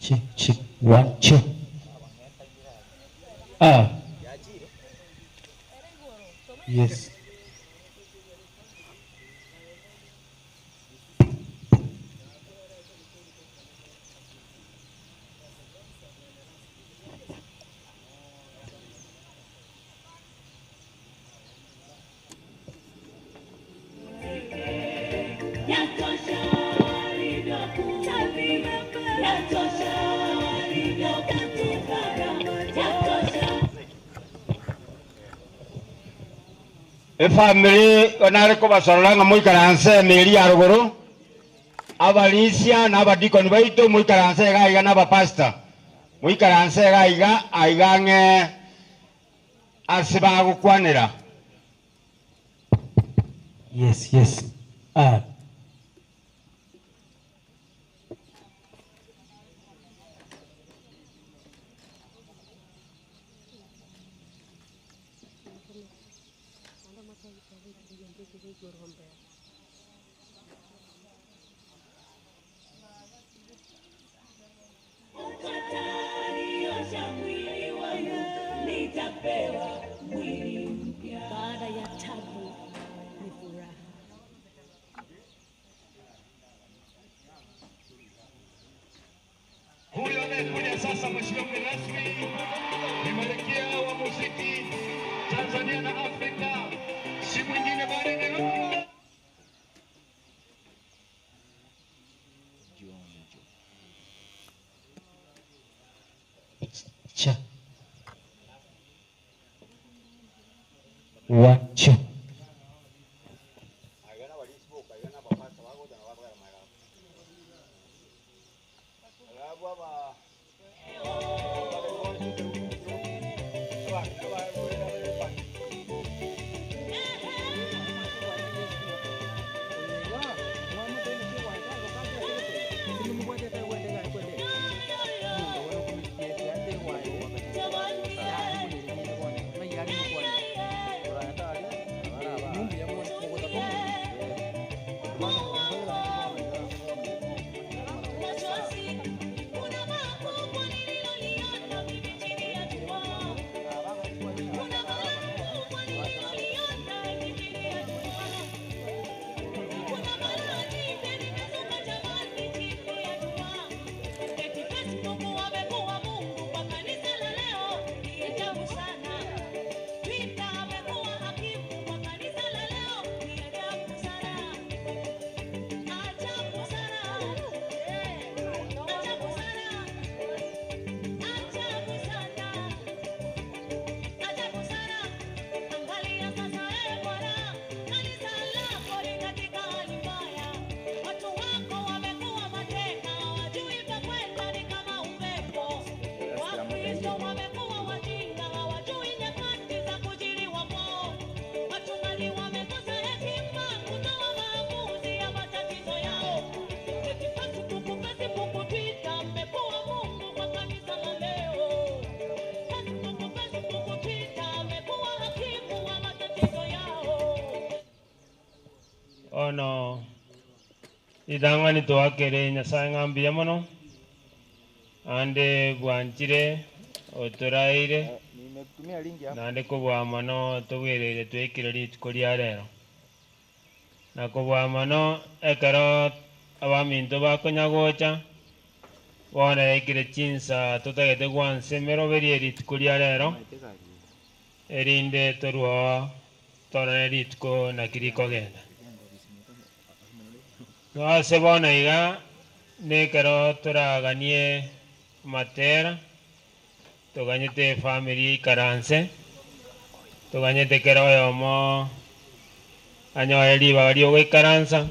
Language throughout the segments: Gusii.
Check, check, one, two. Ah. Yes. Efamiri nare kobasorora ng'a moikaranse emeri ya rogoro, abarisia na abadikoni baito moikaranse iga iga na abapastor moikaranse iga iga aiga ang'e ase bagokwanera. Yes, yes. Ah. Baada ya tabu ni furaha. Huyo anayekuja sasa, mheshimiwa mgeni rasmi, ni malkia wa muziki Tanzania na Afrika, si mwingine bali ni Rose. Cha. One, two. Bono ritang'ani toakere Nyasae ng'a mbuya mono, naende bwanchire otoraeire, naende kobua mono tobwereire twaikire rituko ria rero. Na kobua mono ekero abaminto bakonya gocha, bono yaikire chinsa totagete gwansa emeroberio erituko ria rero, erinde torwe oo torore rituko naki rikogenda. Ase bono iga, nekero toraganie amatera, Toganyete efamiri eikaranse, toganyete kera oyomo anyore ribaga riogoikaransa,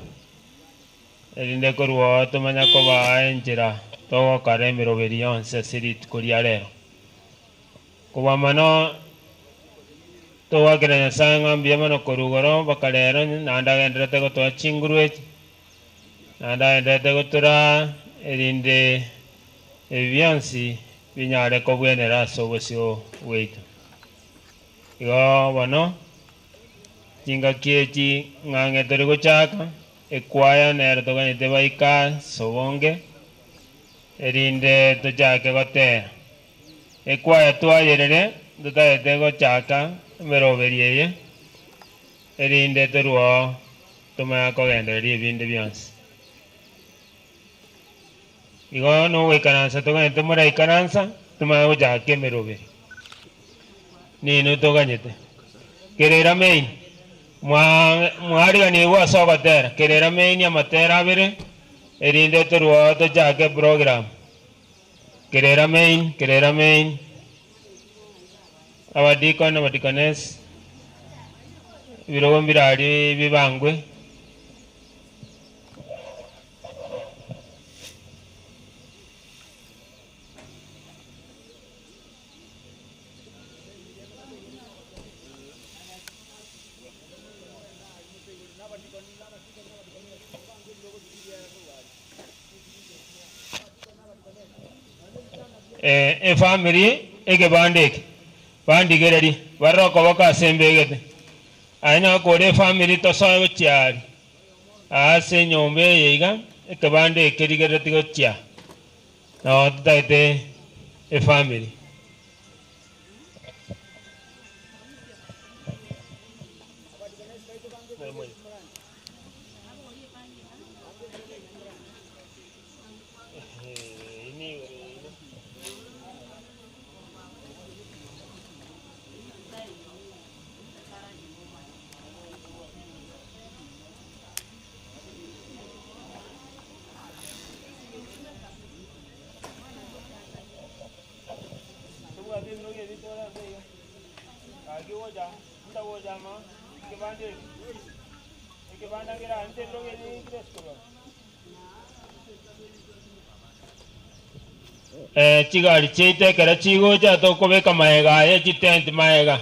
erinde korwa oo tomanye kobaa enchera togokora emeroberi yonsi ase rituko ria rero. Kobua mono togoakera Nyasae ng'a mbuya mono korwa igoro mpaka rero naende agendererete gotoa chinguru echi, naende agendererete gotoraa erinde ebi bionsi binyare kobwenera ase obosio bwaito. Igo bono, chingaki echi ng'ang'e tore gochaka, ekwaya nero toganyete baike ase obonge, erinde tochake gotera. Ekwaya twayerere ntotagete gochaka emeroberi eye, erinde torwe oo tomanye kogendereria ebinde bionsi. Igo nogoikaransa toganyete moraikaransa, tomanye gochaka emeroberi. Ninwe toganyete. Kerera main, mwa mwariganigwe ase ogotera, kerera main amatera abere, erinde torwe oo tochake eprogram. Kerera main, kerera main, Abadikoni, abadikonesi, ebirogo mbirari bibangwe. Efamiri ekebanda eke, bandigererie, barore okoboko ase embegete. Aye nabo kore efamiri tosoe gochia aria, aa ase enyomba eye iga, ekebanda eke rigereretie gochia aa, nabo totagete efamiri. Chigari chiaito ekero chigocha tokobeka magega aye chitenti magega,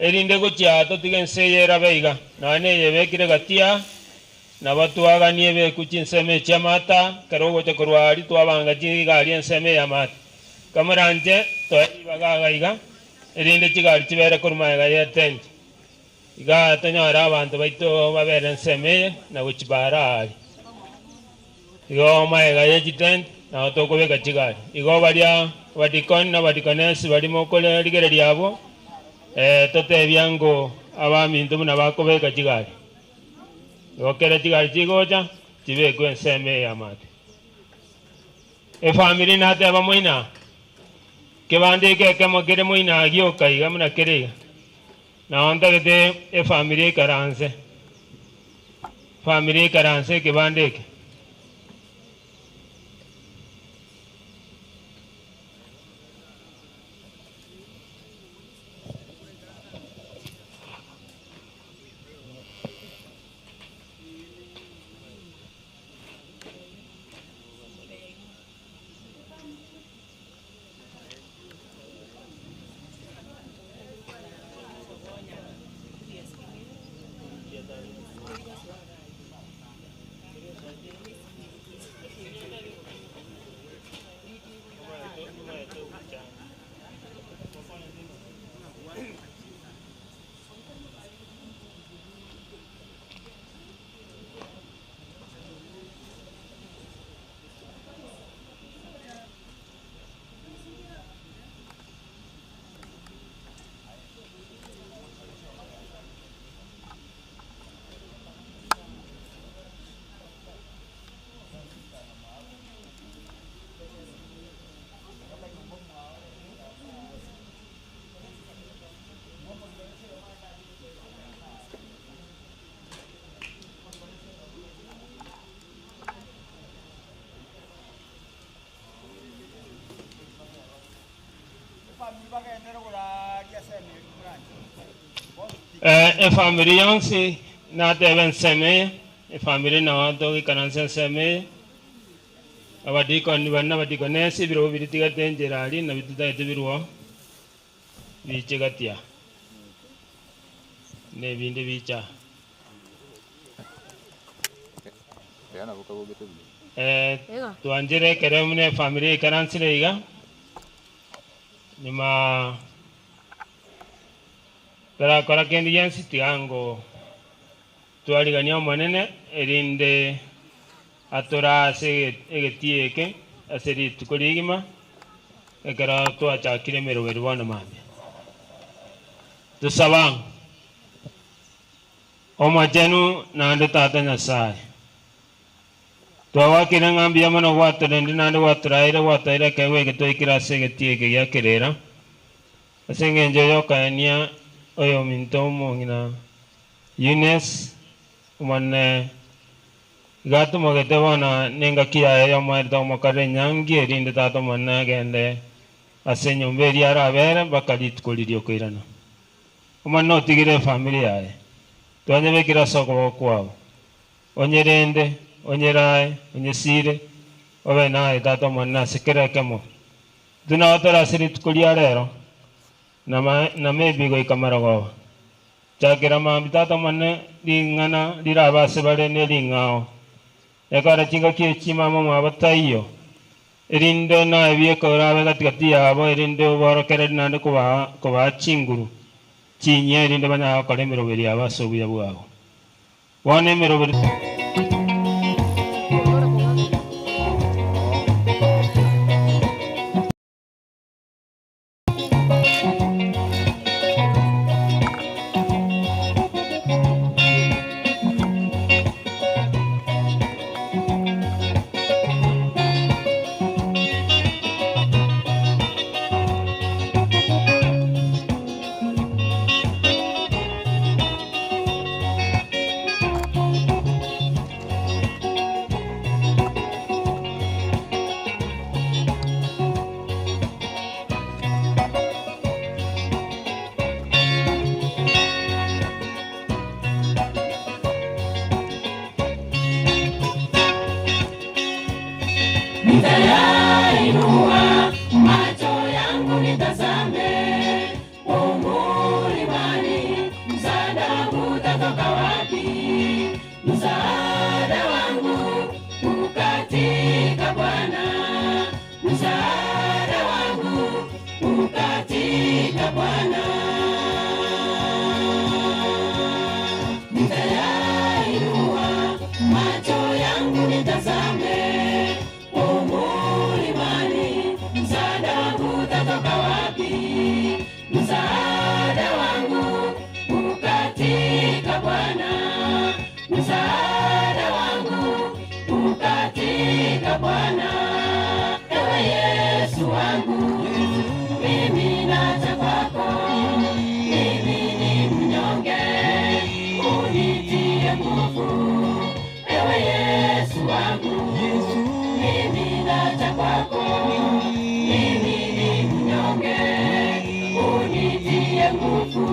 erinde gochia totige ense eye erabe iga, nonya neye ebekire gati aa, nabo twaganie ebeku chinsemo echi chi'amata, ekero ogocha korwa aria twabanga chigari ensemo eye y'amata. Kamoranche toe ribaga iga iga, erinde chigari chibere korwa magega y'etenti. Iga tonyore abanto baito babere ensemo eye na gochibara aaria. Igo magega ye chitenti nao tokobeka chigari. Igo baria abadikoni na abadikonesi baria mokorigereria abwo, totebia ng'o abaminto buna bakobeka chigari. Igo kera chigari chigocha, chibekwe ensemo eye y'amate. Efamiri nateba moino aa, kebande eke ekemo kere moino aa gioka iga buna kere iga. Nao ntagete efamiri ekaranse, efamiri ekaranse ekebanda eke. Efamiri yonsi natebe ensemo eye, efamiri nao togoikaransa ensemo eye, abadikoni baria na abadikonesi, ebirogo biria tigete enchera aria nabio totagete birwoo, biche gati aa, na ebinde biche aa. Twanchire ekero buna efamiri yaikaransire iga, nyuma torakora kende gionsi tiga ngo twariganie Omonene erinde atorae ase egetii eke ase rituko rigima ekero twachakire emeroberi bono mambia. Tosabe ang'o? Omochenu naende Tata Nyasae, twagwakire ng'a mbuya mono gwatorendire naende gwatoraeire gwatoeire ekeegwa eke twaikire ase egetii eke gia kerera, ase engencho y'okoenia oyominto omong'ina Eunice, Omonene iga atomogete bono nengaki yaye y'omoerio tomokorera enyangi, erinde Tata Omonene agende ase enyomba eria arabere mpaka rituko riria okoirana. Omonene otigire efamiri yaye, twanyebekire ase okoboko kwao. Onyerende, onyerae, onyesiire, obe naye Tata Omonene ase kera ekemo. Intwe nao tore ase rituko ria rero, na maybe goika marogoba. Chakera mambia Tata Omonene ring'ana rirabe ase bare ne ring'ao. Ekero chingaki echi mama omwabo taiyo, Erinde naye bieka orabe gati-gati yabo, erinde oborokererie naende kobaa chinguru chinyia, erinde banyare gokora emeroberi yabo ase obuya bwabo. Bono emeroberi. Nitayainua macho yangu nitazame umulimani, msaada wangu utatoka wapi? Msaada wangu ukatika Bwana, msaada wangu ukatika Bwana. Nitayainua macho yangu nitazame umulimani, msaada wangu utatoka wapi? Msaada wangu ukatika Bwana, msaada wangu ukatika Bwana. Ewe Yesu wangu, mimi naja kwako, mimi ni mnyonge, unitie nguvu. Ewe Yesu wangu, mimi naja kwako, mimi ni mnyonge, unitie nguvu.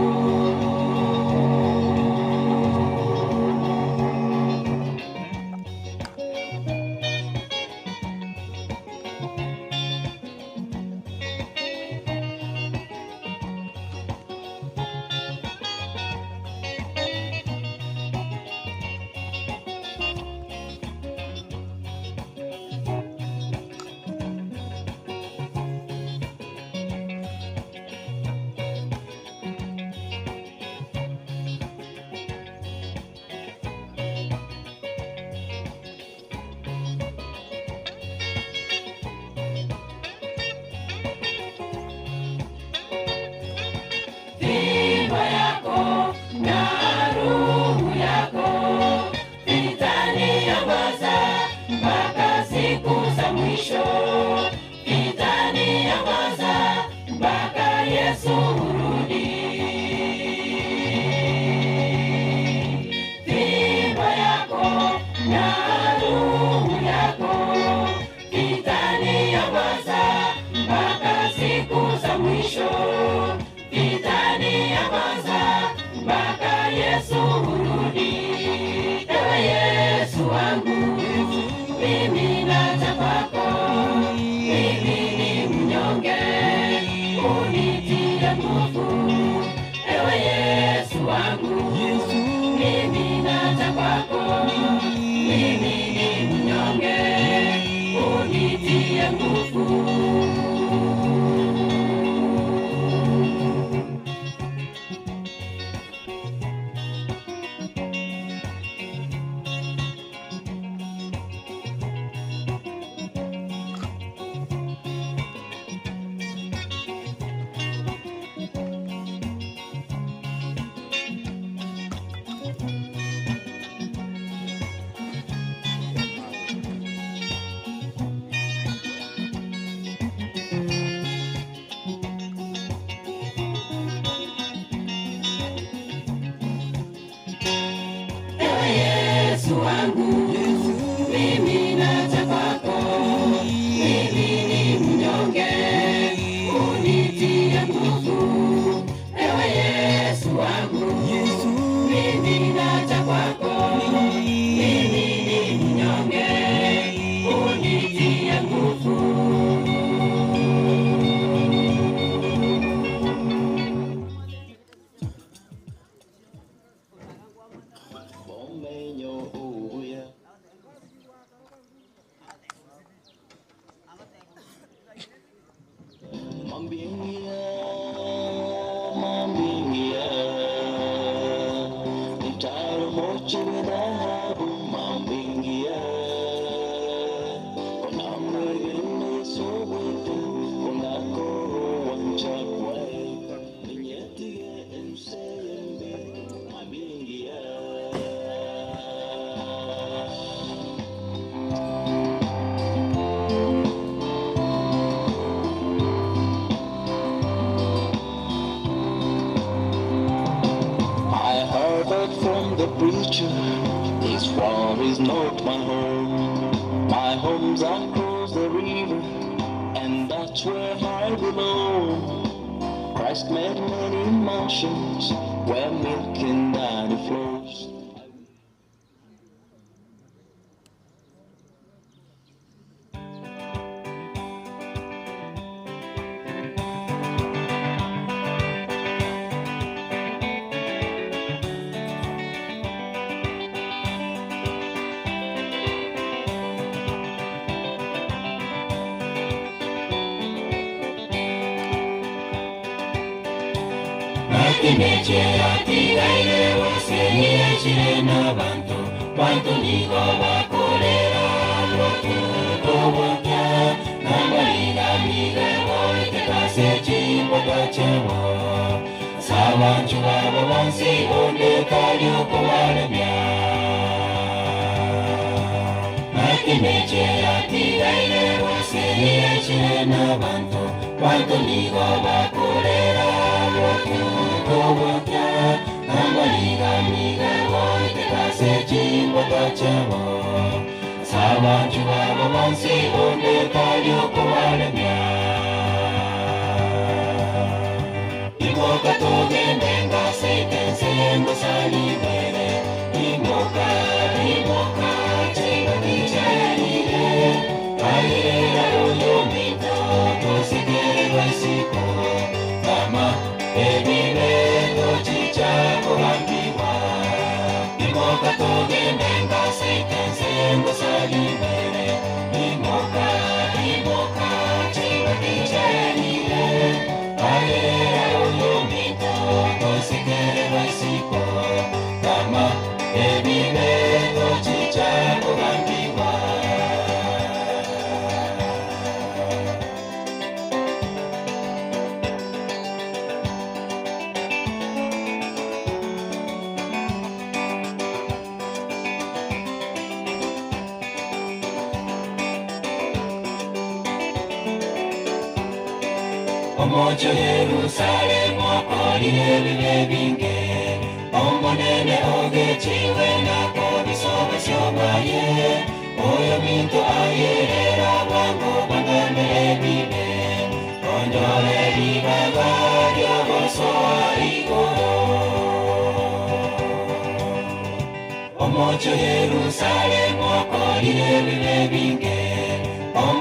Fimbo yako na rungu yako vitaniongoza mpaka siku za mwisho, vitaniongoza mpaka Yesu urudi. Fimbo yako na rungu yako vitaniongoza mpaka siku za mwisho. Unitie nguvu, ewe Yesu wangu. Mimi naja kwako, mimi ni mnyonge, unitie nguvu. Ewe Yesu wangu, mimi naja kwako, mimi ni mnyonge, unitie nguvu. Ewe Yesu wangu, mimi naja kwako, mimi ni mnyonge, unitie nguvu. I heard that from the preacher, this world is not my home. My home's across the river, and that's where I belong. Christ made many mansions where milk and honey flows. Atigaire bose niyashire n'abantu bantu nigo bakorera lwatukoboka namariganiga boitekase chimboga chabo sabantu babo bonsi bondekalyokubalemya Nakimeche atigaire bose niyashire n'abantu bantu nigo bakorera lwatukoboka namariganiga boitekase chimboga chabo sabantu babo bonsi bondekalyokubalemya Imoka tugende ngaseitense ngusalibere Imoka, imoka, chinga kichairire Kaira uyumito, tusikere lwaisiko Kama ebibe tuchicha kuhambiwa Imoka tugende ngaseitense ngusalibere Imoka, imoka, chinga kichairire Kaira uyumito, tusikere lwaisiko Kama ebibe tuchicha kuhambiwa Omocho Yerusalemu okorire ebibe binge Omonene ogechiwe nako bisobesyo bwaye Oyo minto ayerera bwango bwangamere ebibe Onjole ribaga ryogosoa igoro Omocho Yerusalemu okorire ebibe binge.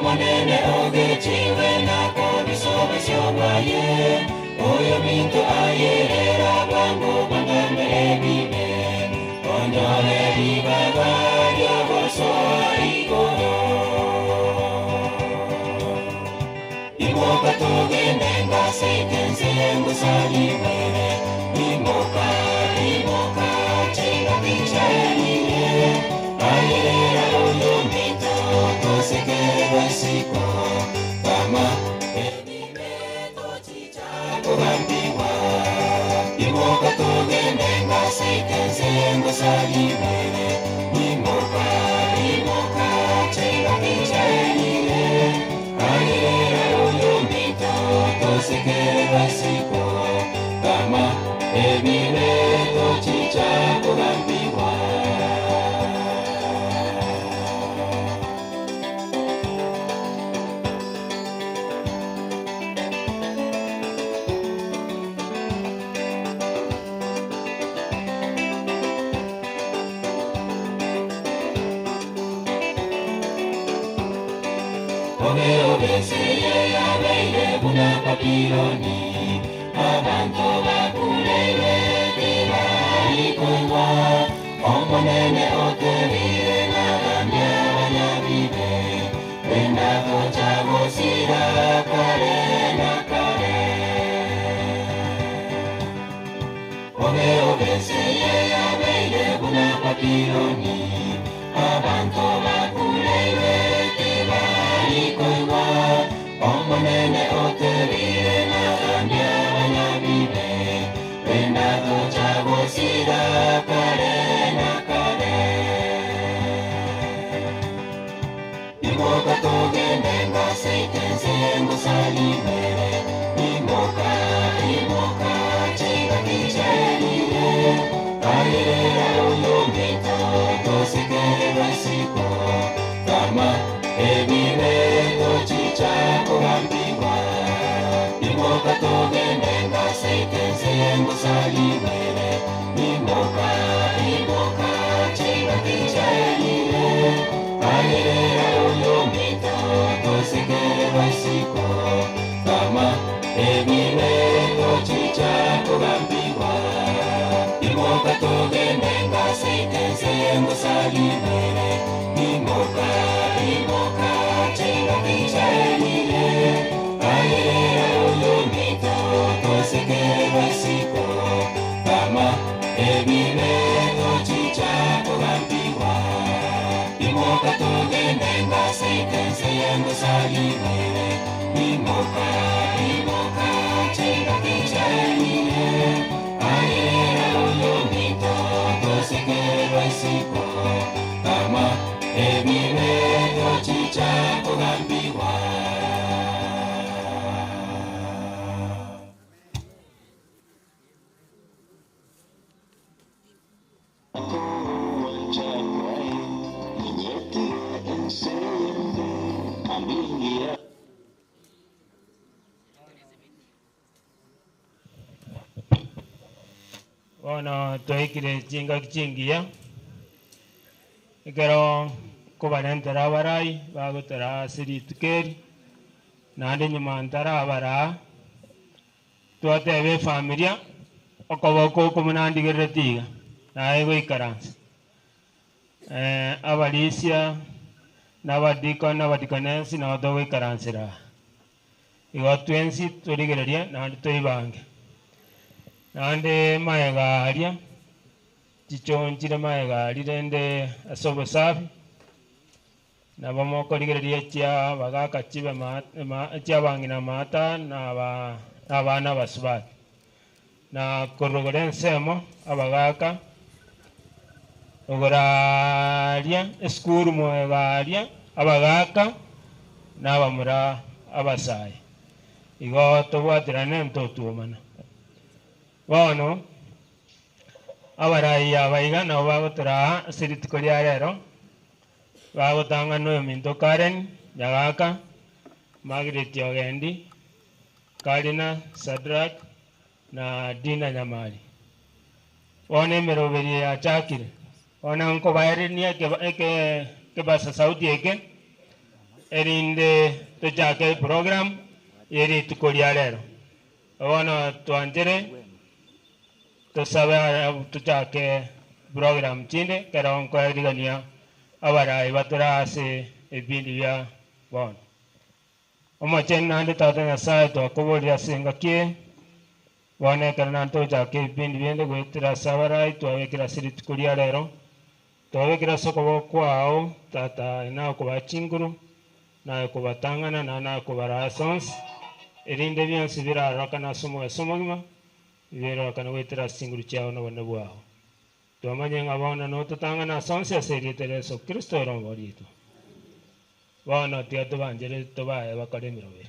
Omonene ogechiwe na kobisa obosio bwaye, oyominto ayerera bwango bwangambere ebibe, onyore ribaga riogosoa igoro. Imoka togende ngaseke nse ngusalimere, imoka, imoka, chinga kichaelire, ayerera oyominto tosekererwa isiko, kama ebibe tochicha kugambiwa. Imoka togende ngaseke nse ngusalimere, imoka, imoka, chinga kichaelire, ayerera oyominto tosekererwa isiko, kama ebibe tochicha kugambiwa. Obe obeseye abeire buna Babiloni, abantu bakurebe tibarikoigwa, Omonene oterire nagambia abanyabibe, benda gocha gosira kare na kare. Obe obeseye abeire buna Babiloni, abantu bakurebe tibarikoigwa, Omonene oterire nagambia abanyabibe, benda gocha gosira kare na kare. Imoka togende ngaseke nse ngusalimere, imoka, imoka, chinga kichaelire, ayerera oyominto tosekererwa isiko, kama ebibe tochicha kugambiwa. Imoka togende ngaseke nse ngusalimere, imoka, imoka, chinga kichaelire, ayerera oyominto tosekererwa isiko, kama ebibe tochicha kugambiwa. Imoka togende ngaseke nse ngusalimere, imoka, imoka, chinga kichaelire, ayerera oyominto tosekererwa isiko, kama ebibe tochicha kugambiwa. Imoka togende ngaseke nse ngusalimere, imoka, imoka, chinga kichaelire, ayerera oyominto tosekererwa isiko, kama ebibe tochicha kugambiwa. Bono twaikire chingaki chingiya, ekero kobarentera abarai bagotera ase rituko eri, naende nyuma ntarabaraa, twateba efamilia okoboko okomonandigererete iga, naye goikaransa. Abarisia na abadikoni na abadikonesi nabo togoikaransera aa. Igo twensi torigereria naende toibange. Naende maega aria, chichonchire maega aria rende ase obosafi, nabo mokorigereria chia bagaka chibe chia abang'ina maata na abana abasubati. Na korogora ensemo abagaka, ogoraria esukuru moega aria abagaka na abamura abasae. Igo tobwaterane ntotuomana. Bono abarai abaiga nabo bagotoraa ase rituko ria rero, bagotang'ana oyo minto Karen Nyagaka, Margaret Ogendi, Karina Sadrack na Dina Nyamari. Bono emeroberi yachakire. Bono nkobaerenia ekebasa sauti eke, Erinde tochake eprogram ye rituko ria rero. Bono twanchere tosabe tochake program chinde ekero nkoerigania abarai batore ase ebipindi bia bono. Omochenu naende Tata Nyasae twakoborire ase engaki eye, bono ekero naende togochaka ebipindi binde goetera ase abarai twabekire ase rituko ria rero, Twabekire ase okoboko kwao, Tata, aye nakobaa chinguru, na aye kobatang'ana, na nakobaraa ase onsi, erinde bionsi birarorekane ase omogaso omogima, birorekane goetera ase chinguru chiao na obonene bwao. Twamanye ng'a bono nototang'ane ase onsi ase erieta ria Yeso Kristo ere Omobori oito. Bono tiga tobanchere tobae bakore emeroberi.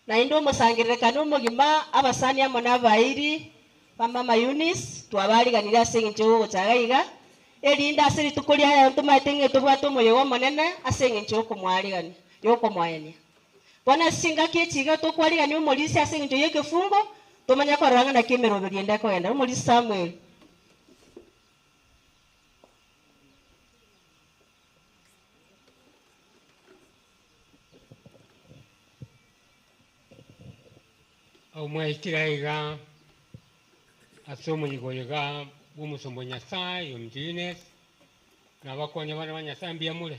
Naende omosangererekano omogima, abasani amo nabairi ba mama Eunice, twabariganirie ase engencho y'ogocha iga iga, erinde ase rituko riaye ntomaete ng'a tobwate omoyega omonene ase engencho y'okomoarigania, y'okomoenia. Bono ase chingaki echi iga tokwarigania omorisia ase engencho y'ekefungo, tomanye korora ng'a naki emeroberio ende ekogenda. Omorisia Samuel. Omwaikire aiga ase omoyigo oyo iga bw'omosomba o Nyasae, ominto Eunice, na abakuani abana ba Nyasae mbuya more?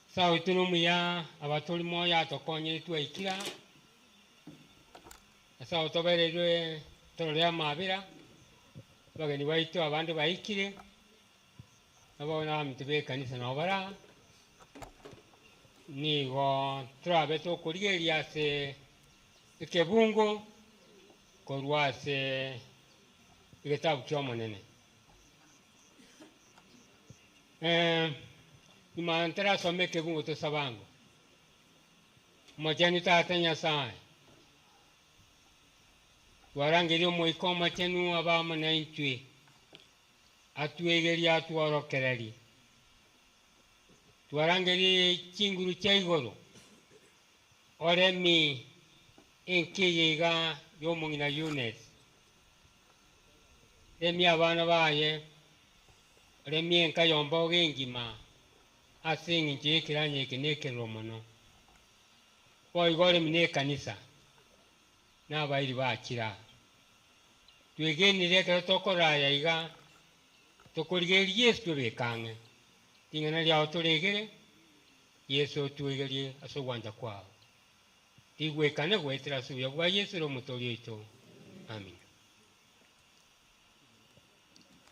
Nyasae oito nomuya, abatori moyo atokonyire twaikire aa, Nyasae otobereirwe torore amabera, abageni baito abande baikire, nabo nabaminto b'ekanisa nabo bare aa, nigo torabe tokorigereria ase ekebungo korwa ase egetabu ki'Omonene. Nyuma ntarasoma ekebungo tosabe ango. Omochenu Tata Nyasae, twarangeria Omoika Omochenu abe amo naintwe, atwegerie atworokererie. Twarangerie chinguru chia igoro, oremi enka eye iga y'omong'ina Eunice, remia abana baye, remia enka y'omboga engima ase engencho y'ekeranyo eke nekerero mono. Boigo oremi nekanisa, na abairi bachire aa. Twegenire ekero tokorora aya iga, tokorigereria Yeso twebeke ang'e. Ring'ana riao toregere, Yeso otwegerie ase ogwancha kwao. Rigwekane goetera ase obuya bwa Yeso ere Omotoori oito. Amina.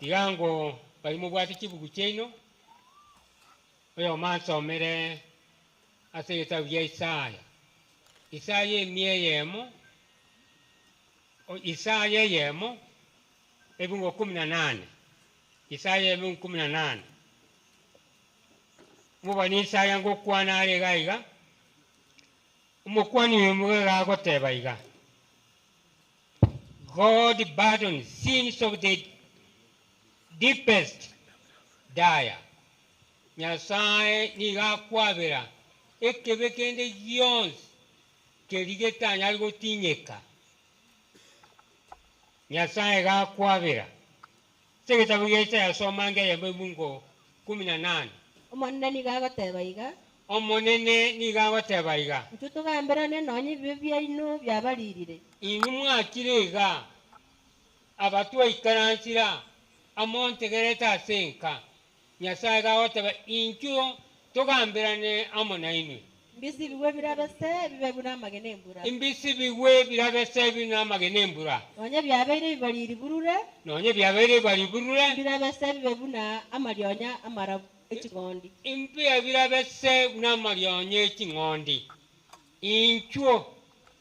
Tiga ango baria mobwate chibuku chiaino, oyomo ansomere ase egetabu gia Isaya. Isaya emia eyemo, Isaya eyemo, ebungo kumi na nane. Isaya ebungo kumi na nane. Omobani Isaya ngokwana are iga iga, omokwani oyo iga agoteba iga, God pardons sins of the deepest dire, Nyasae nigo akwabera ekebe kende gionsi keria getanyare gotinyeka. Nyasae iga akwabera. Ase egetabu gia Isaya soma ange eyemo ebungo kumi na nane. Omonene nigo agoteba iga. Omonene nigo agoteba iga. Intwe togamberane nonya ebibe biaino biabaririre. Inwe mwachire iga, aba twaikaransire aa, amo ntegerete ase enka. Nyasae iga agoteba, Inchuo togamberane amo nainwe. Mbisibigwe birabe se bibe buna amagena 'embura. Mbisibigwe birabe se bibe buna amagena 'embura. Nonya biabeire ebibariri burure. Nonya biabeire ebibariri burure. Mbirabe se bibe buna amarionya amarabu e ching'ondi. Mbuya birabe se buna amarionya e ching'ondi. Inchuo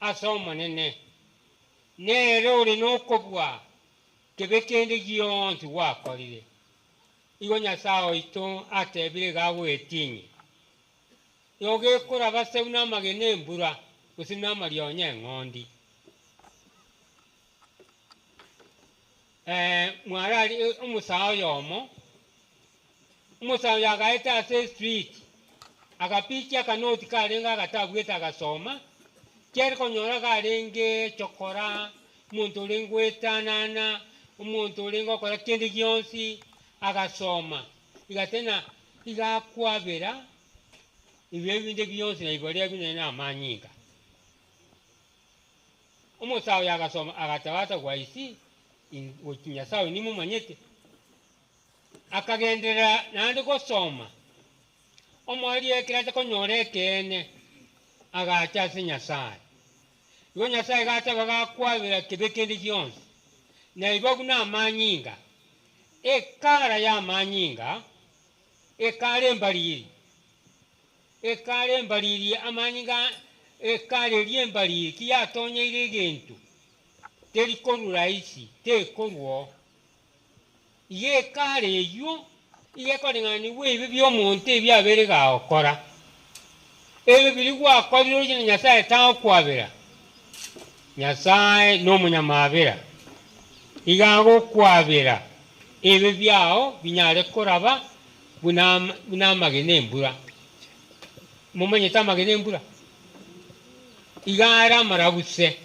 ase Omonene, nere ore nokobua kebe kende gionsi gwakorire. Igo Nyasae oito atebire iga agoetinyie, Igo gekoraba se buna amagena 'embura, gose buna amarionya 'eng'ondi. Mwarari omosae oyomo, omosae oyo agaeta ase estreet, agapikia akanoti karenge agatabwete agasoma, Kiare konyora iga arenge chokora, omonto orenge goetanana, omonto orenge gokora kende gionsi, agasoma, iga tena iga akwabera ebibe binde bionsi na ibaria binde na amanyinga. Omosae oyo agasoma agateba atagwa isi, gochia Nyasae oyo nimomanyete. Akagenderera naende gosoma, omoerio ekero acha konyora ekeene, agacha ase Nyasae. Igo Nyasae iga ateba gakwabera kebe kende gionsi, na iba buna amanyinga, ekara y'amanyinga, ekara embariri, Ekara embariri amanyinga ekara eria embariri ki yatonyeire egento, teri korwa rahisi, tekorwa oo. Iga ekara eyio iga ekoreng'anigwa ebibe bi'omonto ebi abeire gagokora. Ebibe biria gwakorire oche na Nyasae tagokwabera, Nyasae nomonyamabera, iga agokwabera ebibe biao binyare koraba buna buna amagena 'embura. Momanyete amagena 'embura? Iga are amarabuse,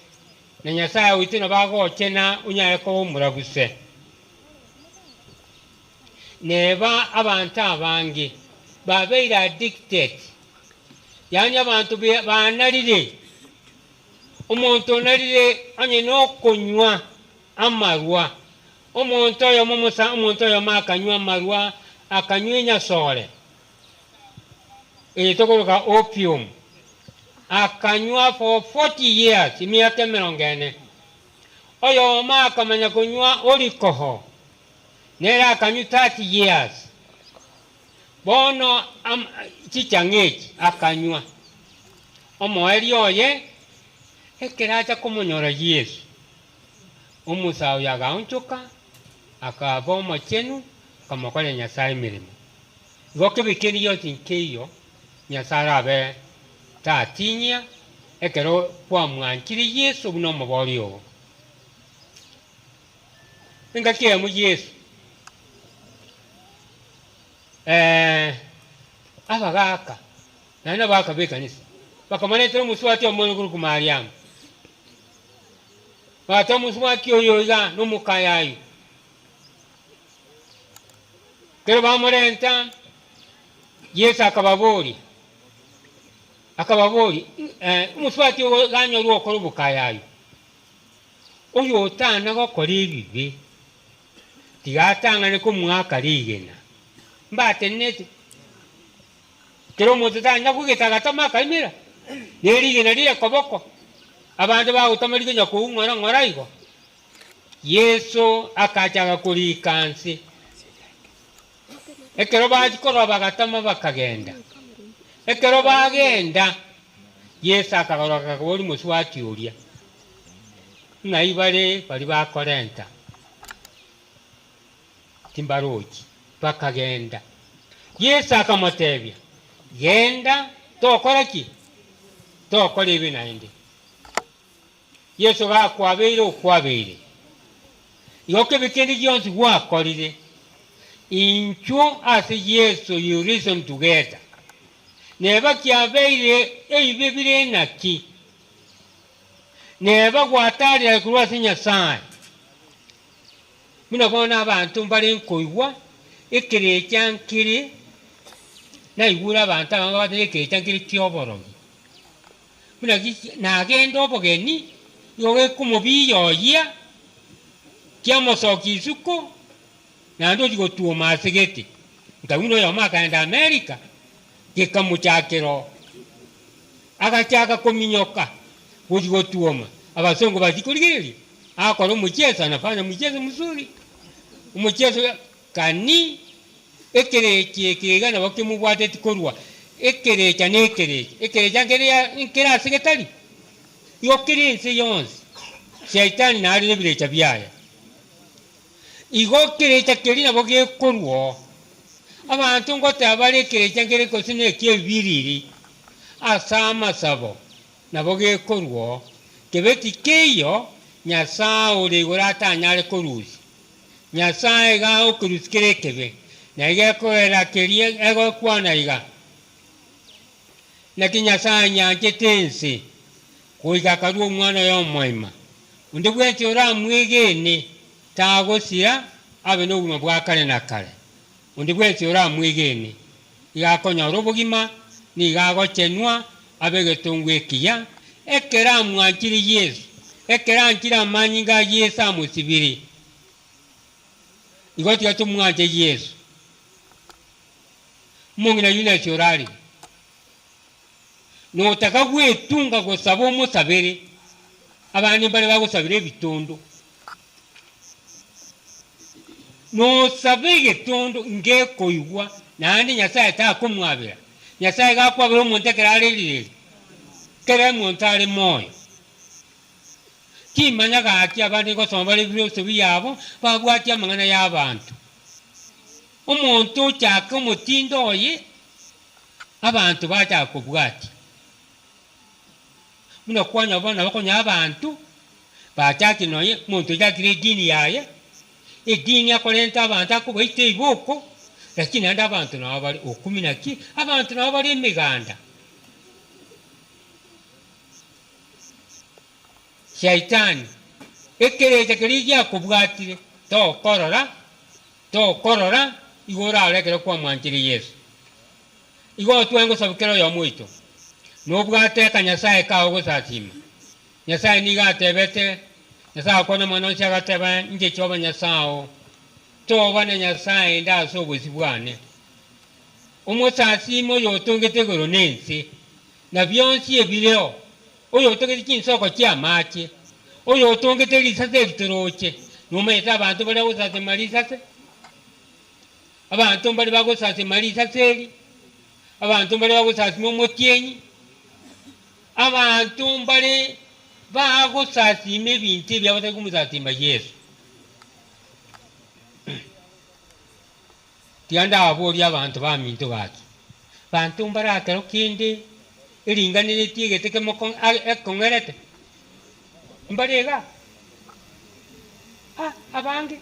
na Nyasae oito nabo agochena onyare koba omorabuse. Neba abanto abange babeire addicted, yaani abanto banarire, omonto onarire onye nokonywa amarwa, Omonto oyomo omosa, omonto oyomo akanywa amarwa, akanywa enyasore, eye tokoroka opium, akanywa for 40 years, emiaka emerongo ene. Oyomo akamanya konywa orikoho, nere akanywa 30 years. Bono am chichang'a echi akanywa. Omoerio oye, ekero acha komonyora Yesu, Omusa oyo agaonchoka, akaba omochenu, akamokorera Nyasae emeremo. Igo kebe kende gionsi nkeiyo Nyasae arabe tatinyia ekero kwamwanchire Yeso buna omobori oo. Engaki eyemo Yeso abagaka naende abagaka b'ekanisa bakamoretera omosubati omonene okorokwa Mariamu. Bwata omosubati oyo iga nomokayayu. Ekero bamorenta, Yeso akababoria, akababoria, omosubati oyo iga anyorwe gokora obokayayu, oyo otana gokora ebibe, tiga atang'ane komoaka rigena. Mbatenenete, Kera omonto tanya kwegeta agatama akaimera, ne rigena rire koboko, abande bagotama rigena kougwa ng'ora ng'ora igo. Yeso akachaka korika nse. Ekero bachia korora bagatama bakagenda. Ekero bagenda, Yeso akagaruka akaboria mosubati oria, Ng'ai bare baria bakorenta? Timbarochi. Bakagenda. Yeso akamotebia, Genda, tokora ki? Tokora ebi naende. Yeso gakwabeire okwabeire. Igo kebe kende gionsi gwakorire, inchuo ase Yeso you reason together. Neba kiabeire ebibe bire naki? Neba gwatarire korwa ase Nyasae. Buna bono abanto mbare nkoigwa ekerecha nkere, naigure abanto abange bagoteeba ekerecha nkere ki'oborogi. Buna nagenda obogeni, igo gekomobiyoyia, kiamosokia isiko, naende ochia gotuoma ase gete. Nkaigwa buna oyomo akaenda America, gekamochakera oo. Agachaka kominyoka gochia gotuoma, abasongo bachia korigereria, agakora omochieso, anafanya mchezo mzuri, omochieso kani ekerecha eke iga nabo kemobwateti korwa ekerecha na ekerecha, ekerecha nkeria nkere ase getari, igo kere ense yonsi, shaitani nare na ebirecha biaye. Igo ekerecha keria nabo gekorwa oo. Abanto ngoteba bare ekerecha nkere gose neki'ebibiriri ase amasabo nabo gekorwa oo. Kebe tikeiyo Nyasae ore igoro atanyare korusia. Nyasae iga agokerusia kere ekebe, na iga ekogera keria egokwana iga, Naki Nyasae anyanchete ense. Goika akarua Omwana oye omoima. Onde bwensi oramwegene tagosira abe nobogima bwa kare na kare. Onde bwensi oramwegene iga akonyora obogima, nigo agochenwa abe egetongwa ekiya, ekero amwanchire Yeso, ekero anchire amanyinga a Yeso amosibire. Igo tiga tomwanche Yeso. Omong'ina Yunesi orarire. Notaka gwetunga gosaba omosabere, abande mbare bagosabera ebitondo. Nosaba egetondo ngekoigwa, naende Nyasae takomwabera. Nyasae gakwabera omonto ekero are rireri, kera omonto are moyo. Timanya gaki abande gosoma bare ebiroso biabo, babwatie amang'ana y'abanto. Omonto ochake omotindo oye, Abanto bachaka kobwatia, buna kwanya bono nabo okonyora abanto bachakire nonye omonto ochakire edini yaye, edini akorenta abanto akobaita eboko, lakini naende abanto nabo bare okumi naki, abanto nabo bare emeganda. Shaitani, ekerecha keria giakobwatire tokorora, tokorora igo orarore ekero kwamwanchire Yeso. Igo otware ngosaba kera oyomo oito, nobwate ekanyasae kao gosasima. Nyasae nigo atebete, Nyasae agakwana omwana onsi agateba, Inche Jehova Nyasae oo, toba na nyasae ende ase obosio bwane. Omosasime oyotongete igoro na ense, na bionsi ebireo, oyotongete chinsoko chi'amache, oyotongete risase eritoroche. Nomanyete abanto baria gosasima risase? Abanto mbare bagosasima risase eri, abanto mbare bagosasima omotienyi, abanto mbare bagosasima ebinto ebi abatari komosasima Yeso. Tiga ndababorie abanto baminto gaki, banto mbare akero kende eringaneretie egete kemoko ekong'erete? Mbare igaa? Ah, abange.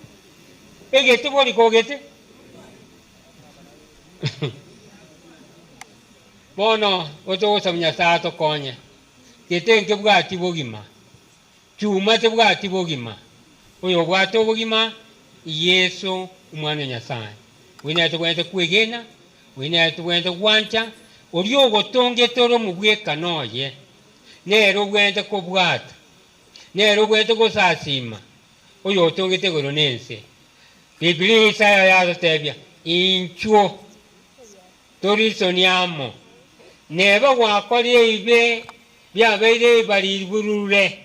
Egete bori kogete. Bono otogosaba Nyasae atokonye. Gete nkebwati bogima. Chuma tebwati bogima. Oyobwate obogima, Yeso, Omwana o Nyasae. Oyio nere tobwenerete kwegena, oyio nere tobwenerete gwancha, oria ogotongete ore omobwekano oye, nere obwenerete kobwata, nere obwenerete gosasima, oyotongete igoro na ense. Bibilia Isaya yatotebia, Inchuo, torisoni amo, neba gwakorire ebibe biabeire ebariburure,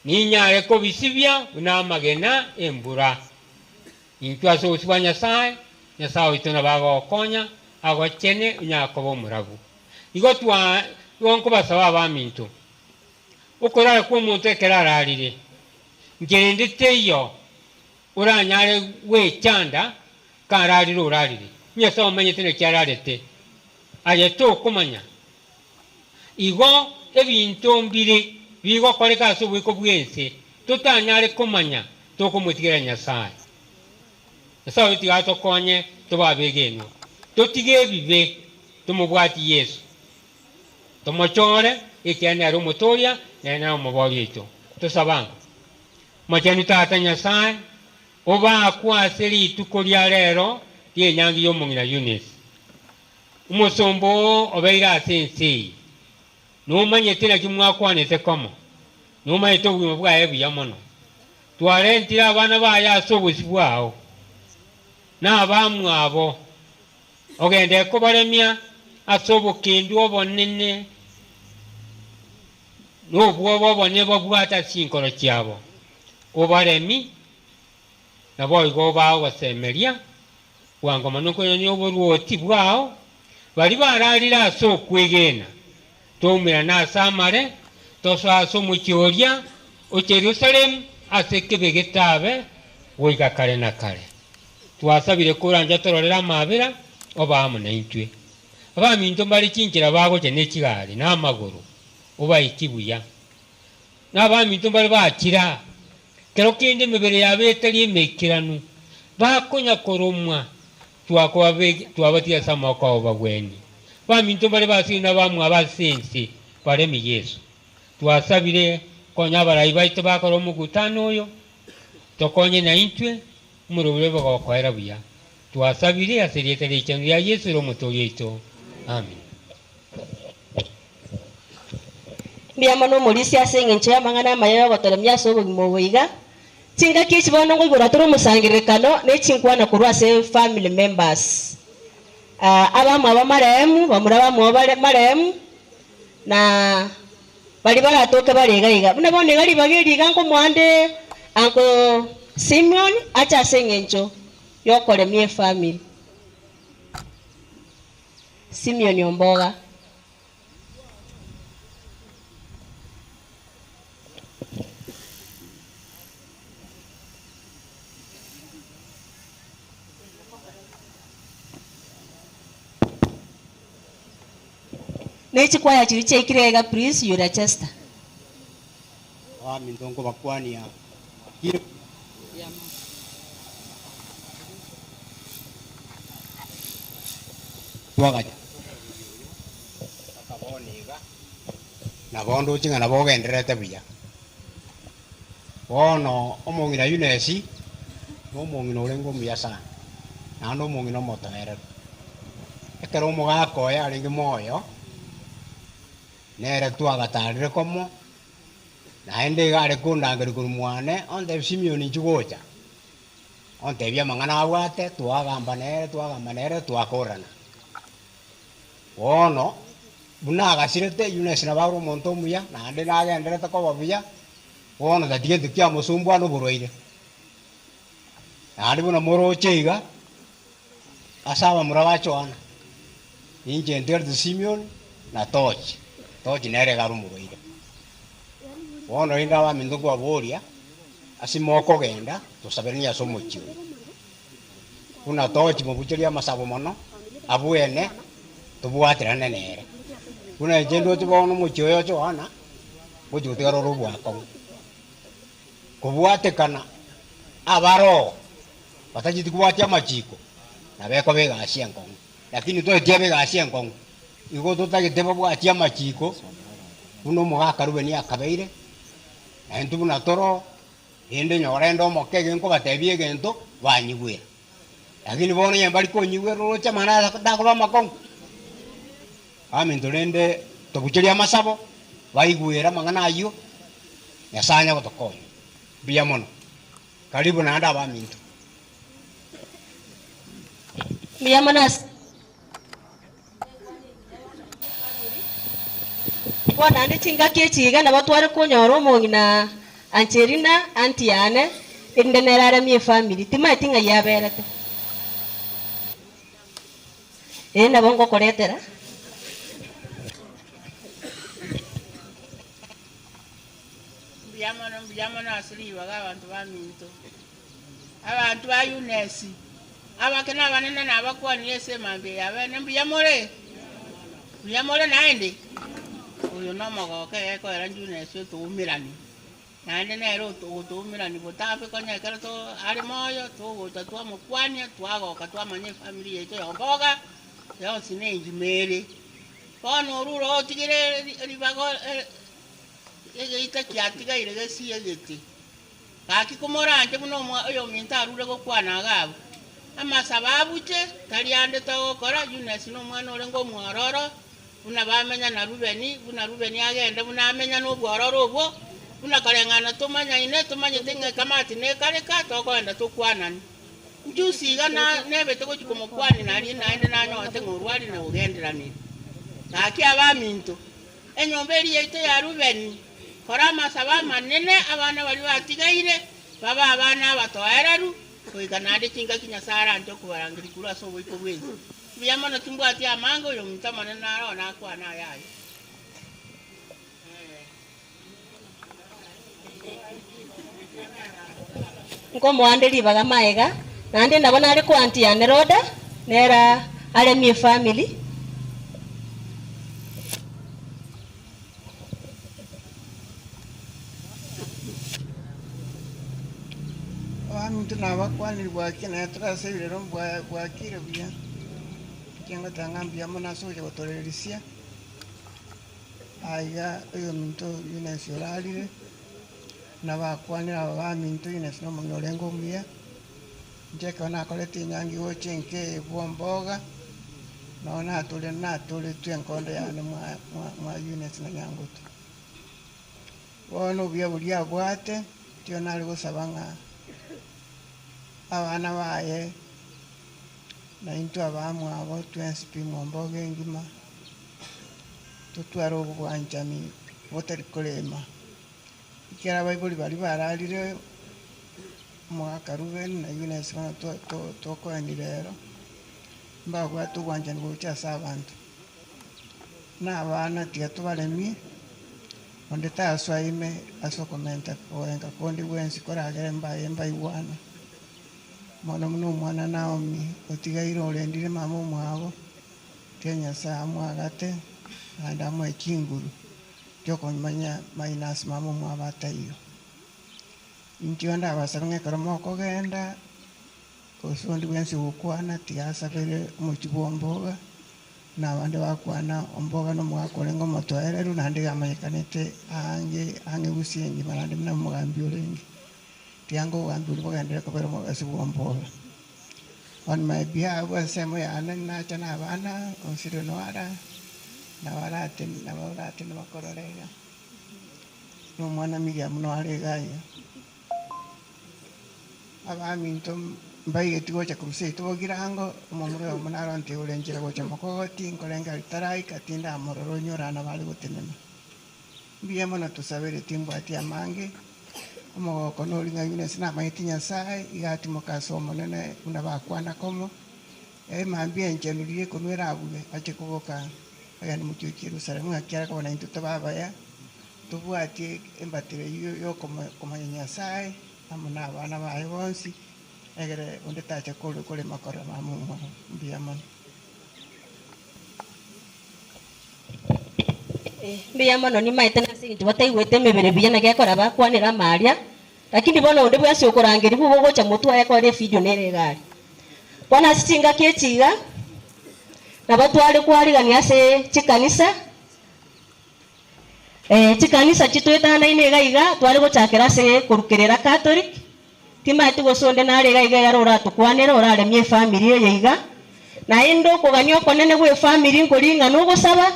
ninyare kobisibia buna amagena 'embura. Inchuo ase obosio bwa Nyasae, Nyasae oito nabo agogokonya, agochene onyare koba omorabu. Igo twa igo nkobasaba abaminto, okorara kw'omonto ekero ararire, nkerende teiyo oranyare gwechanda kararire orarire. Nyasae omanyete naki ararete, aye tokomanya. Igo ebinto mbire bigokoreka ase oboiko bw'ense totanyare komanya tokomotigera Nyasae. Nyasae oyo tiga atokonye tobe abegenwa, totige ebibe, tomobwatie Yeso, tomochore, ekiagera nere Omotoria, nere nere Omobori oito. Tosabe amo. Omochenu Tata Nyasae, obakwe ase rituko ria rero ri'enyangi y'omong'ina Eunice. Omosomba oo obeire ase ense eye, nomanyete naki mwakwanete komo, nomanyete obogima bwaye buya mono. Twarentire abana baye ase obosio bwao, na abamwabo, ogende kobaremia ase obokendu obonene na obwoba obonene babwate ase chinkoro chiabo, obaremi, naboigo obae ogosemeria bwango mono koirania oboruoti bwao, baria bararire ase okwegena, toumerane ase amare, tosoe ase omochie oria o Yerusalemu ase ekebe getabe goika kare na kare. Twasabire korancha tororere amabera, obe amo naintwe. Abaminto mbare chinchera bagocha ne chigari na amagoro, obaiki buya. Na abaminto mbare bachira, kero kende emebere yabo etari emeikeranu, bakonya koromwa, twabatiga ase amaboko abo bagwenie. Baminto mbare basire nabamwabo ase ense, baremi Yeso. Twasabire konya abarai baito bakore omokutano oyo, tokonye naintwe, omorobio obe gokoera buya. Twasabire ase erieta riaichenu ria Yeso ere Omotoori oito. Amin. Mbuya mono omorisia ase engencho y'amang'ana amaya y'ogotoremia ase obogima obo iga. Chingaki echi bono nkoigora tore omosangererekano ne chinkwana korwa ase family members. Abamwabo marehemu, bamura bamwabo bare marehemu, na baria baratoke bare iga iga. Buna bono iga ribaga eri iga nkomoa nde Uncle Simeon ache ase eng'encho y'okoremia efamiri. Simeon Omboga. Ne chikwaya chiria chiaikire iga please you register. Abaminto nkobakwania Twagacha mpaka bono iga, nabo ndoche ng'a nabo ogendererete buya. Bono omong'ina Yunesi, na omong'ina orenge omuya sana, naende omong'ina omotoereru. Ekero omogaka oye arenge moyo, nere twagatarire komo, naende iga are kondangeria korwa mwane, ontebia Simioni inchuo gocha. Ontebia amang'ana abwate, twagamba nere, twagamba nere, twakorana. Bono, buna agasirete, Yunesi nabo are omonto omuya, naende nagenderete koba buya, bono tatiga gento kiamosumbua na oborwaire. Naende buna moroche iga, ase abamura ba Joana, inche ntigarete Simioni na Tochi, Tochi nere iga are omorwaire. Bono rende abaminto nkobaboria, Ase mokogenda, tosaberanie ase omochie oyo. Buna tochi mobucherie amasabo mono, abwene, tobwaterane nere. Buna inche ndoche bono omochie oyo Johana, ngochia gotigara ore obwakong'u. Kobwatekana abaroo batacheti kobwatia amachiko, nabo ekoba egasi enkong'u. Lakini toetie ebe egasi enkong'u, igo totagete babwatie amachiko, buna omogaka Rubeni akabeire, Na intwe buna toro, rende nyora inde omoke iga nkobatebia egento, banyigwera. Lakini bono onye mbari konyigwera oroche amang'ana aya takoba amakong'u. Abaminto rende tobucherie amasabo, baigwere amang'ana ayio, Nyasae anya gotokonya. Mbuya mono. Karibu naende abaminto. Mbuya mono ase. Bono naende chingaki echi iga nabo tware konyora omong'ina Angelina aunty yane, erinde nere aremie efamiri, timaeti ng'ai aberete. Ee nabo ngokoretera. Mbuya mono, mbuya mono ase ribaga abanto baminto. Abanto ba Yunesi, abake na abanene nabakwanire ase emambia ya bene, Mbuya more? Mbuya more naende? Oyo nomogooko egekoera Yunesi otoumerani, naende nere ogotoumerani botambe konya ekero are moyo, togocha twamokwania, twagoka twamanya efamiri yaito yomboga yonsi nengima ere. Bono orure otigere ribaga egeita kiatigaire gesiegete. Gaki komoranche buna oyominto arure gokwana iga abwo. Amasabo abuche, tari ande togokora, Yunesi nomwana orenge omwororo, buna bamenya na Rubeni, buna Rubeni agenda buna amenya nobwororo obwo, buna koreng'ana tomanyaine, tomanyete ng'a ekamati nekareka, tokogenda tokwanani. Nchusi iga nebete gochia komokwania nario naende nanyorete ng'a orwarire na ogenderanire. Gaki abaminto, Enyomba eria yaito ya Rubeni, kora amasabo amanene abana baria batigaire babe abana abatoereru, goika naende chingaki Nyasae aranche okobarangeria korwa ase oboiko bw'ense. Mbuya mono timbwati amange, oyominto omonene naro oo nakwane ayaye. Nkomoa nde ribaga magega, naende nabo nare ko aunty yane Rhoda, nere aremie efamily. Abaminto nabakwanire bwakire naye tore ase ebirero bwakire buya, inche ngoteba ng'a mbuya mono ase ogocha gotorerisia. Aiga oyominto Eunice orarire, nabakwanire aba baminto Eunice na omong'ina orenge omuya, inche ekero nakorete enyangi gocha enka eye bwomboga, nabo natore natoretwe enkondo yane mwa mwa mwa Eunice na Nyangoto. Bono obuya boria abwate, inche nare gosaba ng'a abana baye na intwe abamwabo twensi pi mwomboga engima, totware obwanchani botari korema. Ekero abaibori baria bararire, omogaka Reuben na Eunice bono to- to- tokoeni rero, mbabwate obwanchani gocha ase abanto. Na abana tiga tobaremie, onde tasoa ime ase okomenta koenga konde gwensi koragere mbaye mbaigwana. Mono buna omwana Naomi otigaire orendire mama omwabo, tiga Nyasae amoagate naende amoe chinguru chiokomanya maina ase mama omwabo ataiyo. Inche ndabasabe ng'a ekero mokogenda, gose onde bwensi ogokwana tiga asabere omochie bwa omboga, na abande bakwana omboga na omogaka orenge omotoereru naende iga amanyekanete aange ang'e gusii engima naende buna omogambi orenge. Tiga ngogambi oria bogenderere kobera ase bwa omboga. On my behalf ensemo yane nacha na abana onsire noara, nabo aratende nabo oratende bakorora iga, na omwana Miriam noare iga iga. Abaminto mbaigeti gocha korwa seito bogirango, omomura oyomo naro ontebia ore nchera gocha mokogoti, nkorenge aria taraika tindamorora onyore nabo are gotenena. Mbuya mono tosabere timbwati amange, omogoko nori ng'a Eunice namanyete Nyasae, iga atimoka ase Omonene buna bakwana komo, emambia enchenu riria ekonwa erabuge, ache koboka agende mochie o Jerusalemu ng'aki arakobana intwe tobe abaya, tobwatie embatero eyio ya okomanya Nyasae amo na abana baye bonsi, egere onde tacha korema korora mama omwabo. Mbuya mono. Mbuya mono nimaete nase eng'encho bataigwete emebere buya naki ekora bakwanera amaria, lakini bono onde bwensi okorangerigwa igo ogocha motwe aye kore efidio nere iga aria. Bono ase chingaki echi iga, nabo tware kwarigania ase chikanisa, chikanisa chitoetanaine iga iga, tware gochakera ase korukerera Catholic, Timaeti gose onde nare iga iga ekero oratokwanere oraremie efamiri eye iga. Naende okogania okonene gw'efamiri nkori ng'a nogosaba,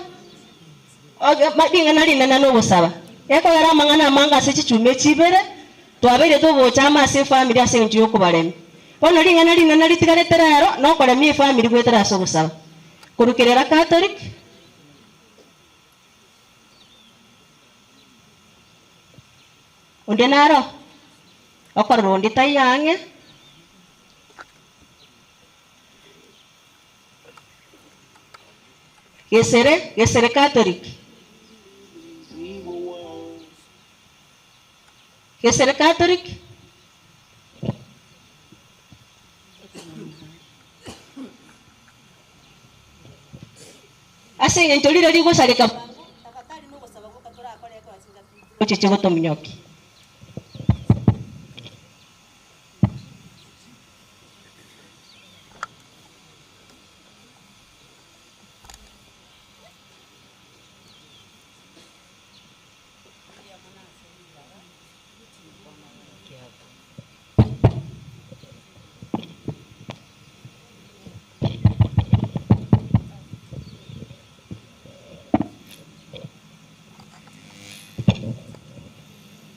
ring'ana rinene nogosaba. Ekogera amang'ana amange ase chichuma echi ibere, twabeire togocha amo ase efamiri ase eng'encho y'okobaremia. Bono ring'ana rinene ritigarete rero nokoremia efamiri goetera ase ogosaba. Korukerera Catholic. Onde naro okorora onde taiyo ang'e. Gesere, Gesere Catholic. Gesere Catholic. Ase engencho riria rigosareka bwango, tafadhali nogosaba gwoka torakore ekero chingaki chigochicha gotominyokia.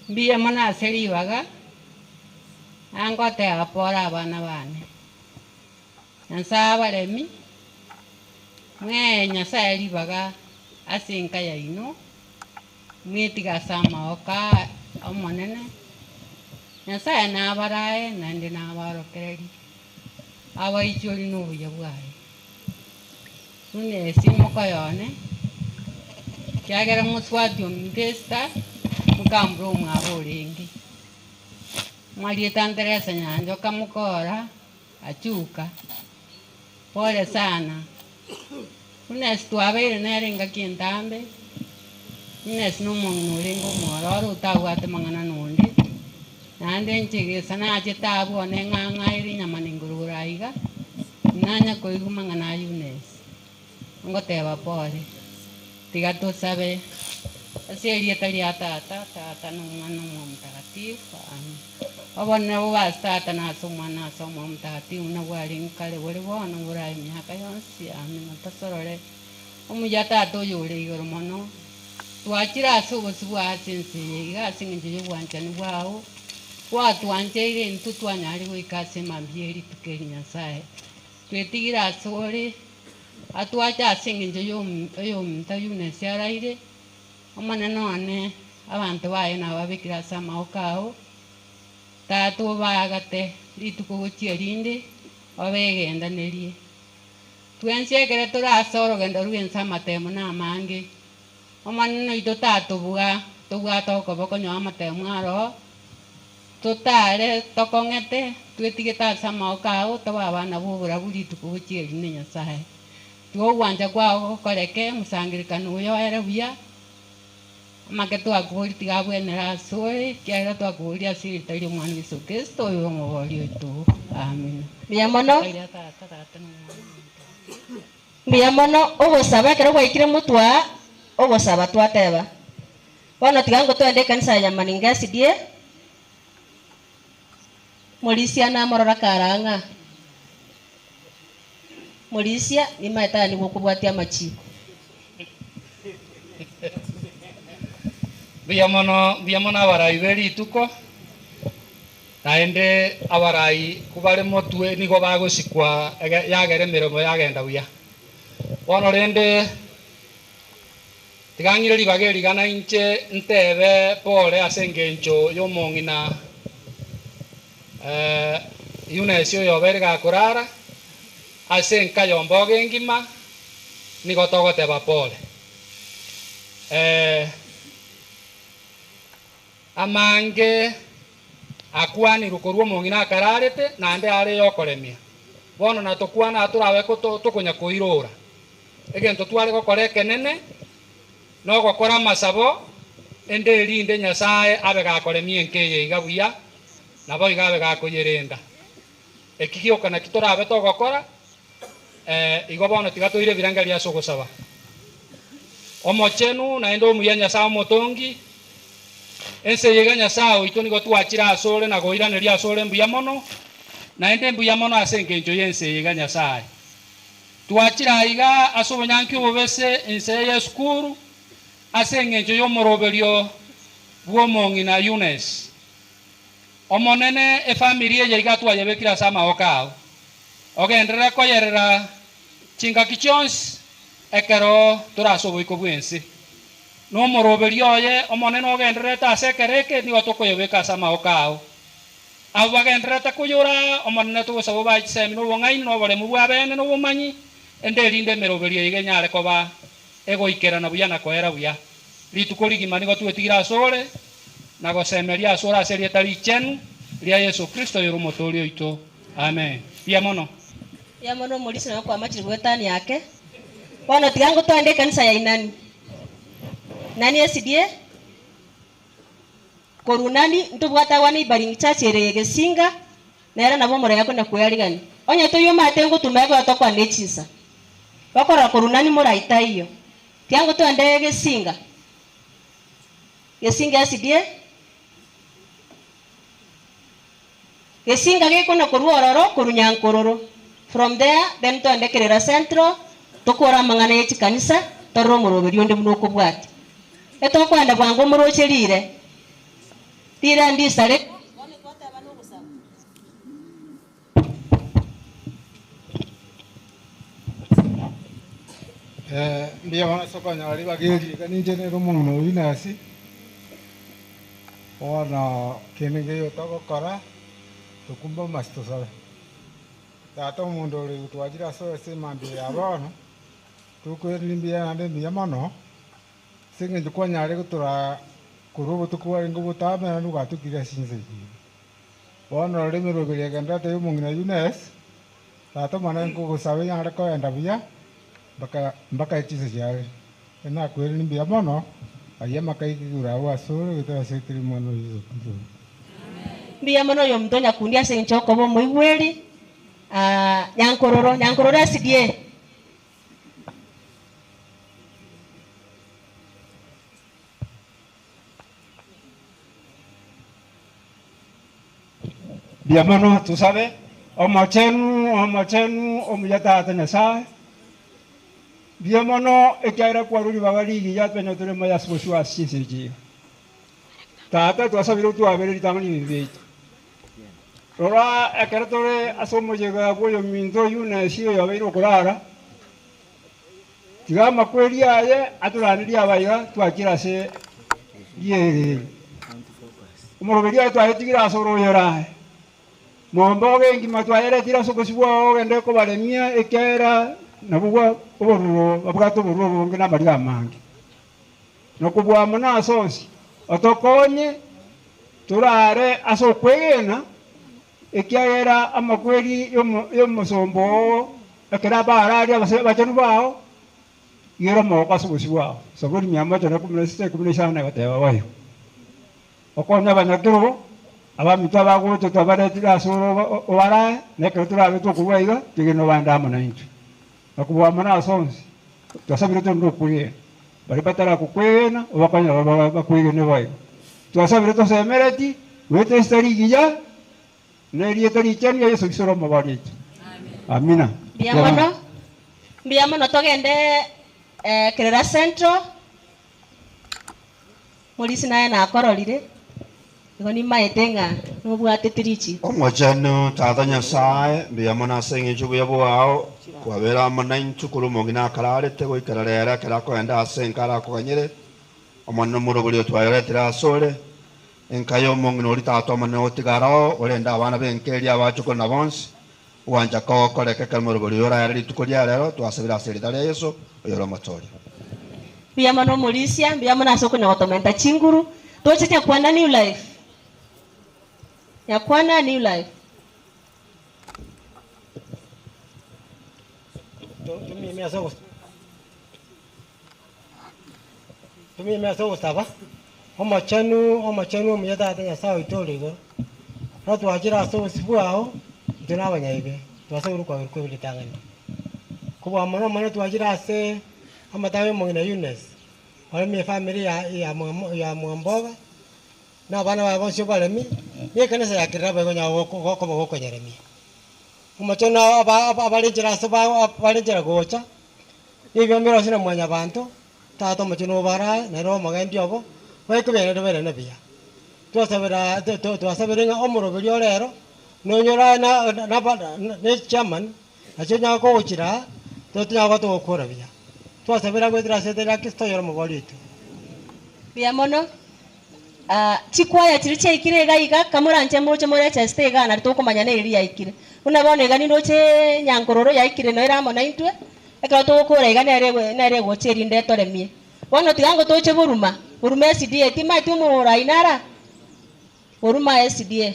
Mbuya mono ase ribaga, nangoteba pore abana bane. Nyasae abaremi, mwee Nyasae ribaga ase enka yaino. Mwetige ase amaboko a Omonene, Nyasae nabarae naende nabaorokererie, abaichorie nobuya bwaye. Buna esimoko yone, ekiagera mosubati ominto Esther, mokambura omwabo orenge. Mwariete Anderesa Nyanchoka mokora achuka, pole sana. Buna ase twabeire nere engaki entambe, buna ase nomong'ina orenge omwororo otabwate mang'ana nonde, naende inche gesa nachete abwo one ng'ang'aire enyama na engorogoro aiga, nanya koigwa mang'ana aywo buna ase. Ngoteba pole, tiga tosabe. Ase erieta ria Tata, Tata, na Omwana, Omoyo Omotagatifu. Amen. Obonene bobe ase Tata, na ase Omwana, na ase Omoyo Omotagatifu, buna bwarenge kare, bore bono, borae emiaka yonsi. Amina. Tosorore omuya Tata oyore igoro mono, twachire ase obosio bwao ase ense eye iga ase eng'encho y'obwanchani bwao, gwatwancheire intwe twanyare goika ase emambia ye rituko eri Nyasae. Twetigire asore, atwache ase engencho y'oyominto Yunesi araire, Omonene one, abanto baye nababekire ase amaboko ao, Tata obaagate rituko gochia rinde, obegendanerie. Twensi ekero tore ase orogendo rw'ense amatemo namange, Omonene oito tatobua, tobwate okoboko nyowe amatemo aroo, Totare tokong'ete, twetigete ase amaboko ao, tobe abana b'oborabu rituko gochia erinde Nyasae. Tiga ogwancha kwao gokoreke, omosangererekano oyo oere buya, amake twakoboria tiga abwenere asore, ekiagera twakoboria ase erieta ri'Omwana Yeso Kristo, oyore Omobooria oito. Amina. Mbuya mono. Eria Tata, Tata na Omwana na Omoika. Mbuya mono ogosaba ekero gwaikire motwe aa, ogosaba twateba. Bono tiga ngotwende ekanisa ya Nyamaninga SDA, Morisia namorora kare ang'a. Morisia, nimaete aya nigo okobwatia amachiiko. Mbuya mono, mbuya mono abarai be rituko, naende abarai kobare motwe nigo bagosikwa ege yagera emeremo yagenda buya. Bono rende. Tiga ng'ire ribaga eri gana inche ntebe pore ase engencho y'omong'ina Eunice oyo obeire gakorara ase enka y'omboga engima, nigo togoteba pore. Amange akwanirwe korwa omong'ina akararete, naende are yokoremia. Bono natokwana aa torabe tokonya koirora. Egento tware gokora ekenene nogokora amasabo, ende erinde Nyasae abe gakoremia enka eye iga buya, naboigo abe gakoyerenda. Eki gioka naki torabe togokora, igo bono tiga toire ebirengererio ase ogosaba. Omochenu naende omuya Nyasae omotongi, ense eye iga Nyasae oito nigo twachire asore na goiraneria asore mbuya mono, naende mbuya mono ase engencho y'ense eye iga Nyasae. Twachire aiga ase obonyanki obobese ense y'esukuru ase engencho y'omoroberio bw'omong'ina Eunice. Omonene, efamiri eye iga twayebekire ase amaboko ao. Ogenderere koyerera chingaki chionsi ekero tore ase oboiko bw'ense. Nomoroberio oye Omonene ogendererete ase ekero eke nigo tokoyobeka ase amaboko ao. Abwo bagendererete koyora, Omonene togosaba obae chisemi na obong'aini na oboremu bw'abeene na obomanyi, ende erinde emeroberio eye iga enyare koba egoikerana buya na koera buya. Rituko rigima nigo twetigire asore, na gosemeria asore ase erieta richenu ria Yeso Kristo oyore Omotooria oito. Amen. Mbuya mono. Mbuya mono omorisia nonya kwamachire goetania ake. Bono tiga ngotwande ekanisa ya Inani. Inani SDA. Korwa Inani ntobwate agwo neighboring church ere ye Gesinga, nere nabo omoraya kona kwearigania. Onye toiyo omanyete ngotuma ekero tokwana ne chinsa. Bakorora korwa Inani morai taiyo. Tiga ngotwande Gesinga. Gesinga SDA. Gesinga gekona korwa ororo korwa Nyankororo. From there then toende Kerera Central tokore amang'ana ye chikanisa torore omoroberio onde buna okobwatia. Etokoenda bwango omoroche rire rire ndisare. Bono twateba nogosaba. Mbuya mono ase okonyora ribaga eri iga ninche nere omong'ina o Eunice, bono kende nkeiyo togokora, tokumbe amasi tosabe. Tata omonto ore igoro twachire ase ase emambia ya bono, tokoiraneria mbuya naende mbuya mono, ase eng'encho kwanyarire gotoraa korwa obotuko bwarenge obotambe naende ogwatokire ase chinsa echi iga. Bono rora emeroberi egendererete ya omong'ina Eunice, Tata omone nkogosaba enyare koenda buya mpaka mpaka chinsa chiare. Nakoiraneria mbuya mono, ayio amakaiki igoro agwo asore goetera ase ekero Omwana o Yeso Kristo. Mbuya mono oyominto Nyakundi ase engencho yokoba omoigweri, Nyankororo, Nyankororo SDA. Mbuya mono tosabe, Omochenu, Omochenu, omuya Tata Nyasae, mbuya mono ekiagera kwarure ribaga rigiya twenye tore moyo ase obosio ase chinsa echi iga. Tata twasabire otwabere ritang'ani ebibe biaito. Rora ekero tore ase omoyega bw'oyominto oyio na esi oyobeire okorara, tiga amakweri aye atoranerie abaiga twakire ase rieri eri. Omoroberi aye twayetigire ase oroyoro aye. Momba ogengima twayeretire ase obosio bwao ogende kobaremia ekiagera nabwo bwa oboruro babwate oboruro obonge na amariga amange. Na kobua mono ase onsi, otokonye torare ase okwegena, ekiagera amakweri y'omosomba oo ekero abaararia abachenu bao, igere omogoko ase obosio bwao. Saburi mia moja na kumi na sita ikumi na isano egoteba boigo. Okonye abanyakerogo, abaminto abagocha twabaretire ase ore obarae, na ekero torabe tokorua iga, twegene obande amo naintwe. Na kobua mono ase onsi, twasabire torende okwegena. Baria batarakokwegena, obakonye nabo bakwegene boigo. Twasabire tosemereti, goeta esita rigiya, na erieta richenu ria Yeso Kristo ore Omobori oito. Amina. Mbuya mono, mbuya mono togende Kerera Central, Morisi naye nakororire, igo nimaete ng'a nobwatete richiiko. Omochenu Tata Nyasae, mbuya mono ase engencho y'obuya bwao, kwabera amo naintwe korwa omong'ina akararete goikera rero ekero akoenda ase enka arakoganyere. Omonene omorobori otwayoretire asore, enka y'omong'ina oria Tata Omonene otigare oo, orende abana b'enka eria abachokore na bonsi, ogwancha kwao gokoreke ekero omorobori oyo oraere rituko ria rero, twasabire ase erieta ria Yeso, oyore Omotoori. Mbuya mono omorisia, mbuya mono ase okonya gotomenta chinguru, toche Nyakwana New Life. Nyakwana New Life. Tumime ase ogosaba, Omochenu, Omochenu, omuya Tata Nyasae oito ore igoro, ekero twachire ase obosio bwao, intwe na abanyabibe, twasabire okwaberwa kw'ebibe ritang'ani. Kobua mono mono twachire ase amatanga y'omong'ina Eunice, oremie efamiri ya ya ya Mwamboga, na abana baye bonsi obaremie, na ekanisa ya Kirabo ekonyara gokoba gokonyeremia. Omochenu aba abare nchera ase ba bare nchera gocha, na ebiombe bire ase na mwanyabanto, Tata omochenu obarae, nere omogendi obo, baike biaye naende buya. Twasabera twasabire ng'a omoroberi ore ero, nonyore aye na naba ne chairman, nache onyare kogochira aa, totonyare koba togokora buya. Twasabire goetera ase erieta ria Kristo oyore omobori oito. Mbuya mono. Chikwaya chiria chiaikire iga iga, kamoranche moche morecheste igaa nario tokomanya nereri yaikire. Buna bono iga nindoche nyankororo yaikire noyo ere amo naintwe, Ekero togokora iga nere nere egocha erinde etoremie. Bono tiga ngotoche boruma, boruma SDA, timaeti omorai nara? Boruma SDA.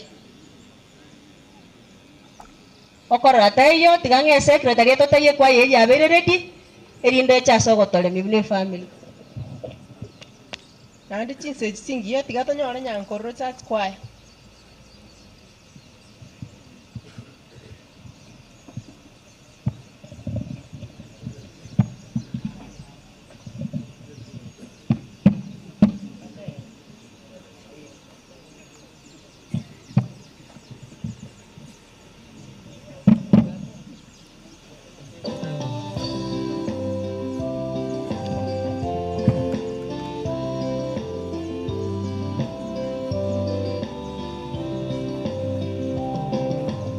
Okorora taiyo, tiga ng'a esecretary etotebie ekwaya eyio yabeire ready, erinde eche ase ogotoremia buna efamily. Naende chinsa echi chingiya tiga tonyore nyankororo church choir.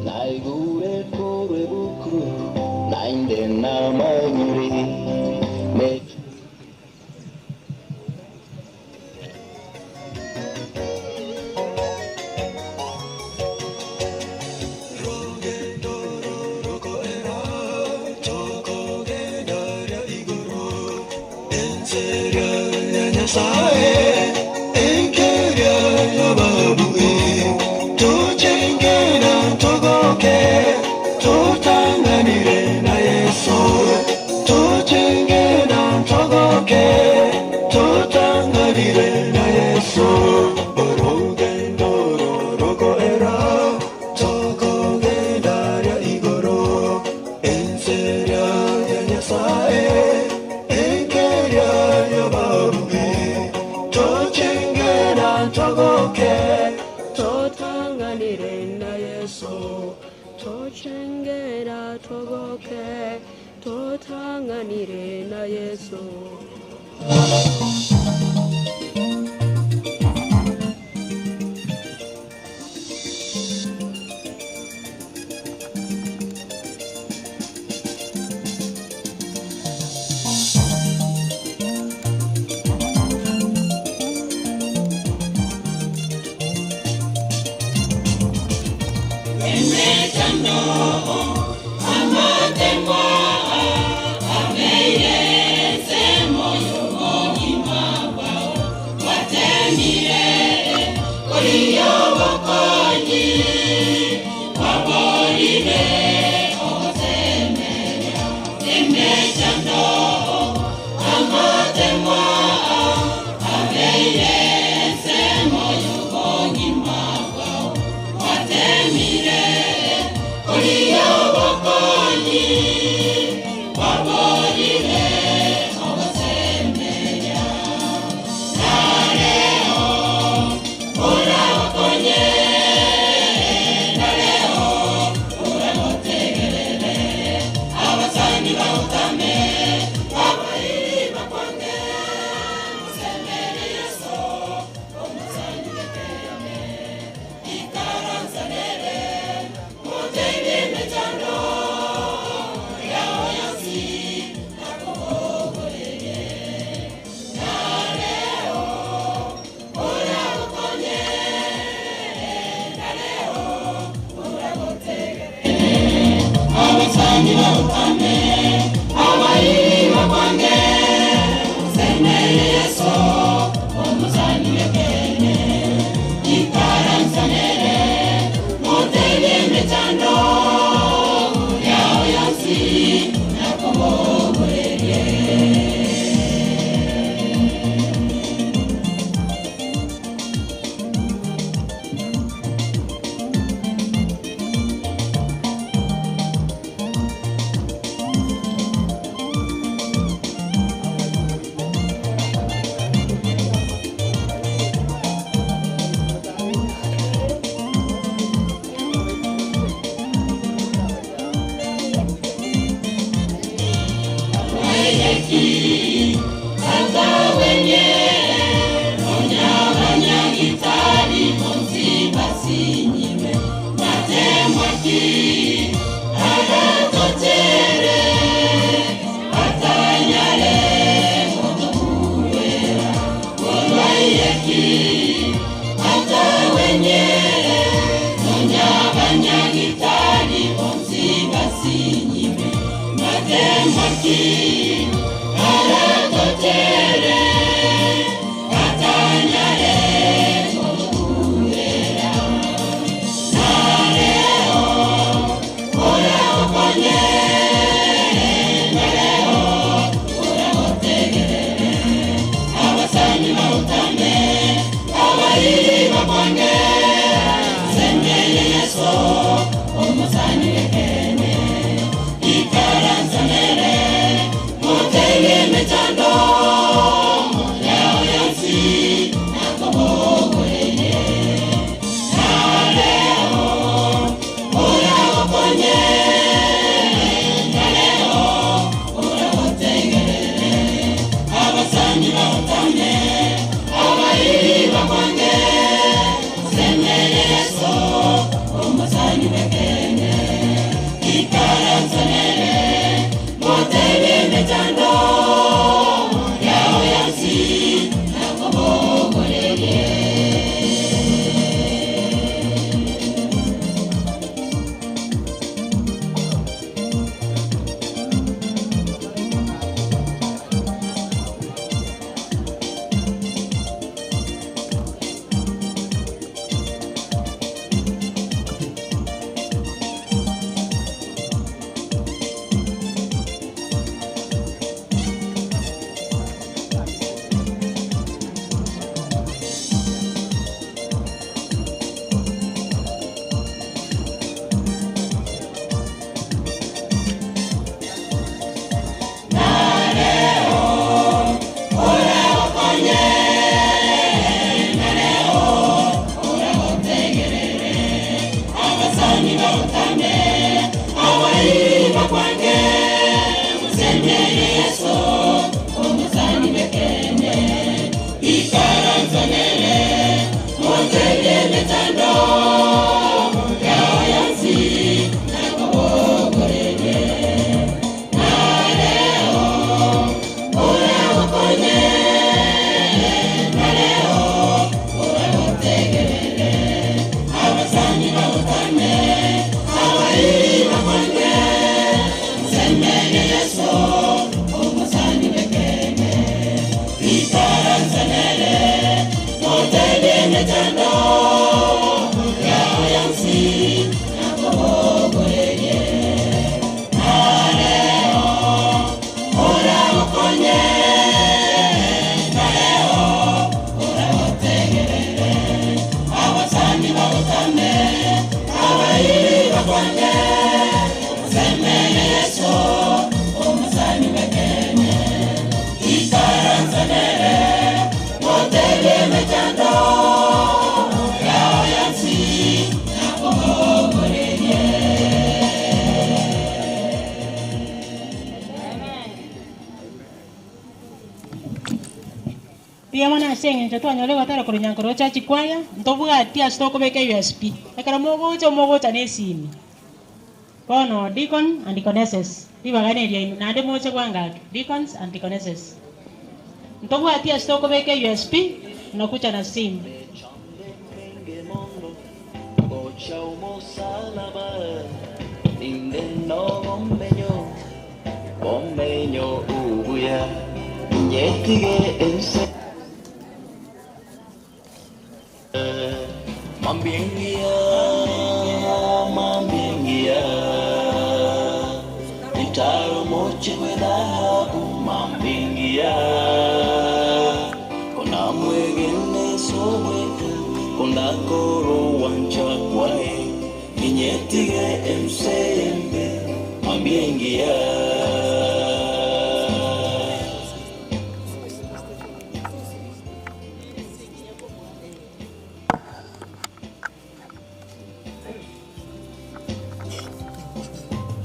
Naigure korwa ebuku, naende namanyire, ne. Tegenera toboke totang'anire na Yeso. Mbuya mono ase eng'encho twanyora egotera korwa Nyankoro Church Choir, ntobwati ase tokobeka USB. Ekero mogocha mogocha na esimi. Bono deacon and deaconesses, ribaga neriaino, naende moche bwango ake, deacons and deaconesses. Ntobwati ase tokobeka USB, mnakuja na simu. Gocha omosalaba ninde nobomenyo bomenyo obuya nyetige ense mambia mambia ntaro moche bw'edhahabu mambia kona mwegene sobweka kondakoro wancha kwae ninyetige emsembe mambia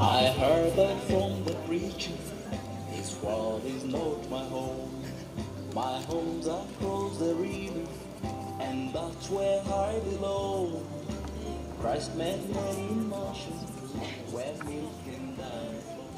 I heard that from the preacher. This world is not my home. My home's across the river, and that's where I belong. Christ made many nations where milk and honey flow.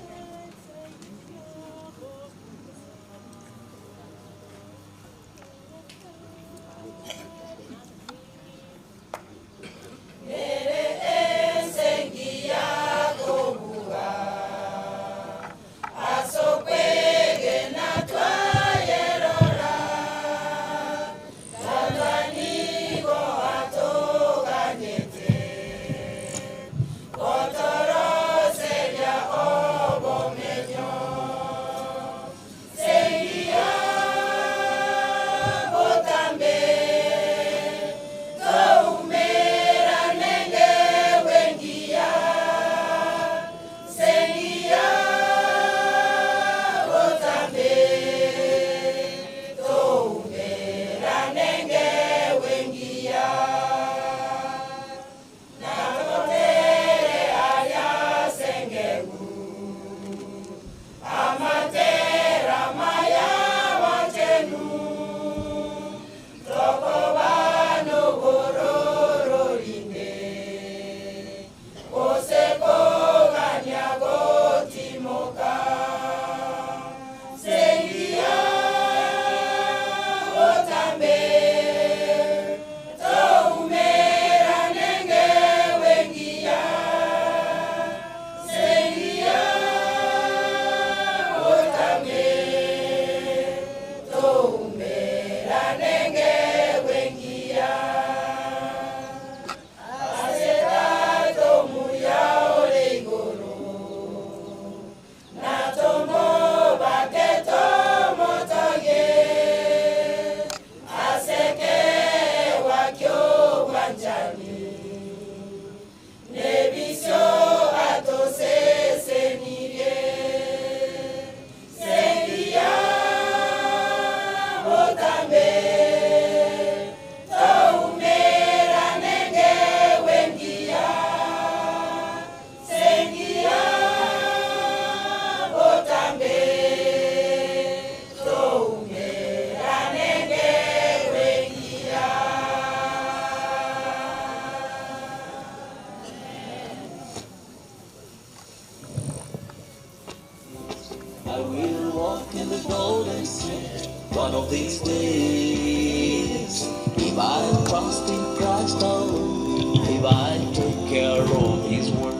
I will walk in the golden street one of these days. If I trust in Christ alone, if I take care of His word.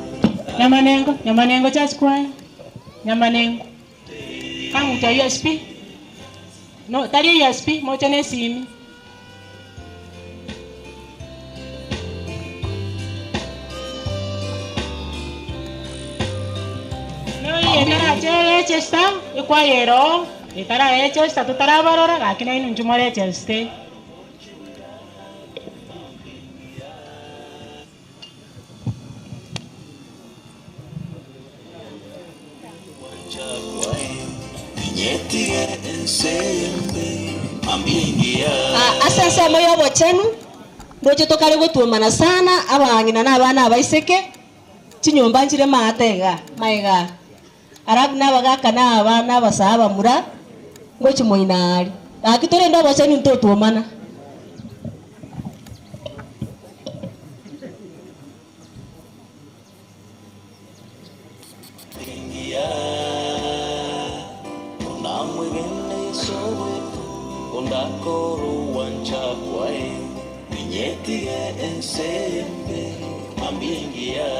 Nyamanengo, Nyamanengo Church Choir. Nyamanengo. Kangucha USB. No, tari USB, mocha nesimi. No, yetara chesta, ikwayero, yetara echesta tutarabarora, gakina inu nchumore echeste. Nyetige ensembe mambia Ah, ase ensemo ya obochenu ndoche tokare gotuomana sana abang'ina na abana abaiseke chinyomba nchire maate iga maiga arabu nabagaka na abana abasaa abamura ngochi moina ari. Gaki torende obochenu ntotwomana. Engiya, onamwegene isobweka, ondakora ogwancha kwaye, ninyetige ense embe, mambia engiya.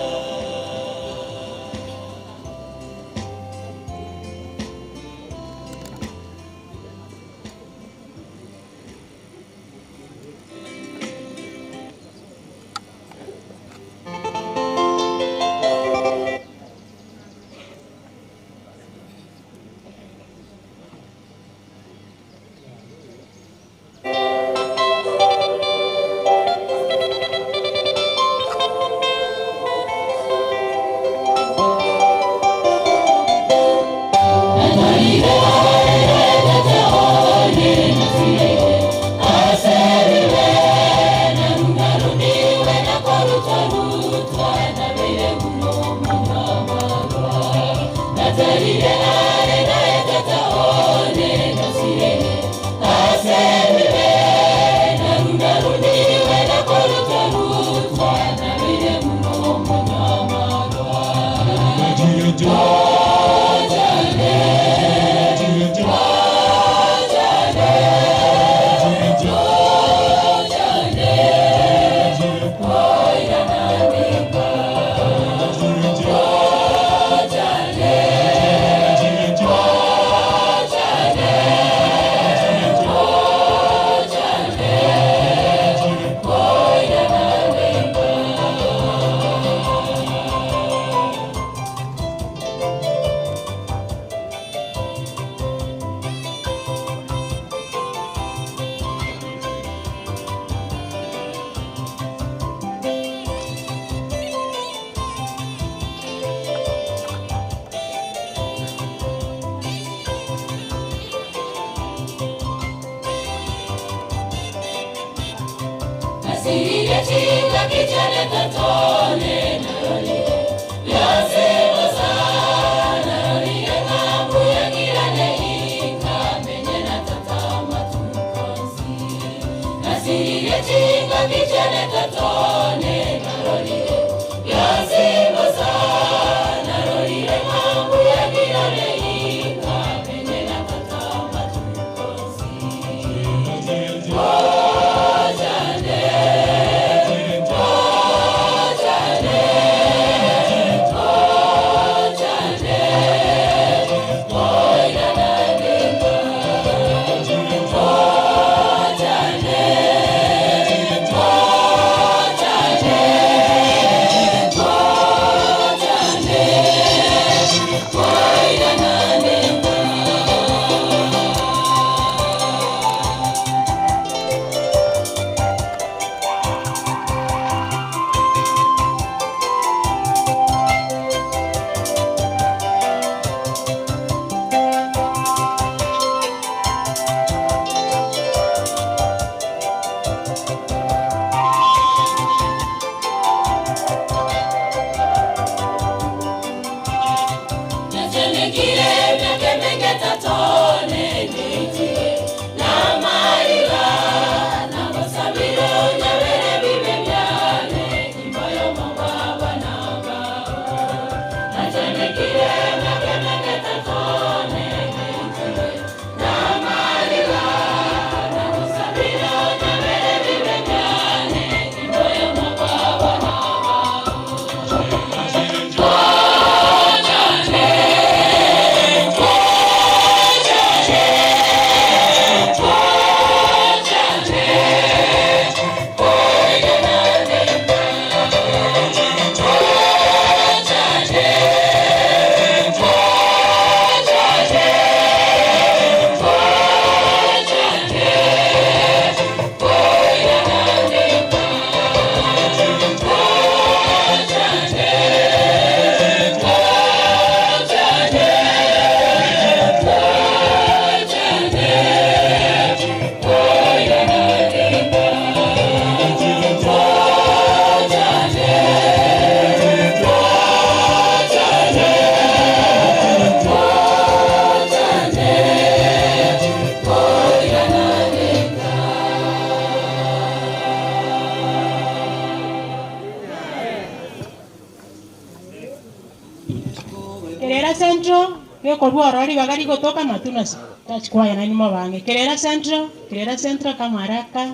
Central, gekorwa ororo ribaga rigotoka Matunwa Church Choir nainwe mobe ang'e. Kerera Central, Kerera Central kama haraka.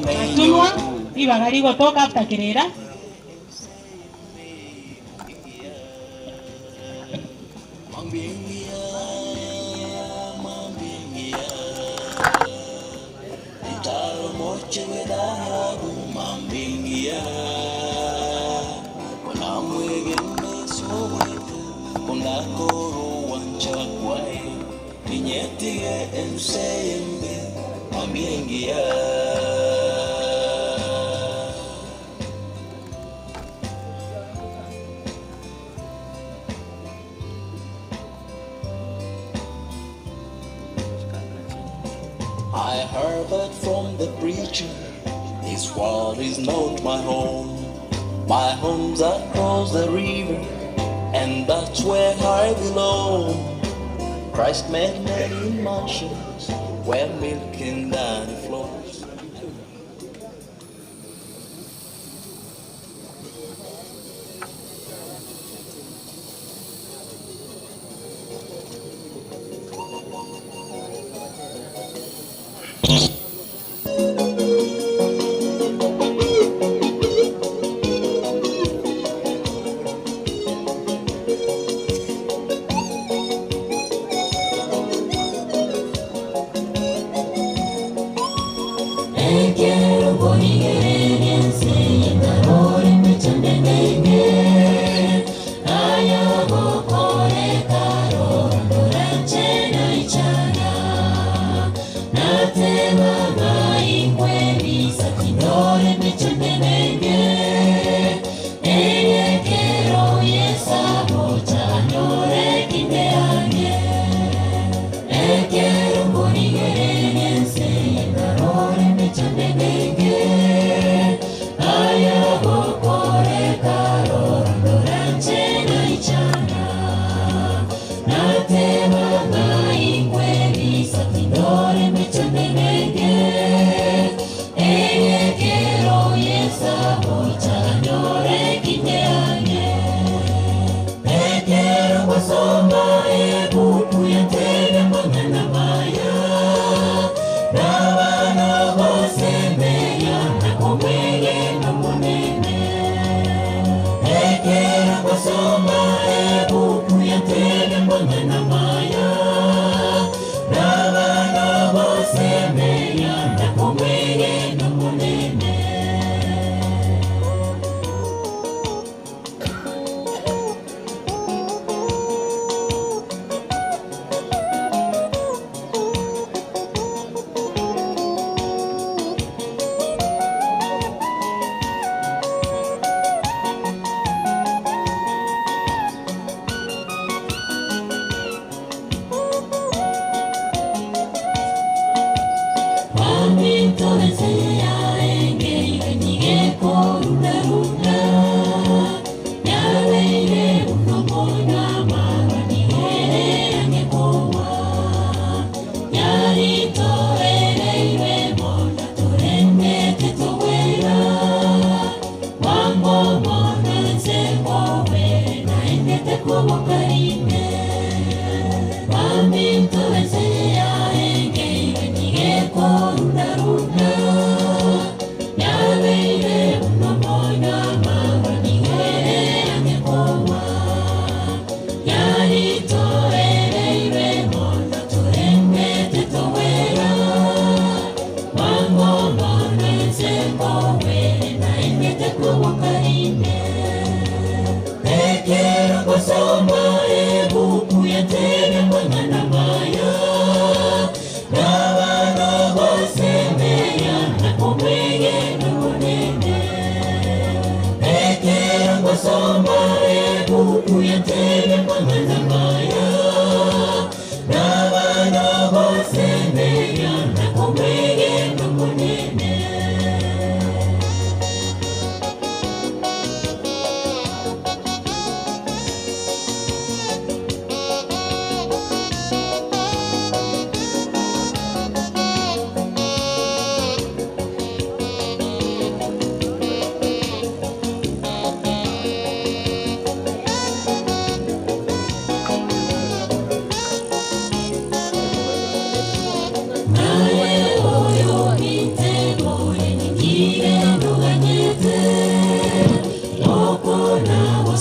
Matunwa, ribaga rigotoka after Kerera. I heard that from the preacher, this world is not my home. My home's across the river, and that's where I belong. Christ made many mansions where milk and honey flows.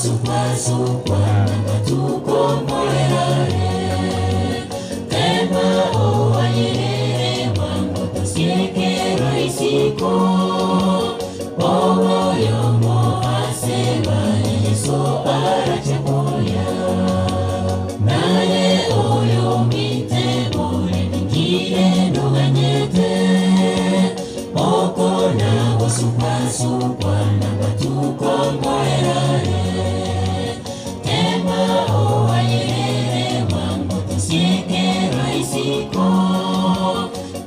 Gosukwa-sukwa na matuko moerare Tema oayerere wango tosiekerwa isiko Oboyomo aseba Yesu arachakoya Naye oyo mitebure ningire nuganyete Okona gosukwa-sukwa na matuko moerare Tema oayerere wango tosiekerwa isiko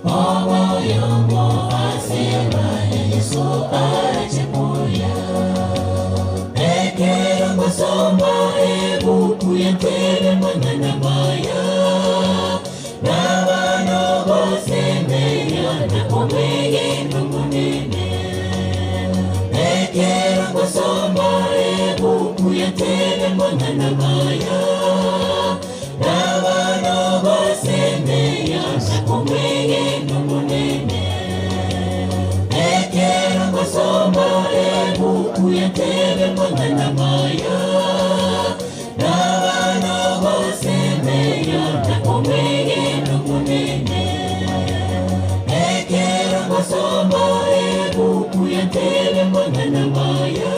Oboyomo aseba Yesu arachakoya Ekero ngosoma ebuku yentebe mang'ana maya N'abano bosemeria na omwegendo munene Ekero ngosoma ebuku yentebe mang'ana maya N'abano bosemeria na omwegendo munene Ekero ngosoma ebuku yentebe mang'ana maya N'abano bosemeria na omwegendo munene Ekero ngosoma ebuku yentebe mang'ana maya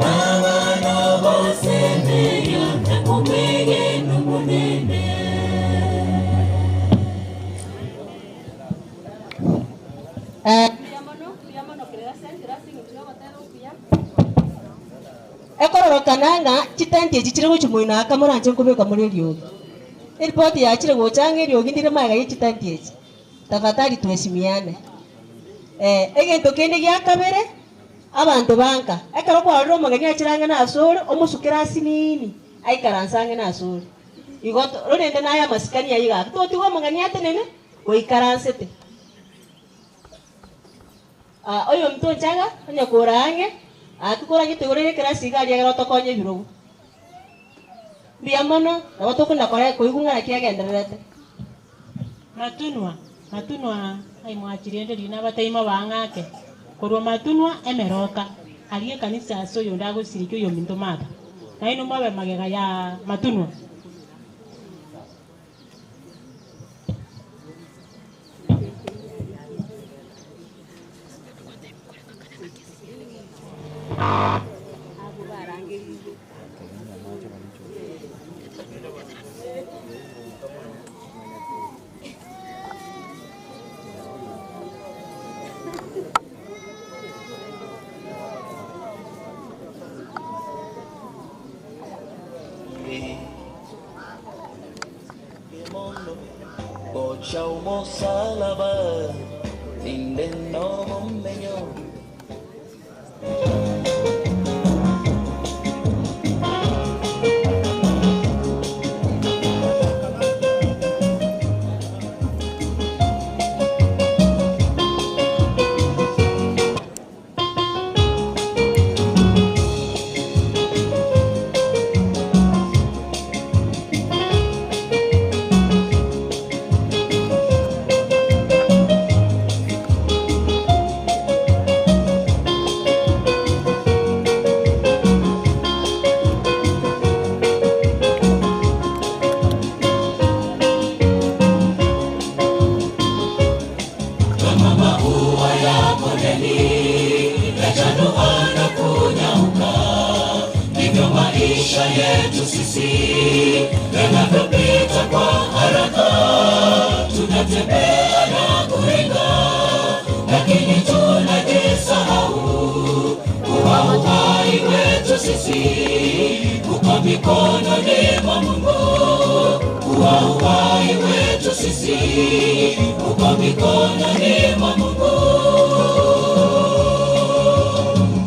N'abano bosemeria na omwegendo munene Ekororokana ng'a chitenti echi chire gochia moino aka moranche nkobeka more eriogi. Eripoti yachire gocha ng'a eriogi ndire magega ya chitenti echi. Tafadhali tuheshimiane. Egento kende gia kabere, abanto banka. Ekero kwarorire omogeni achire ang'e na ase ore, omosukere asinini, aikaranse ang'e na ase ore. Igo rorende naye amasikani aywo gaki. Totiga omogeni atenene, goikaransete. Oyo omonto onchaga, onye kora ang'e, aki koranye toigorere ekerasi iga aria ekero otokonye ebirogo. Mbuya mono, nabo tokona kore koigwa ng'a naki agendererete. Matunwa, matunwa ai mwachirende rina abateimo bang'ake. Korwa matunwa emeroka, aria ekanisa ase oyonde agosiriki oyominto Martha. Nainwe mobe magega ya matunwa. Gocha omosalaba ninde nobomenyo Kama maua ya kondeni yachanua na kunyauka, ndivyo maisha yetu sisi yanavyopita kwa haraka. Tunatembea na kuringa, lakini tunajisahau kuwa uhai wetu sisi uko mikononi mwa Mungu, kuwa uhai wetu sisi uko mikononi mwa Mungu.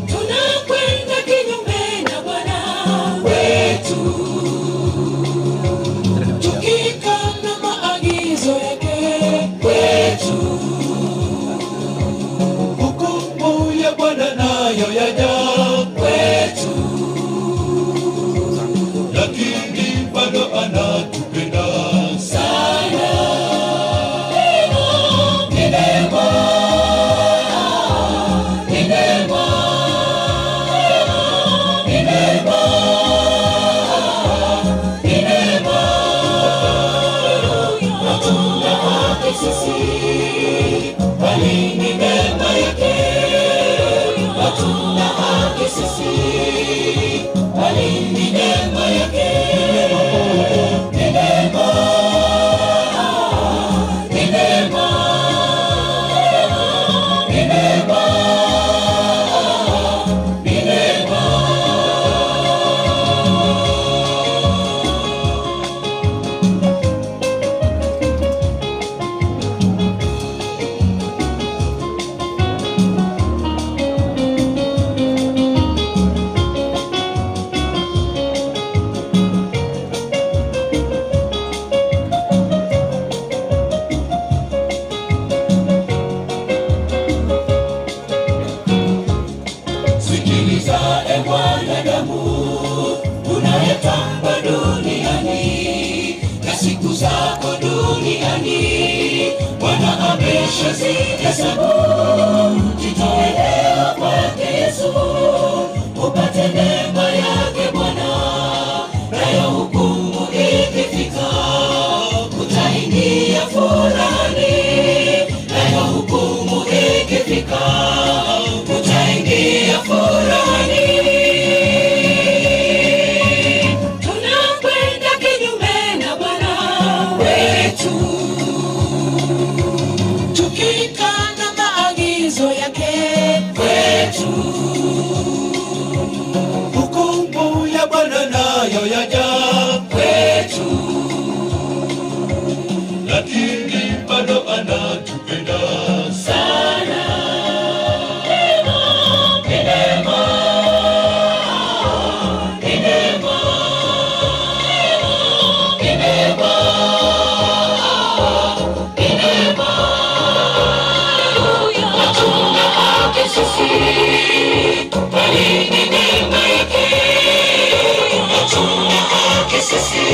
Tunakwenda kinyume na Bwana wetu, tukikana maagizo yake kwetu. Hukumu ya Bwana nayo yaja kwetu, lakini bado anatupenda sana. Ni neema sisi, bali ni neema yake. Ni neema, ni neema, ni neema, ni neema. Sikiliza e mwanadamu, unayetamba duniani na siku zako duniani, Bwana ameshazihesabu. Jitoe leo kwake Yesu, upate neema yake Bwana, nayo hukumu ikifika, utaingia furani. Nayo hukumu ikifika, utaingia furani. Tunakwenda kinyume na Bwana wetu, tukikana maagizo yake kwetu. Hukumu ya Bwana nayo yaja kwetu, lakini bado anatupenda sana. Ni neema, ni neema, ni neema, ni neema. Hatuna haki sisi, bali ni neema yake. Hatuna haki sisi,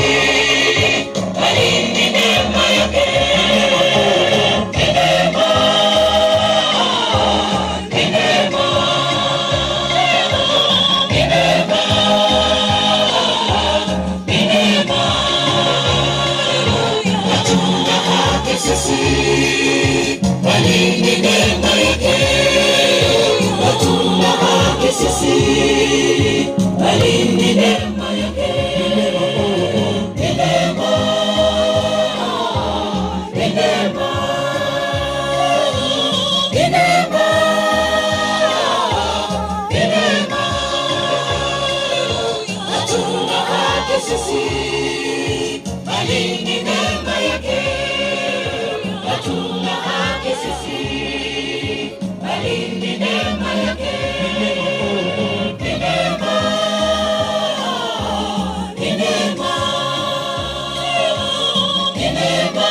bali ni neema yake. Ni neema, ni neema, ni neema, ni neema. Hatuna haki sisi, bali ni neema yake. Hatuna haki sisi, bali ni neema yake. Ni neema, ni neema, ni neema, ni neema. Hatuna haki sisi, bali ni neema yake. Hatuna haki sisi, bali ni neema yake. Ni neema, ni neema, ni neema,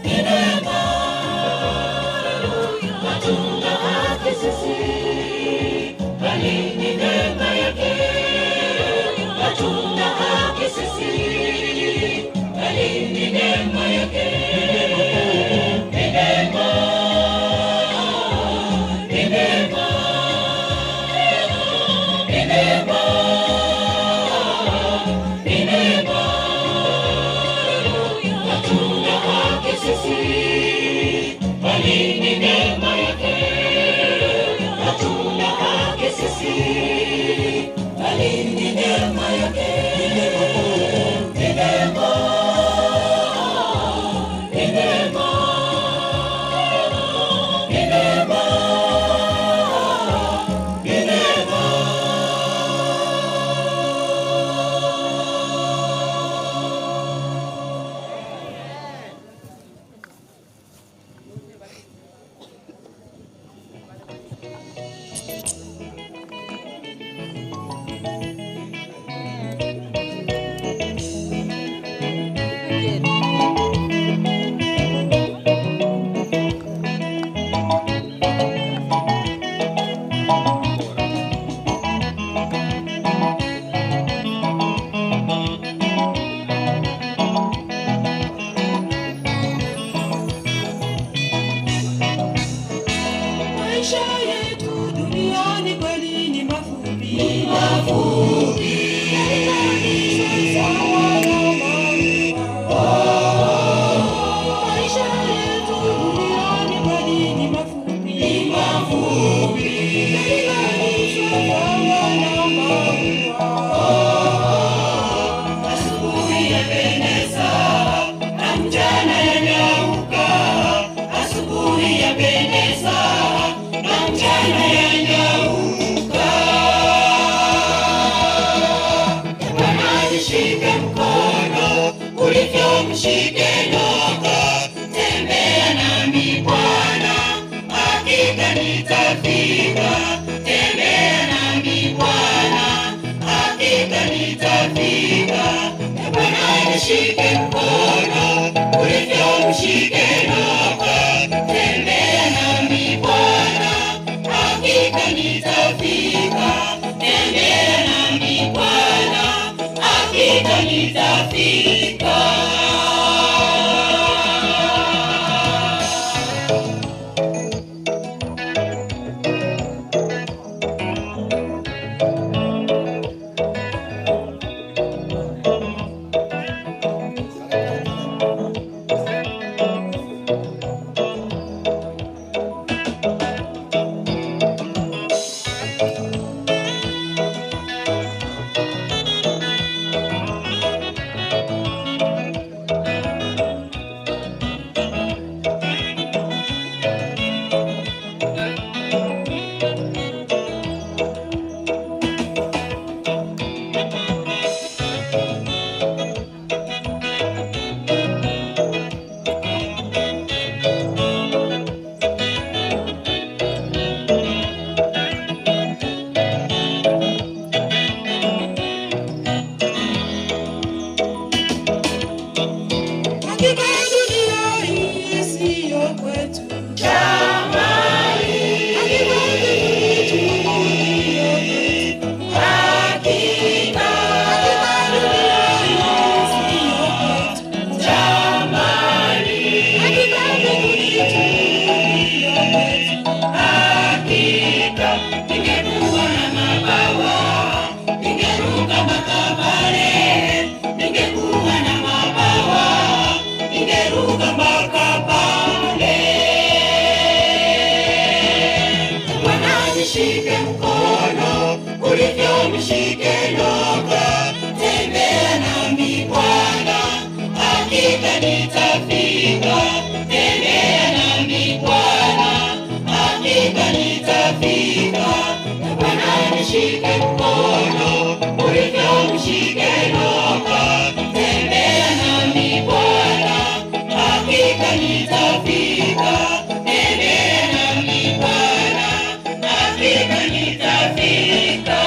ni neema. Hatuna haki sisi, bali ni neema yake. Hatuna haki sisi, bali ni neema yake. Ni neema, ni neema, ni neema, ni neema. Hatuna haki sisi, bali ni neema yake. Hatuna haki sisi, bali ni neema yake. Ni neema, ni neema, ni neema, ni neema. Maisha yetu duniani kweli ni mafupi, Ni mafupi. Sawa na maua. Maisha yetu duniani kweli ni mafupi, Ni mafupi. nishike mkono, ulivyomshike Noka. Tembea nami Bwana, hakika nitafika. Tembea nami Bwana, hakika nitafika. Hakika dunia hii siyo kwetu. Jamani, hakika dunia hii siyo kwetu. Hakika, hakika dunia hii siyo kwetu. Jamani, hakika dunia hii siyo kwetu. Hakika, ningekuwa na mabawa, ningeruka mpaka pale. Ningekuwa na mabawa, ningeruka mpaka pale. Bwana nishike mkono, ulivyomshike Noka. Tembea nami Bwana, hakika nitafika. Tembea nami Bwana, hakika nitafika. Bwana nishike mkono, ulivyomshike Noka. Tembea nami Bwana, hakika nitafika. Tembea nami Bwana, hakika nitafika.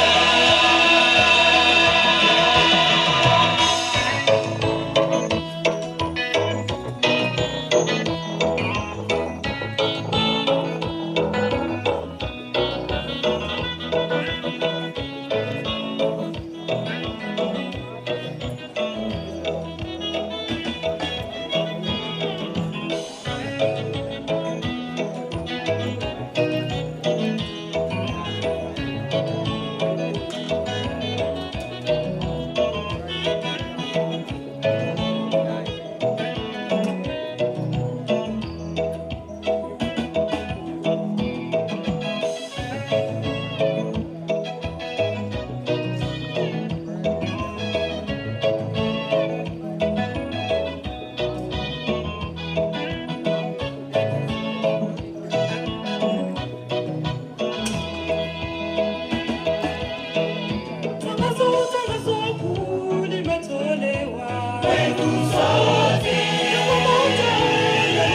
Tangazo, tangazo kuu limetolewa kwetu sote, ya kwamba utaona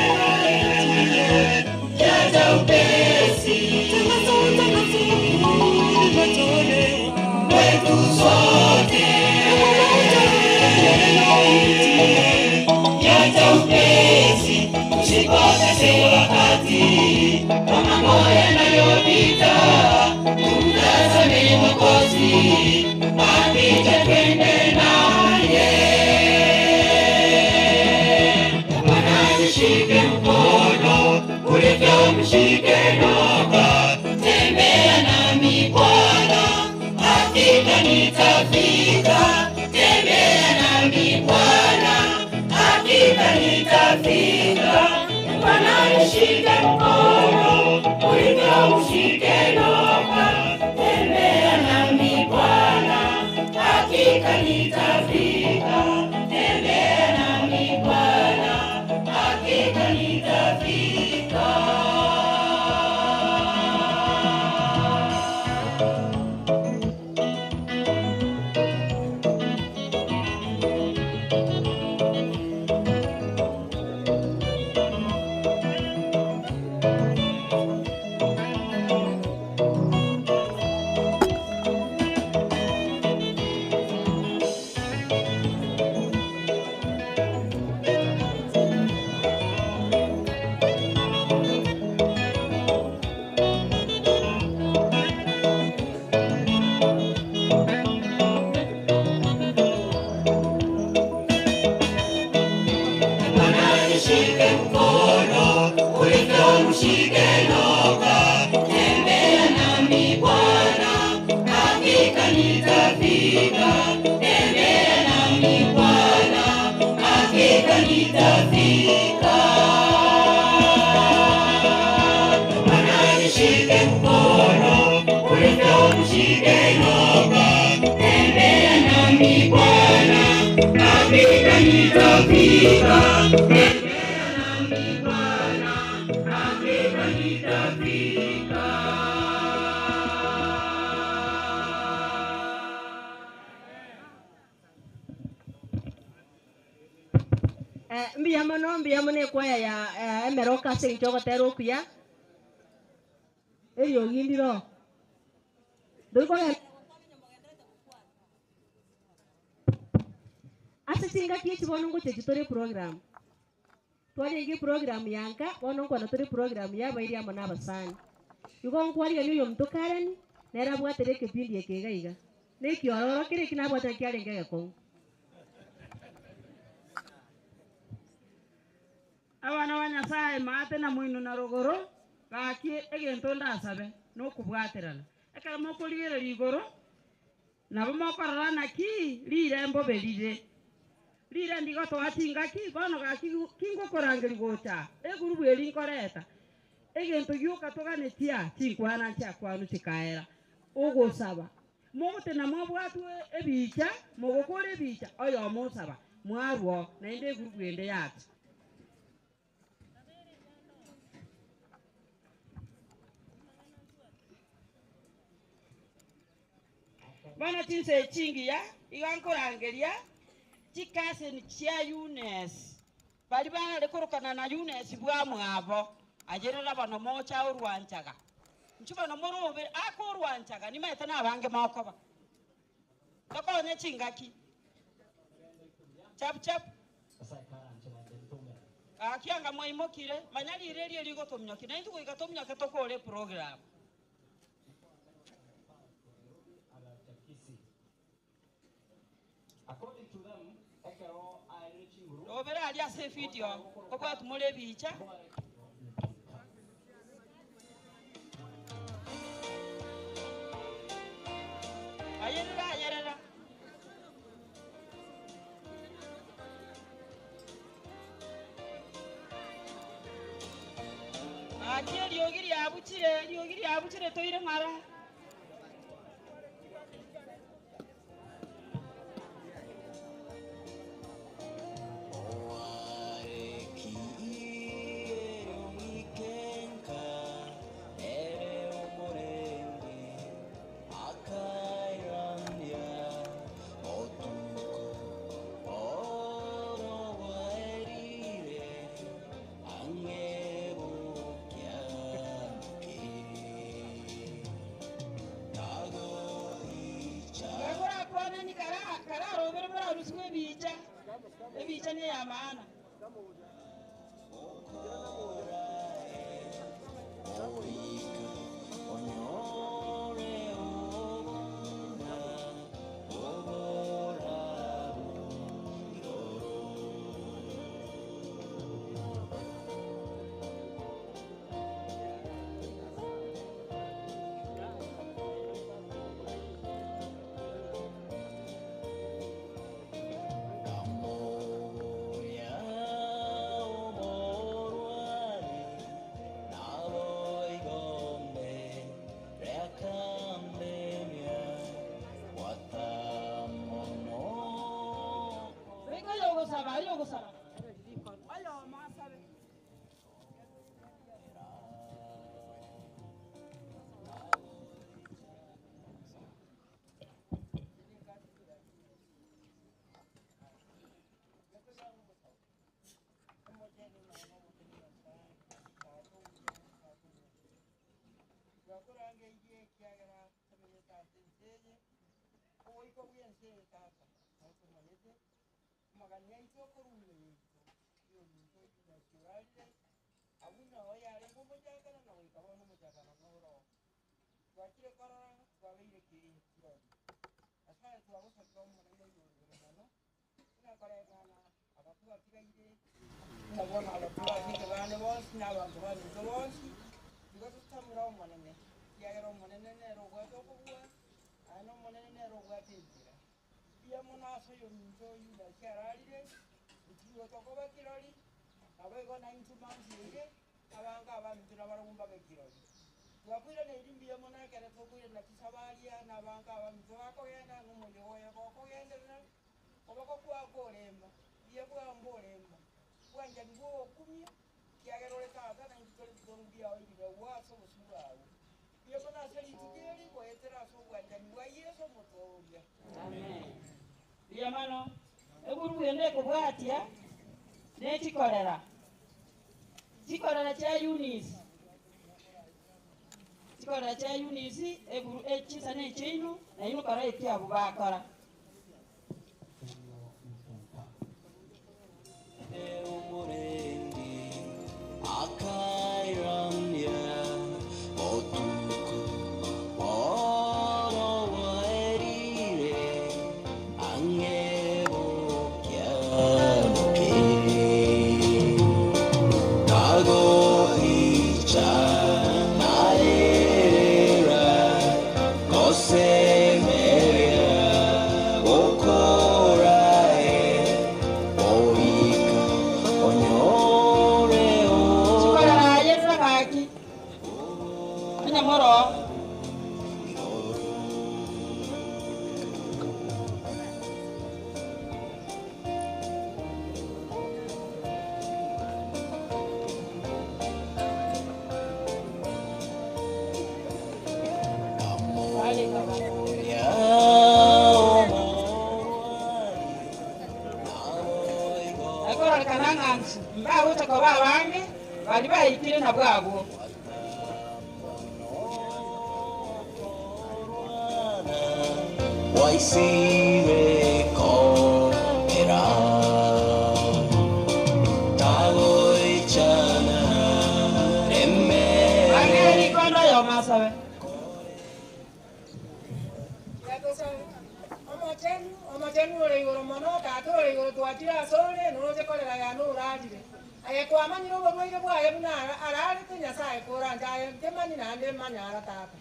yaja upesi. Tangazo, tangazo kuu limetolewa kwetu sote, ya kwamba utaona yaja upesi. Usipoteze wakati kwa mambo yanayopita, tumtazame Mwokozi akija, twende naye. Bwana nishike mkono, ulivyomshike Noka. Tembea nami Bwana, hakika nitafika. Tembea nami Bwana, hakika nitafika. Bwana nishike mkono, ulivyomshike Noka. Tembea nami Bwana, hakika nitafika. Tembea nami Bwana, hakika nitafika. Nishike roho, tembea nami Bwana, hakika nitafika. Tembea nami Bwana, hakika nitafika. Mbuya mono mbuya mono ekwaya ya emeroka ase eng'encho ogotera okuya eriogi ndiro ndorikogenda ase chingaki echi bono ngochechi tore program twarenge program yanka bono nkwana tore program yabairi amo na abasani igo nkwarigani oyo omonto Karen nere abwatere ekepindi eke iga iga na ekiororo kere eki nabwatera kiarenge egekong'u. Abana ba Nyasaye maate na moino na rogoro, gaki egento ndasabe nokobwaterana. Ekero mokorigereria igoro, nabo mokorora naki rire mbobe rire. Rire ndigotoa chingaki, bono gaki kingokorangeria gocha egurubu eri nkoreta. Egento gioka toganetia chinkwana nchiakwanu chikaera. Ogosaba. Mogotena mwabwatwe ebicha, mogokora ebicha, oyomo osaba, mwarwa oo, naende egurubu ende yacha. Bono chinsa echi chingiya iga nkorangeria chikaseni chia Eunice, baria bare korokana na Eunice bwamwabo, ayerera bono mocha orwanchaga. Inchuo bono morobe aka orwanchaga, nimaete nabange mokoba. Tokonye chingaki. Chapu chapu. Gaki anga mwaimokire, manya rire erio rigotominyokia, naintwe goika tominyoke tokore eprogram. Robere aria ase evidio kobwati more ebicha. Ayerera ayerera. Gaki eriogi riabuchire, eriogi riabuchire toire ng'ora. Ngorakwanani kararobere morarusigwe ebicha, ebicha neya maana. Goika oyogosaba, oyogosaba, oyomo asabe. Twakorangeirie ekiagera tomenyete ase ense eye, ogoika bw'ense eye tata, notomanyete, amagani aito okorwa ime yaito, oyominto Yudasi orarire, abwo nao yarenge omochakano na goika bono omochakano noro oo. Twachire korora twabeire kirori. Nyasae twagosabire Omonene oyo ore igoro mono, buna koreng'ana abatwatigaire, buna bono abatwabike bane bonsi na abanto baminto bonsi, tiga totamore Omonene, ekiagera Omonene nere obwate okobua, naende Omonene nere obwate enchera. Mbuya mono ase oyominto Yudasi ararire, intwe tokoba kirori, naboigo naintwe mambia eye, abange abaminto nabarabwo mbabe kirori. Twakoiraneiri mbuya mono ekero tokoirana chisabo aria. na abanto abaminto bakogenda ng'a omoyega oye gokogenderera, koboko kwao koremba, buya bwao mboremba, bwanchani bw'ogokumia, ekiagera ore tata, na intwe tore ebitongu biao ebibe ase obosio bwao. Mbuya mono ase rituko eri, goetera ase obwanchani bwa Yeso Omotooria. Amen. Mbuya mono. Egurubu ende ekobwatia nechikorera. Chikorera chia Eunice. Chikorera chia Eunice, eguru chisani echiaino, nainwe kora eki abwo bakora. Chikorera aye rora gaki, onye moroo. Ekororekana ng'a mbagocha koba abange baria baikire nabwo agwo. Bang'ee rikondo oyomo asabe. Omochenu, omochenu ore igoro mono, Tata ore igoro twachire asore, noroche korera yane orarire. Aye kwamanyire oborwaire bwaye buna ararete, Nyasae koranche aye ntemanyi naende manyara Tata.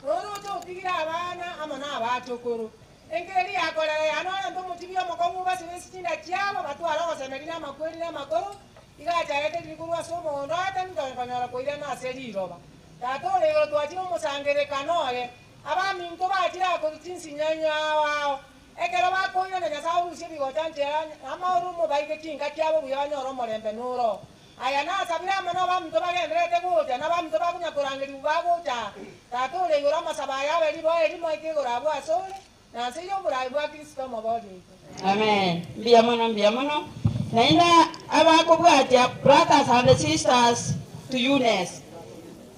Noroche otigire abana amo nabachokoro. Enka eria yakorera yane orente omochibi omokong'u obasibe ase chinda chiabo, batware ogosemeria na amakweri na amakoro, iga achagete riria korwa ase omogondo oye tari konyora koirana ase riroba. Tata ore igoro twachire omosangererekano oye, abaminto bachire akorwa chinsinyanyo ao ao, ekero bakoirana Nyasae orusie ebigocha nchera amaoru mobaige chinka chiabo buya banyore omorembe noro. Aya nasabire amo nabaminto bagendererete gocha, na abaminto bakonya korangerigwa bagocha aa. Tata ore igoro amasabo aya abe riboa erimo aike igoro abwo asore, na nse y'oboraai bwa Kristo Omobori oito. Amen. Mbuya mono, mbuya mono. Naende abakobwatia brothers and sisters to Eunice,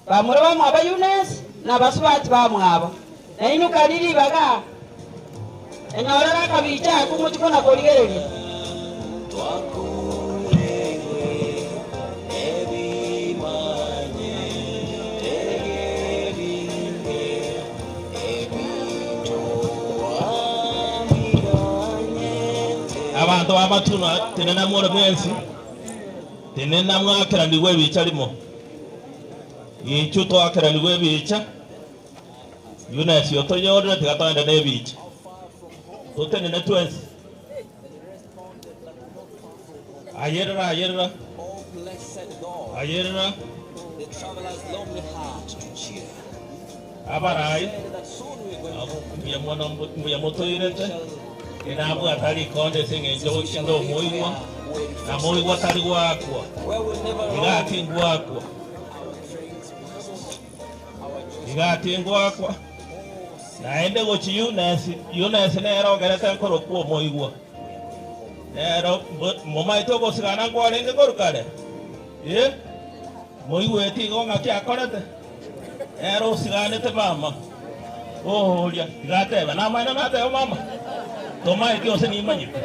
bamura bamwabo Eunice na abasubati bamwabo. Nainwe kari ribaga, enyorere akabicha ako mochie kona korigereria. Abanto b'amatunwa, tenena more mwensi, tenena mwakeranigwe ebicha rimo. Inchuo twakeranigwe ebicha, Eunice otonyorire, tiga togende nebicha. Totenene twensi. Ayerera, ayerera, ayerera. Abarai, mbuya mono, mbuya motoirete, inabwata rikonde ase eng'encho gochia inde omoigwa, na moigwa tari goakwa, iga tingwakwa, iga tingwakwa. Naende gochia Eunice, Eunice nere ogerete nkorokwa omoigwa. Nero momaete ogosigana nkwarenge korwa kare? Ee, moigweti igo ng'aki akorete? Nere osiganete mama oria, tiga atebe, namaene natebe mama, tomaeti ose nimanyete,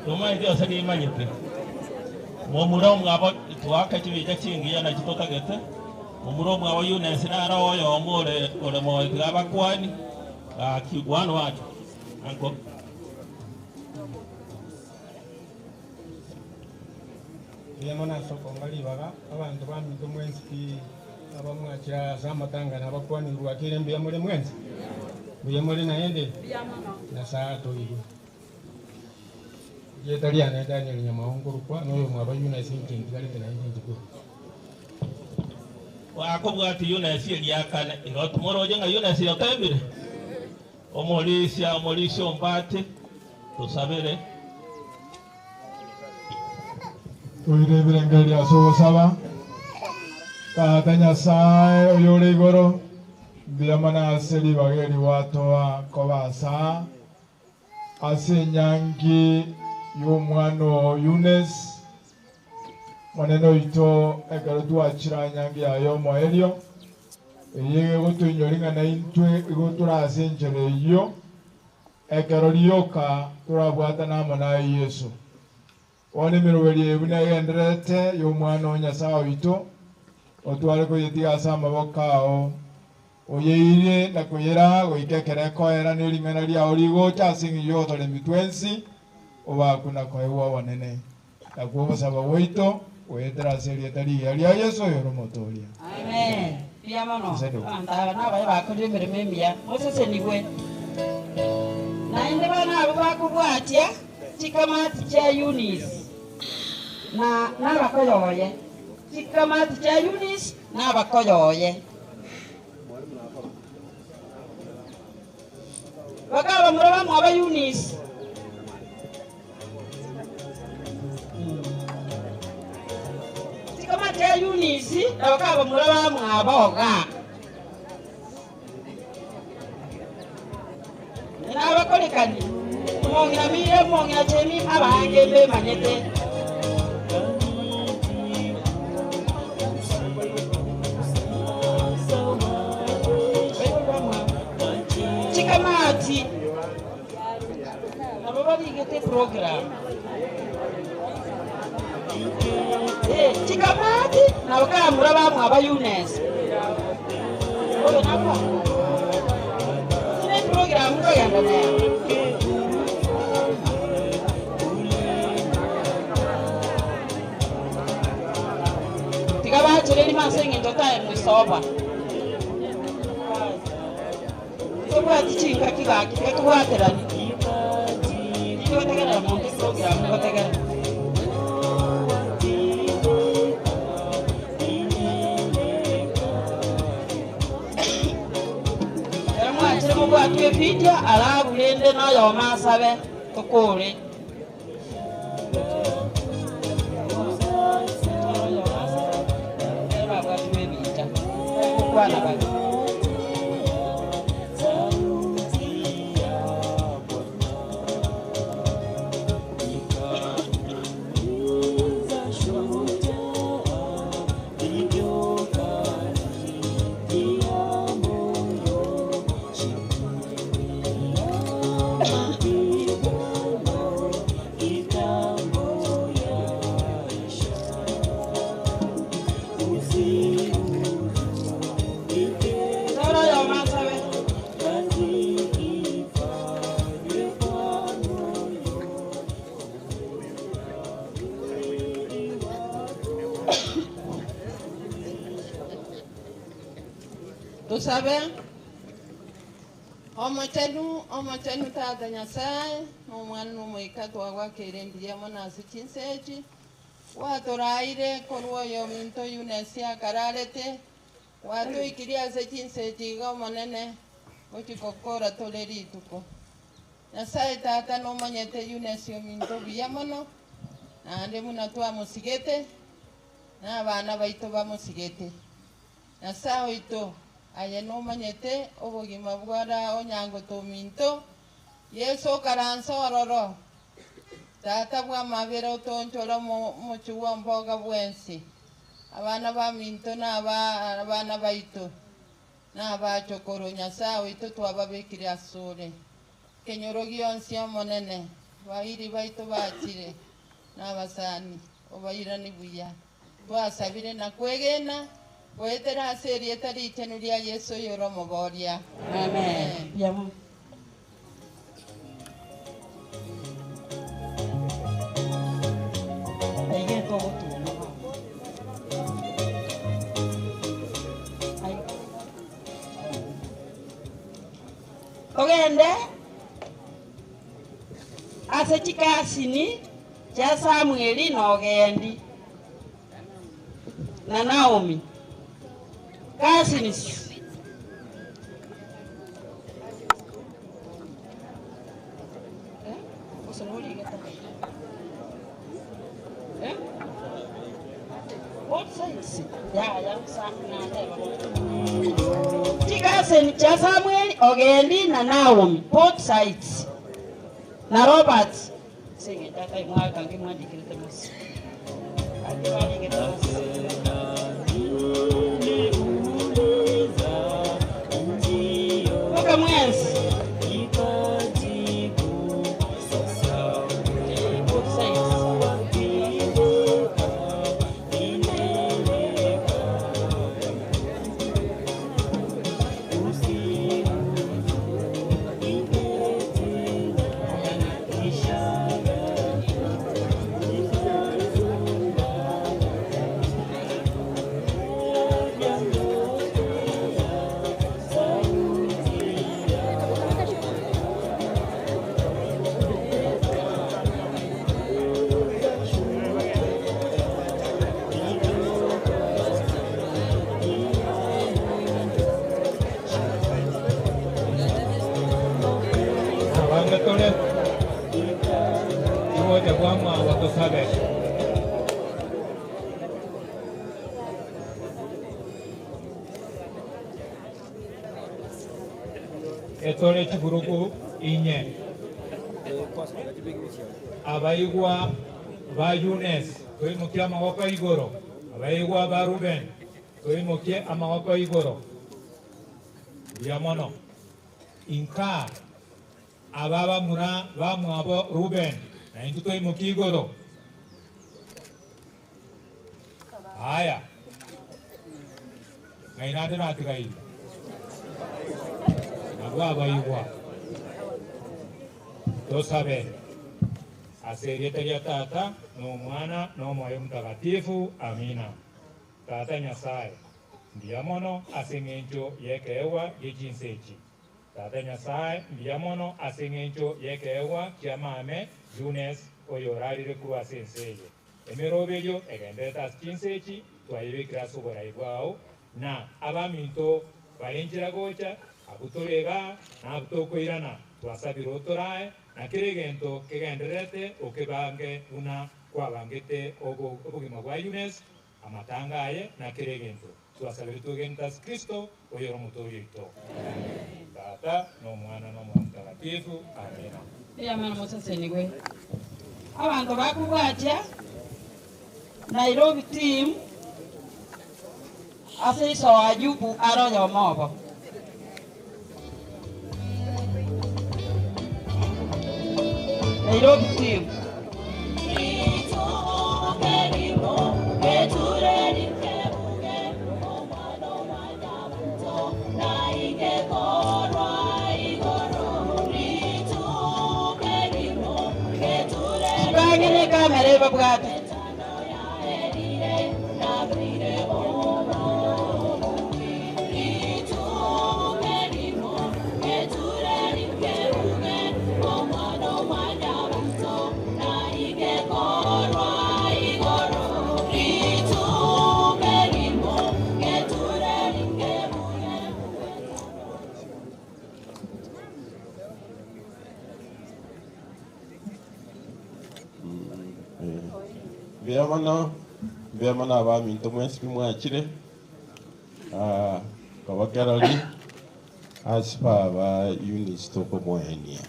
tomaeti ose nimanyete. Momura omwabo twake chibicha chingiya nachi totagete, momura omwabo Eunice nare oyomo ore ore moyo tiga abakwani, gaki one word, uncle. Mbuya mono ase okonga ribaga, abanto baminto mwensi pi abamwachire ase amatanga na abakwanirwe bwakire mbuya more mwensi? Mbuya more naende? Nyasae atoigwe. Erieta riane Daniel Nyamao nkorokwa, na oyomwabo Eunice inche ntigarete naende inche bweka. Akobwati Eunice eriakane igo timoroche ng'a Eunice yotebire omorisia omorisia ombate tosabere. Toire ebirengererio ase ogosaba. Tata Nyasae oyore igoro, mbuya mono ase ribaga eri gwatoa koba ase aa, ase enyangi y'omwana oo Eunice, Omonene oito, ekero twachire enyangi yaye y'omoerio, eyio egotoinyora ng'a naintwe igo tore ase enchera eyio, ekero rioka torabwatane amo naye Yeso. Bono emeroberio eye buna egendererete y'Omwana o Nyasae oito, otware koyetiga ase amaboko ao, oyeire na koyeraa goika ekero ekoera ne ring'ana riao rigocha ase engencho y'ogotoremia twensi, obakwe na koegwa obonene. Nakwo ogosaba gwaito goetera ase erieta rigiya ria Yeso oyore Omotooria. Amen. Mbuya mono. Nsedu. Abanto aba nabaye bakorire emeremo emiya, mosesenigwe. Naende bana abwo bakobwatia chikamati chia Eunice na nabakoyoye, chikamati chia Eunice nabakoyoye. Bakabamura bamwabo Eunice. Chikamati chia Eunice na bakabamura bamwabo iga. Nabakorekani, omong'ina Mira, omong'ina Chemi, abange mbemanyete. Chikamati nabo barigete eprogram. Eh, chikamati nabo kamura bamwaba Eunice. Oyo nakwa. Ine program nkogenda nero. Tiga bachereri ase eng'encho time is over. Tobwati chingaki gaki tiga tobwaterani. Tigotegerera monto eprogram nigotegerera. Ekero mwachire mobwatwe ebicha alafu rende noyomo asabe tokore. Ekero babwatire ebicha gokwana bare. Toro oyomo asabe. Tusabe. Omochenu, omochenu Tata Nyasae, na Omwana na Omoika twagwakeire mbuya mono ase chinsa echi, gwatoraire korwa oyominto Eunice akararete, gwatoikirie ase chinsa echi iga Omonene, gochia gokora tore rituko. Nyasae Tata nomanyete Eunice ominto buya mono, naende buna twamosigete, na abana baito bamosigete. Nyasae oito, aye nomanyete obogima bwara onyangoto ominto, Yeso okaransa ororo, Tata bw'amabera otoonchore omochie bw'omboga bwensi, abana baminto na abana baito, na abachokoro, Nyasae oito twababekire asore. Ekenyoro gionsi Omonene, bairi baito bachire, na abasani, obairani buya. Twasabire na kwegena goetera ase erieta richenu ria Yeso oyore Omoboria. Amen. Mbuya mono. Aigete ogotuma bono. Ai. Togende ase chikasini chia Samweli na Ogendi na Naomi. Cousins. Chikaseni chia Samuel Ogendi na Naomi both sides na Robert ase eng'encho atai mwaka nki mwandikerete mose. Gaki barigete mose. Boka mwensi. Both sides. Abange tore igocha bwa mwabo tosabe. Etore chiguruku inye abaigwa ba Yunes toimokie amagoko igoro, abaigwa ba Ruben toimokie amagoko igoro. Mbuya mono. Inka aba bamura bamwabo Ruben naintwe toimokie igoro. Aya ng'ai nande natigaire nabwo abaigwa tosabe ase erieta ria Tata na Omwana na Omoyo Mtakatifu, amina. Tata Nyasaye, mbuya mono ase eng'encho y'ekeegwa gie chinsa echi. Tata Nyasaye, mbuya mono ase eng'encho y'ekeegwa kia mame Yunes oyo orarire korwa ase ense eye. Emeroberio egenderete ase chinsa echi twayebekire ase oborai bwao, na abaminto bare nchera gocha, abwo tore igaa, na abwo tokoirana, twasabire otorae, na kera egento kegendererete okebange buna kwabangete obogima bwa Yunes, amatanga aye, na kera egento. Twasabire twegenete ase Kristo, oyore Omotoori oito. Tata, na Omwana, na Omoyo Omotakatifu. Amina. Mbuya mosesenigwe. Abanto bakobwatia Nairobi team ase iso Ayubu are oyomo obo. Nairobi team. Bang'ine kamera ebabwate. Mbuya mono, mbuya mono abaminto mwensi mwachire. Ah, kobokerori ase baba Eunice tokomoenia.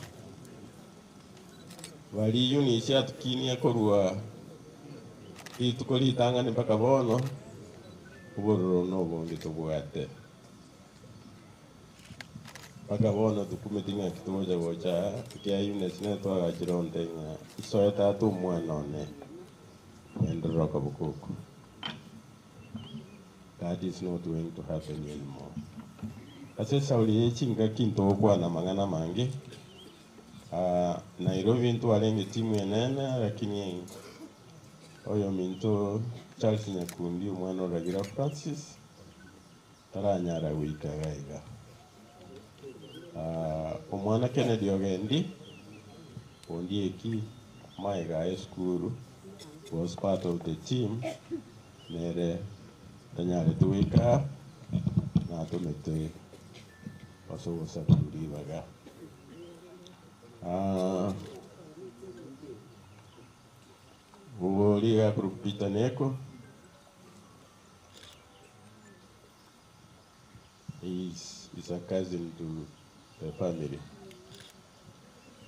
Bari Eunice atukinie korwa rituko ritang'ani mpaka bono, obororo na obonge tobwate. Mpaka bono tukumeti ng'aki togocha gocha ekia Eunice nere twagachire onte ng'a isoe tata omwana one enderera okoboko oko. That is not going to happen anymore. Ase esauri eye chingaki ntogokwana amang'ana amange, ah, Nairobi ntwarenge timu enene lakini oyo minto Charles Nyakundi omwana oragira Francis taranyara goika iga iga. Ah, omwana Kennedy Ogendi Ondieki maiga esukuru was part of the team nere tanyarete goika. Natomete ase ogosaberwa ribaga. Ah, Bobori iga korwa Peter Neko. He is, is a cousin to the family.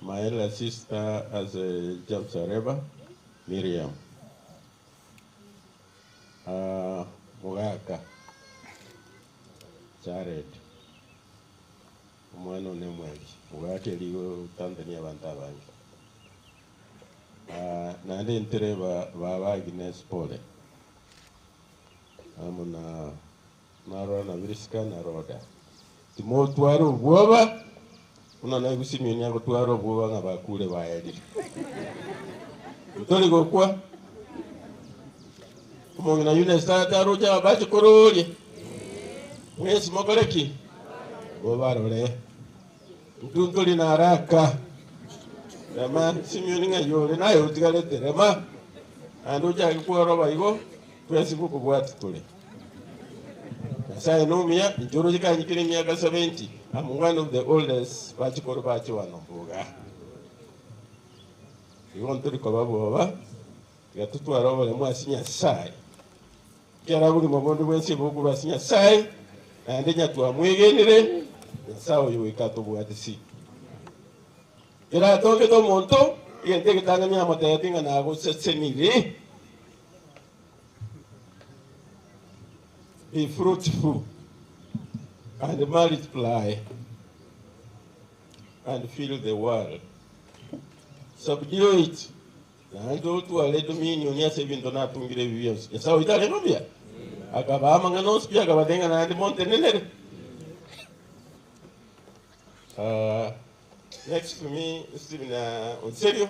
My elder sister as a James Areba, Miriam. Uh, Mugaka, Jared. Omwana one mweri. Mugaka erigo Tanzania abantu abange. Uh, naende ntere ba baba Agnes Pole. Amo na narora na Birisika na Roda. Timotwara obwoba buna naigwa Simeoni agotwara obwoba ng'a bakure baerire. Ntori gokwa omong'ina Eunice tata aroche abache kororia mwesi mokore ki? Bobarore intwe ntori na haraka rema Simeoni ng'ai ore naye otigarete rema naende ochake kworoba igo twensi gokobwatia tore. Nyasaye nomuya, inche oroche kanyikire emiaka 70, I'm one of the oldest bachikoro bache wano mboga. Igo ntori koba bwoba, tiga totware oboremu ase Nyasaye. Ekiagera oborimo bonde bwensi bokorwa ase Nyasaye, naende nyatwamwegenire, Nyasaye oyo goika atobwate si. Ekero atongete omonto, egento egetang'ani amotebetie ng'a nagosesenire. Be fruitful and multiply and fill the world. Subdue it. Naende otware dominion ase ebinto natungire ebi bionsi. Nyasae oito arenge omuya, akabaa amang'ana onsi pi, akabatebia ng'a naende montenenere. Uh, next to me, Stephen uh, Onserio,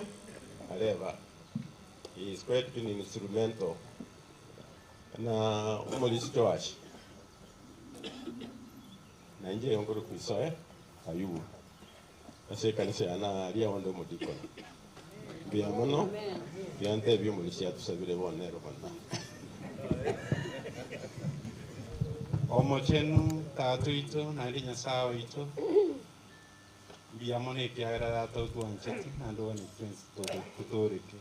areba. He is quite been instrumental na omorisia Joash. Na inche igo nkorokwa Isoe Ayubu. Ase ekanisa ya naria onde omodikoni. Mbuya mono, tiga ntebie omorisia atusabire bono ero bono. Omochenu Tata oito, naende Nyasae oito, Mbuya mono ekiagera Tata otwanchete naende oganeti twensi totooreke.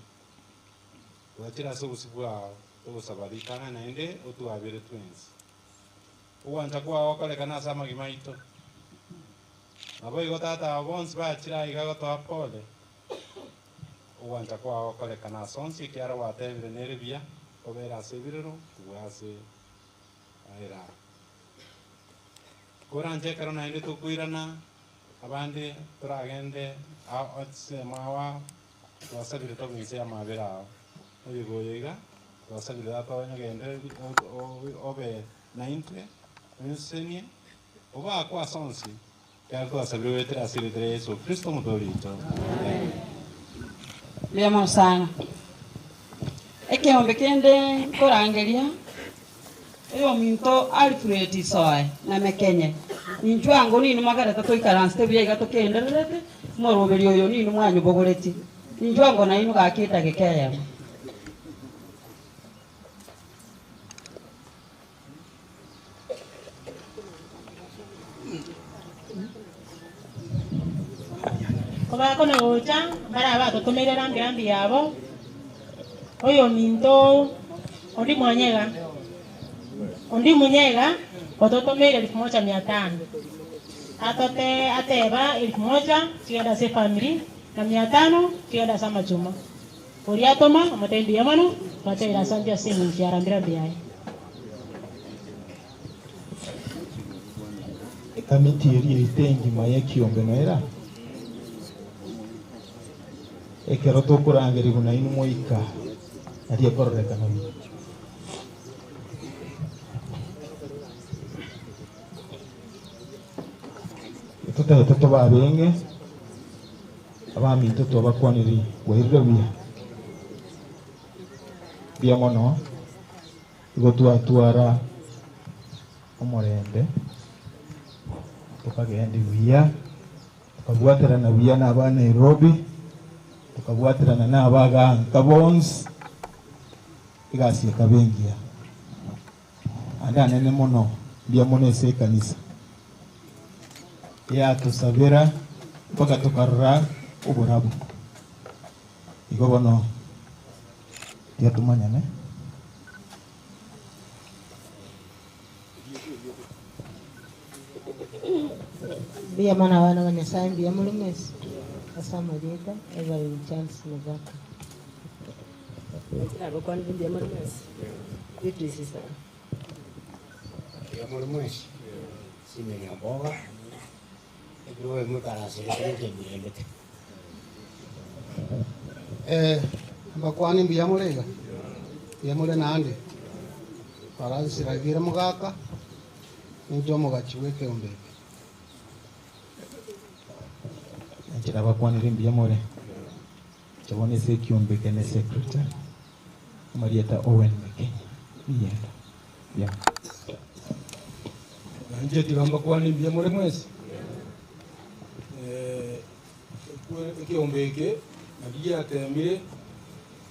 Twachire ase obosio bwao togosaba ritang'ani naende otwabere twensi. Ogwancha kwao gokorekane ase amagima aito. Naboigo Tata aba bonsi bachire aiga gotoa pole, ogwancha kwao gokorekane ase onsi ekiagera gwatebire nere buya kobera ase ebirero kobua ase aera. Koranche ekero naende tokoirana, abande toragende ensemo ao ao, twasabire tobe inse y'amabera ao. Oyobe oyo iga, twasabire Tata onyogendererie obe naintwe, onsesenie, obaakwe ase onsi, ekiagera twasabire goetera ase erieta ria Yeso Kristo Omotoori oito. Amen. Mbuya mono sana. Ekeombe kende nkorangeria oyominto Alfred Isoe na Mekenye. Ninchwe ango ninwe mwagerete toikaransete buya iga tokendererete, omoroberi oyo ninwe mwanyobogoretie. Ninchwe ango nainwe gaki edageka eyemo. Kobakona gocha, mbare abatotomeire rambi rambi yabo, oyominto ondi mwanyega, ondi munyega ototomeire elfu moja mia tano atote ateba elfu moja chigende ase efamiri na mia tano chigende ase amachuma. Oria atoma omotebia mbuya mono, twatebire asante ase eng'encho ya rambi rambi yaye. Ekamiti eria yaito engima y'ekiombe noera, ekero tokorangerigwa nainwe moika, nario ekororekana buya. Totagete tobe abeng'e, abaminto twabakwaniri bwairire buya. Mbuya mono, igo twatwara omorembe, tokagendi buya, tokabwaterana buya na aba Nairobi, tokabwaterana na abaganka bonsi, egasi ekaba engiya. Ande anene mono. Mbuya mono ase ekanisa yatosabera mpaka tokarora oborabu. Igo bono tiga tomanyane. Mbuya mono abana ba Nyasaye, mbuya more mwensi ase amarieta, Evelyn Charles Mogaka. Nabakwanire mbuya more mwensi. Beatrice Isaka. Mbuya more mwensi. Simeon Omboga, ekero oimokaranserete ninche mbirendete. Eh, mbakwane mbuya more iga, mbuya more naende, Francis Ragire Mogaka, ninche omogachi bwa ekeombe eke. Inche nabakwanire mbuya more, inche bono ase ekiombe eke ne secretary, amarieta Owen Mekenye, Miyenda. Mbuya mono. Nainche tiga mbakwane mbuya more mwensi. Ekeombe eke naki giateemire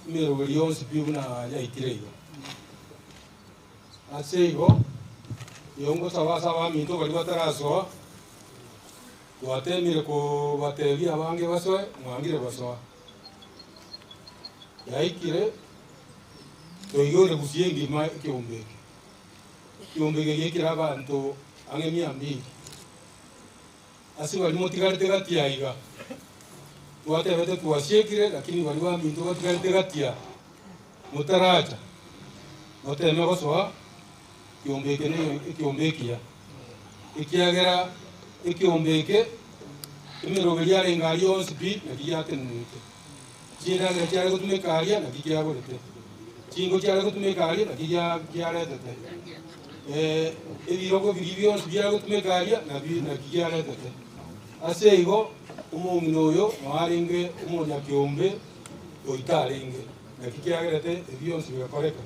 emeroberi yonsi pi buna yaikire iga. Ase igo, nigo ngosaba ase abaminto baria batarasoa, twateemire kobatebia abange basoe, mwangire gosoa. Yaikire toigore gusii engima ekeombe eke. Ekeombe eke giaikire abanto ang'e mia mbili. Ase baria motigarete gati aiga, twatebete twasiekire, lakini baria baminto batigarete gati aa, motaracha, moteme gosoa ekeombe eke ne ekeombe ekiya, ekiagera ekeombe eke emeroberi yarenge aria yonsi pi, naki giatenenete. Chindagera chiare gotumeka aria, naki kiagorete. Chingo chiare gotumeka aria, naki gia giaretete. Ebirogo biria bionsi biare gotumeka aria, nabi naki giaretete. Ase igo, omong'ina oyo nao arenge omonyakeombe oito arenge, naki kiagerete ebi bionsi bigakoreka.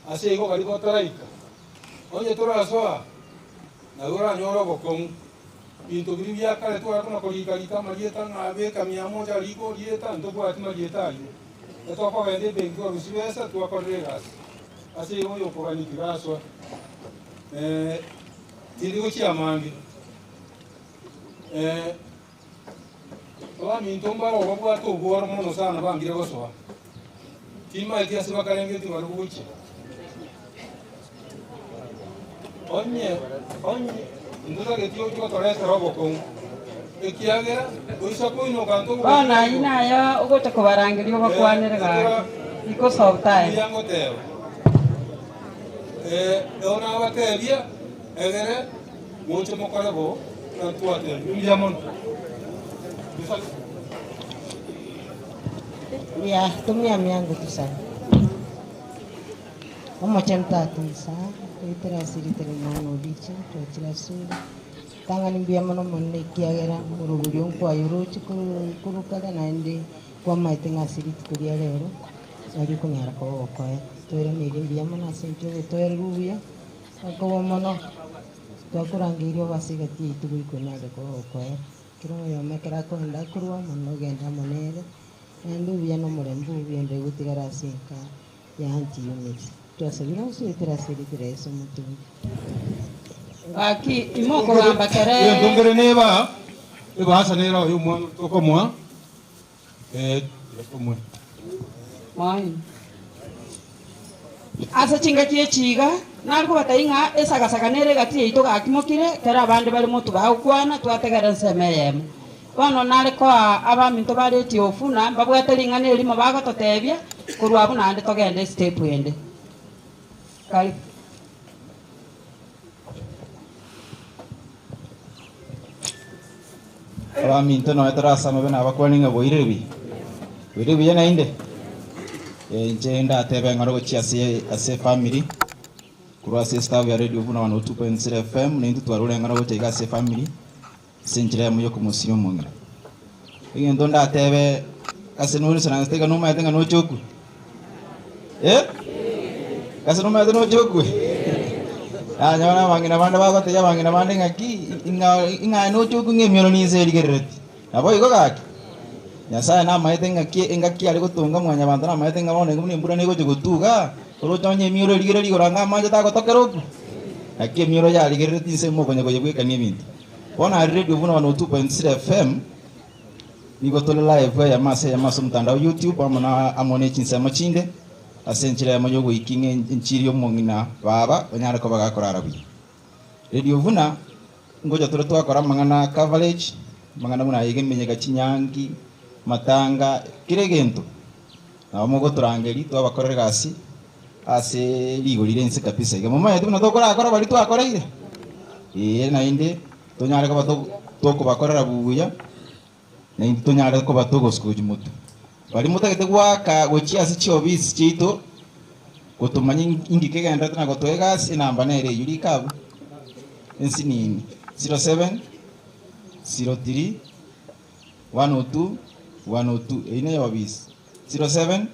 Ase igo baria bataraika, onye torasoa, nabo oranyore obokong'u. Binto biria bia kare tware kona korika-rika amarieta ng'a beka mia moja rika orieta, ntobwati marieta ayio. Etokogenda ebenki twarusia chibesa twakorera egasi. Ase igo oyokogania tiga asoe. Tindi gochia amange. Abaminto mbare obabwate obworo mono sana bangire gosoa. Timaeti ase bakarengeretie barabwo gochia. Onye, onye ntotageti oche gotoretera obokong'u, ekiagera goisa koinoka Bono ayio naye ogocha kobarangeria obakwanere gaki, because of time. Mbuya ngoteba, eh, nabatebia egere moche mokore bo, na twatebire mbuya mono. Mbuya, tumia miango tusame. Omochenu Tata Nyasae, toitere ase erieta ri'Omwana oo riiche, twachire asore. Tang'ani mbuya mono Omonene ekiagera orogorio nkwaye oroche korwa kare naende kwamaete ng'a ase rituko ria rero nari okonyara koba ogokoera. Toiranerie mbuya mono ase enchera ogotoerera obuya, okoba mono twakorangeirie obe ase egati yaito goika onyare koba ogokoera. Kera oyomo ekero akoenda akorwa amo nogende amo nere, naende obuya na omorembe obuya onde gotigara ase enka ya Auntie Eunice. Twasabire onsi goetera ase erieta ria Yeso Omotongi. Gaki imokogamba kere. Egento nkere neba, ebahasha nere oyo omwana tokomoa, eh, tomoe. Moyo. Ase chingaki echi iga, nare kobatebia ng'a esagasaga nere egati yaito gakimokire, ekero abande bare motwe bagokwana, twategera ensemo eyemo. Bono nare koa abaminto bare etiofu na mbabwate ring'ana erimo bagototebia, korwa abwo naende togende estep ende. Karibu. Abaminto nonya torasame buna abakwane ng'a boire buya, boire buya naende. Inche ndatebe ng'ora gochia ase ase efamiri, korwa ase estaff ya radio buna 102.0 FM, naintwe twarure ng'ora gocha iga ase efamiri, ase enchera eyemo ya okomosiria omong'ina. Egento ndatebe ase nore isaransete iga nomanyete ng'a noche okwe? Eh? Ase nomanyete noche okwe? Yaya bono abang'ina bande bagotebia abang'ina bande ng'aki, ing'a ing'a aye noche okwe ng'a emioro ninse erigerereti. Naboigo gaki, Nyasaye namaete ng'aki engaki are gotonga mwanyabanto namaete ng'a bono iga buna embura negocha gotuga, oroche onye emioro erigereria igoro anga amache tagotokera okwe. Naki emioro yarigerereti inse mokonya koyebwekania ebinto. Bono aria Radio buna 102.3 FM, nigo tore live eyemo ase eyemo ase omotandao YouTube amo na amo ne chinsemo chinde, ase enchera eyemo ya ogoikia ng'a enchiri y'omong'ina baba onyare koba gakorara buya. Radio buna, ngocha tore twakora amang'ana coverage, amang'ana buna aya iga emenyega chinyangi, matanga, kera egento. Nabo mogotorangeria twabakorera egasi ase rigori ria inse kabisa iga. Momanyete buna tokorakora baria twakoreire? Ee, naende tonyare koba tokobakorera buya, naintwe tonyare koba togosuka gochia motwe. Baria motagete goaka gochia ase chiofisi chiaito, gotomanya inki kegenderete na gotoa egasi, enamba nere eyio rika abwo, ensinini, 07 03 102 102, eyio neye ofisi, 07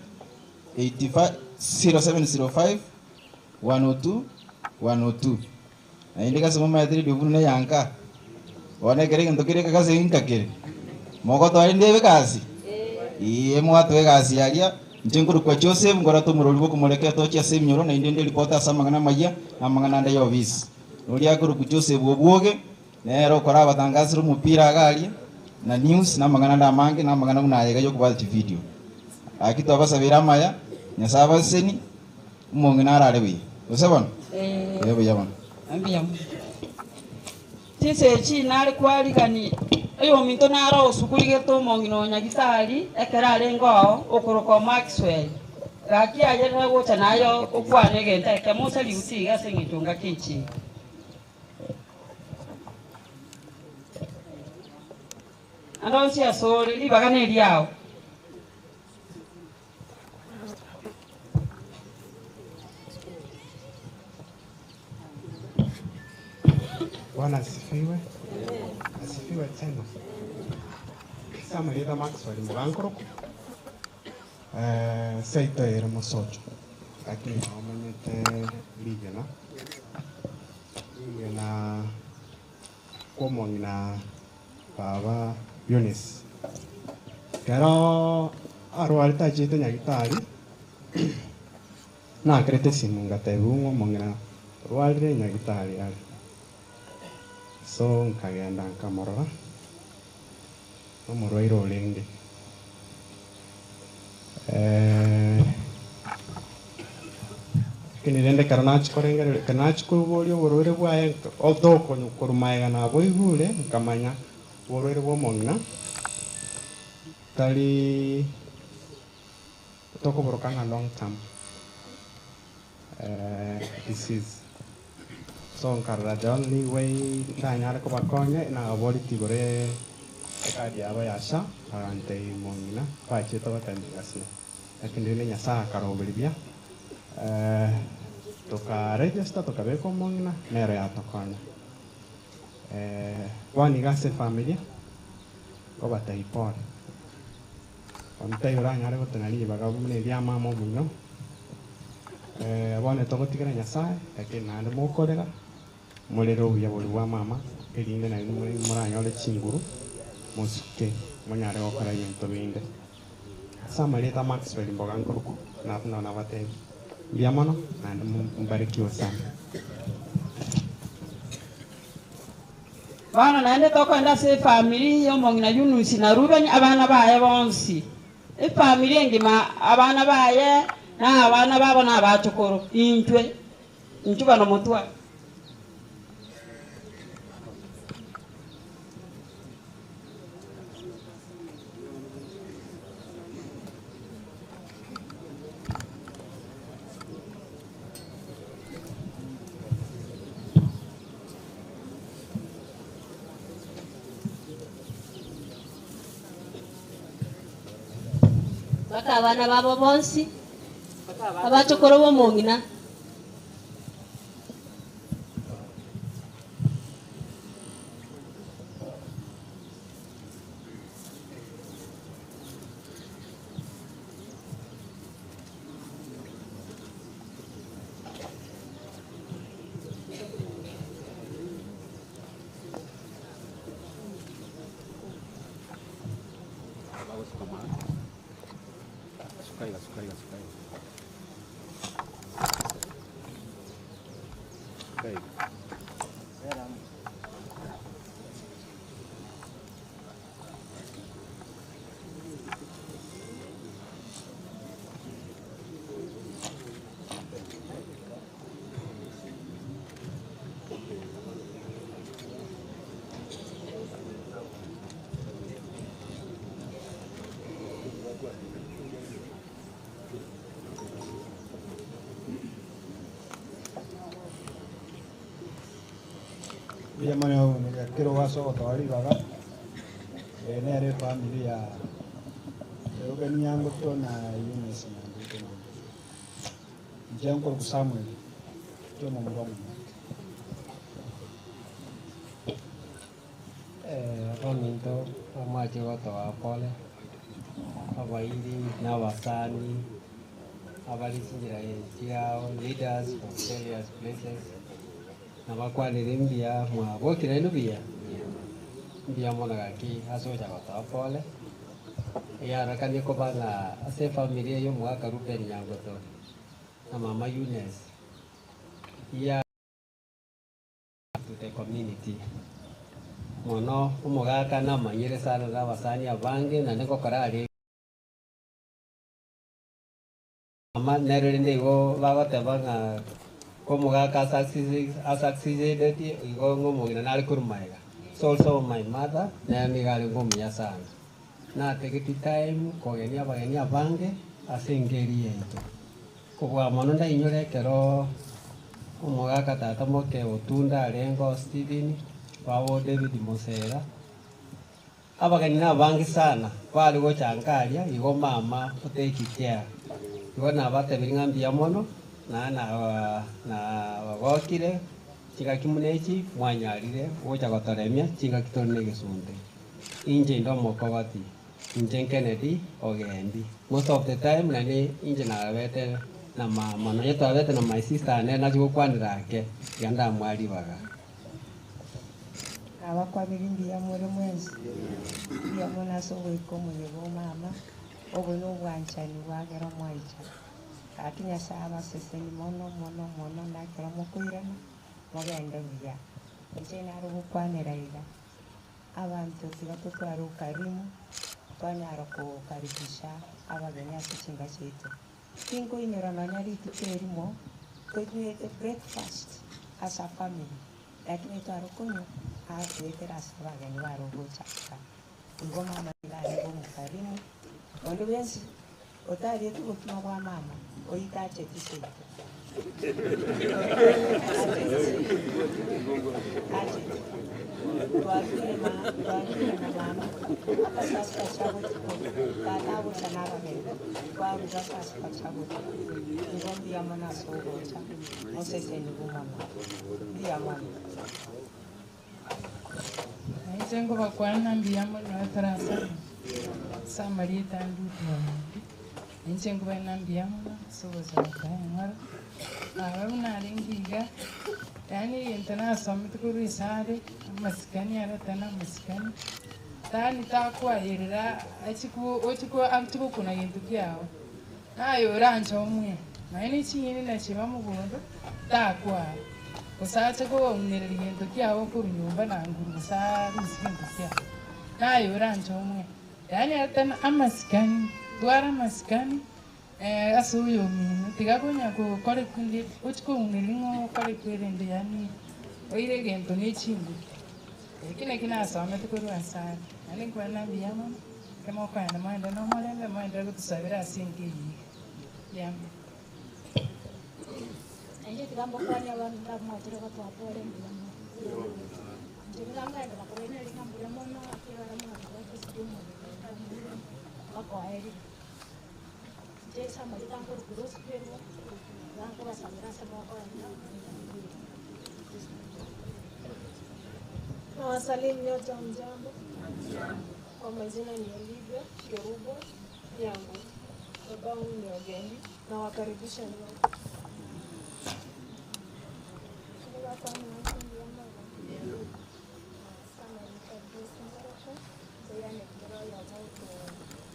85 0705 102 102. Naende gase momanyete radio buna neyanka, bono ekero egento kere gase inka kere, mogotoa rende ebe egasi? Eeh mwatoa egasi aria, inche nkorokwa Joseph, nkoreta omorori bwa okomoreka etochi ase eminyoro, naende inde reporter ase amang'ana amayia, na amang'ana ande ya ofisi. Noria akorokwa Joseph Obwoge, nere okorabatangasera omopira iga aria, na news, na amang'ana ande amange, na amang'ana buna aya iga ya okobwata chividio. Gaki twabasabeire amaya, Nyasae abasesenie, omong'ina arare buya. Gose bono? Ee buya bono. Mbuya mono. Chinsa echi nare kwarigani oyominto nare osugurigete omong'ina o Nyagitari ekero arenge oo okoroka Maxwell. Gaki ayerera gocha naye okwane egento ekemo ase riuti iga ase eng'encho ngaki enchiri. Ande onsi asore, ribaga neriao. Bwana asifiwe. Asifiwe tena. Samarita Maxwell Mugankoroko. Eh, seito ere mosocho. Lakini omanyete rigena. Rigena kw'omong'ina baba Eunice. Ekero arwarete achiete nyagitari, nakerete esimu ngatebigwa ng'a omong'ina orwarire nyagitari are. So nkagenda nkamorora, nomorwaire orenge. Lakini rende ekero nachia korengereria, ekero nachia koboria oborwaire bwaye nka otokonya korwa magega naboigure, nkamanya oborwaire bwa omong'ina tari tokoboroka ng'a long term disease. So nkarora the only way ndanyare kobakonya nababoretie igoro ekadi yabo ya SHA bagantebia omong'ina bachiete gotema gasi. Lakini rende Nyasaye akaroberia buya toka register tokabeka omong'ina nero yatokonya. Bono iga ase efamilia nkobatebia pole. Onde taiyo oranyare gotena ribaga buna eria mama omino, bono togotigera Nyasaye, lakini naende mokorera, morere obuya boria bwa mama, erinde nainwe moranyore chinguru, mosuke monyare gokora ebinto binde. Ase amarieta a Maxwell mboga nkorokwa, na nabatebia, mbuya mono naende mbarikiwe sana. Bono naende tokoenda ase efamiri y'omong'ina Yunusi na Rubeni, abana baye bonsi, efamiri engima, abana baye, na abana babo, na abachokoro, intwe, intwe bano motware. Mpaka abana babo bonsi, abachokoro b'omong'ina. Mbuya mono kero ase ogotoa ribaga, eye nere efamiri ya Reuben Nyangoto na Eunice Nyangoto Nyangoto. Inche nkorokwa Samuel, inche omomura omonene. Abaminto bamwache gotoa pole, abairi na abasani abare chinchera chiao leaders from various places, nabakwanire mbuya mwabokire nainwe buya? Mbuya mono gaki ase ogocha gotoa pole, eyarorekanie koba ng'a ase efamiri eye omogaka Reuben Nyangoto na mama Eunice ya. To the community. Mono omogaka namanyire sana na abasani abange naende ngokora are Mama nere rende igo bagoteba ng'a omogaka asucceeded igo ng'a omong'ina nare korwa magega. So also my mother nere nigo arenge omuya sana. Nategeti time kogenia abageni abange ase engeri yaito. Kobua mono ndainyore ekero omogaka tata moke Otunda arenge o Stephen, baba o David Mosera, abageni nabange sana bare gocha nka aria igo mama o take care. Igo nabatebirie ng'a mbuya mono naende nabagokire chingaki buna echi mwanyarire gocha gotoremia chingaki tore na egesunte. Inche inde omokogoti. Inche Kennedy Ogendi. Most of the time naende inche nabete na mama nonye twabete na my sister nere nachia gokwanera ake iga ndamoa ribaga. Nabakwanire mbuya more mwensi, mbuya mono ase ogoika omoyega o mama, obo nobwanchani bwagera mwaicha. Gaki Nyasae abaseseni mono mono mono na ekero mokoirana mogende buya. Inche nare gokwanera iga. Abanto tiga totware ukarimu, twanyara kokaribisha abageni ase chinka chiaito. Tinkoinyora nonya rituko erimo toigwete breakfast as a family, lakini tware konywa goetera ase abageni bare ogocha kaa. Igo mama nigo arenge omokarimu, onde bwensi otarieti obokima bwa mama, oyio tacheti seito. Tacheti. Twarure ma twarure na mama mpaka saa sita chia botuko, tata agocha na abageni, twaruga saa sita chia botuko. Igo mbuya mono ase ogocha, mosesenigwe mono. Mbuya mono. Nainche nkobakwana mbuya mono ekero ase ase amarieta a Ruth Wamumbi, nainche nkobana mbuya mono ase ogocha gotoa eng'ora. Baba buna arenge iga, yaani egento nasomete korwa ase are, amasikani aretane amasikani, yaani takoayerera achie ko ochie ko achie gokuna gento kiago, Naye oranche omwe, nonya ne chinyeni na chiba mogondo, takwaa, gose ache kounereria gento kiao korwa nyomba na nguru gose arusie gento kiao. Naye oranche omwe, yaani atana amasikani, twara amasikani ase oyomino, tiga konya gokora ekende ochie kounereria ng'a okore ekwerende yaani oire egento ne chinguru. Eki nakio nasomete korwa ase are, naende nkwana mbuya mono. Ekero mokoenda moende nomorembe, moenderere gotosabera ase enka eye iga. Mbuya mono. Nainche tiga mbakwanie abanto ndamwachere gotoa pole mbuya mono. Inche nigo nkaenderera kobairaneria ng'a mbuya mono ekiagera mwatobwate ase omobere omuya mpaka oerire. Inche ase amarieta nkorokwa Rose Kerwa, iga nkobasabera ase mokoenda mbuya. Nawasalimu nyote hamjambo. Kwa majina ni Olivia Kerubo yangu. Babangu ni Ogendi. Nawakaribisha nyote.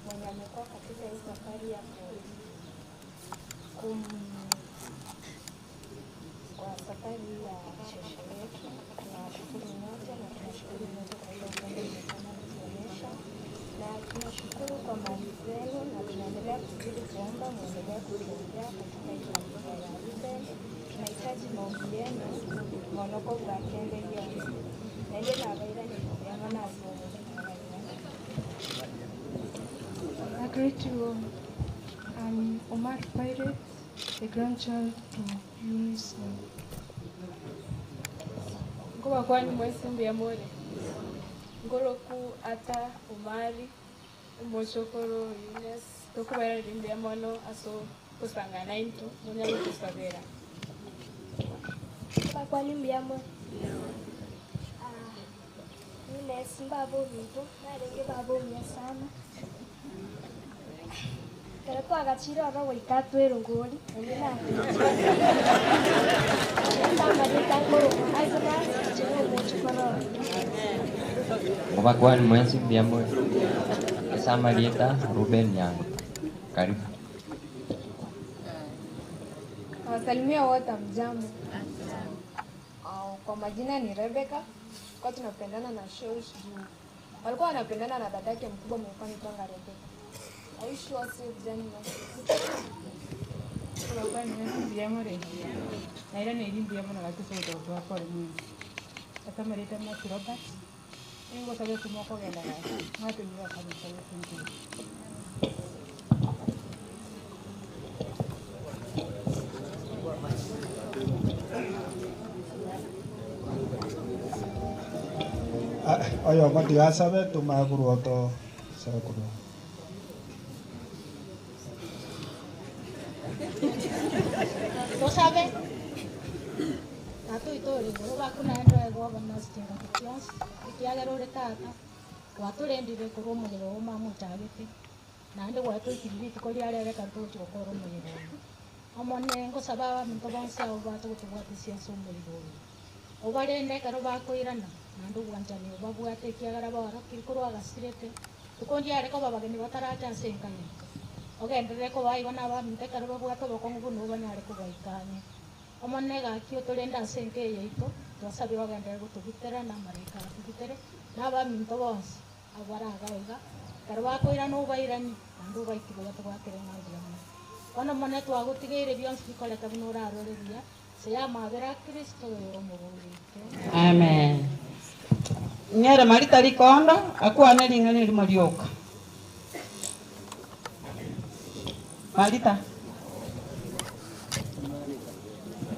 Mwenye amekuwa katika hii safari ya kum kwa safari hii ya shosho yetu, tunawashukuru nyote na tunashukuru nyote kwa ile upendo mmefanya kutuonyesha, na tunashukuru kwa mali zenu, na tunaendelea kuzidi kuomba mwendelee kutuombea katika hii familia ya Ruben. Tunahitaji maombi yenu monoko bwakende yonsi naye nabaira nikubyama I greet you all. I'm Omar Pirate, the grandchild to Eunice. Nkobakwani mwensi mbuya more? Nkoroku Ata Omari, omochokoro Eunice, tokobairaneria mbuya mono ase ogosangana naintwe, monyare gotosabera. Bakwani mbuya more? Eunice mbaba ominto, narenge baba omuya sana. Ekero twagachire ororo goika atwerongori, naende natamanyete nkorokwa Agnes, inche nomochokoro oye. Ngobakwani mwensi mbuya more? Ase amarieta Reuben Nyanguto. Karibu. Nawasalimia wote hamjambo. Kwa majina ni Rebecca. Kwa tunapendana na Shosh juu walikuwa wanapendana na dadake mkubwa mwenye anaitwanga Rebecca. I wish you all safe journey Bakwani mwensi mbuya more? Nairaneiri mbuya mono gaki ase ogotoka kwa pore mwensi. Ase amarieta Mercy Robert, nigo ase mokogenda gaki, mwatomire ase ase enchera. Oyomo tiga asabe tomanye korwa oto sabe korwa. Tosabe tata oito ore igoro baku naende oegwe obonene ase chingaki chionsi, ekiagera ore tata, gwatorendire korwa omoyega oo mama ochagete, naende gwatoikirie rituko ria rero ekero togochia gokora omoyega oyo. Omonene ngosaba abaminto bonsi abwo bache gotobwatisia ase omoyega oyo. Obarende ekero bakoirana, naende obwanchani obabwate ekiagera baorokire korwa agasirete, tokondiare koba abageni bataracha ase enka yaito. Ogenderere koba igo na abaminto ekero babwate obokong'u buna obanyare kobaika ang'e. Omonene gaki otorende ase enka eye yaito, twasabire ogenderere gotogitera na amaraika atogitere, na abaminto bonsi abwo bare iga iga, ekero bakoirana obairanie, naende obaiki buya tobakere ng'a mbuya mono. Bono Omonene twagotigeire bionsi bikoreka buna orarore buya, ase y'amabera a Kristo oyore omobori oito. Amen. Ng'ere Marita rikondo, akwane ring'ana erimo rioka. Marita.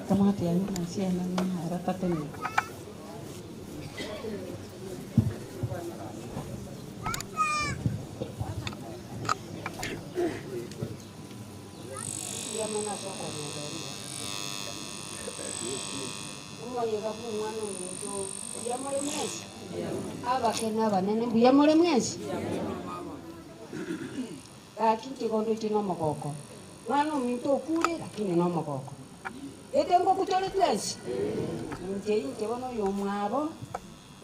Kamati ya nyuma siena aratatene. Omoyega bwa omwana omonto mbuya more mwensi? Abake na abanene mbuya more mwensi? Gaki inche ndoche na omogoko, mwana ominto okure lakini na omogoko. Eke ngoku tore twensi? Inche inche bono oyo omwabo,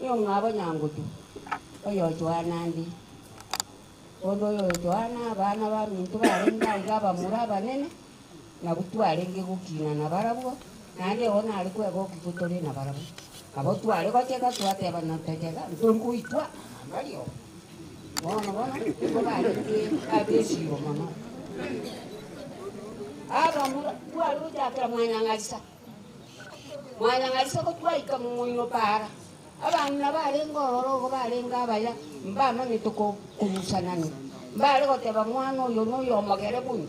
oyo omwabo Nyangutu, oyo Joana nde. Bono oyo Joana abana baminto barenge aiga abamura abanene, nabwo twarenge gokina nabarabwo, naende igo nare kwegokia tore nabarabwo. Nabo tware gochega twatebana tochega, ntori goitwa, mbario. Bono bono, nigo barenge abesiro mono. Abamura tware gochakera mwanyang'arisa. Mwanyang'arisa ko twaika momoino para. Abang'ina barenge ororo igo barenge abaya, mbamanyete korusanani. Mbare goteba mwana oyo na oyo omogere buya,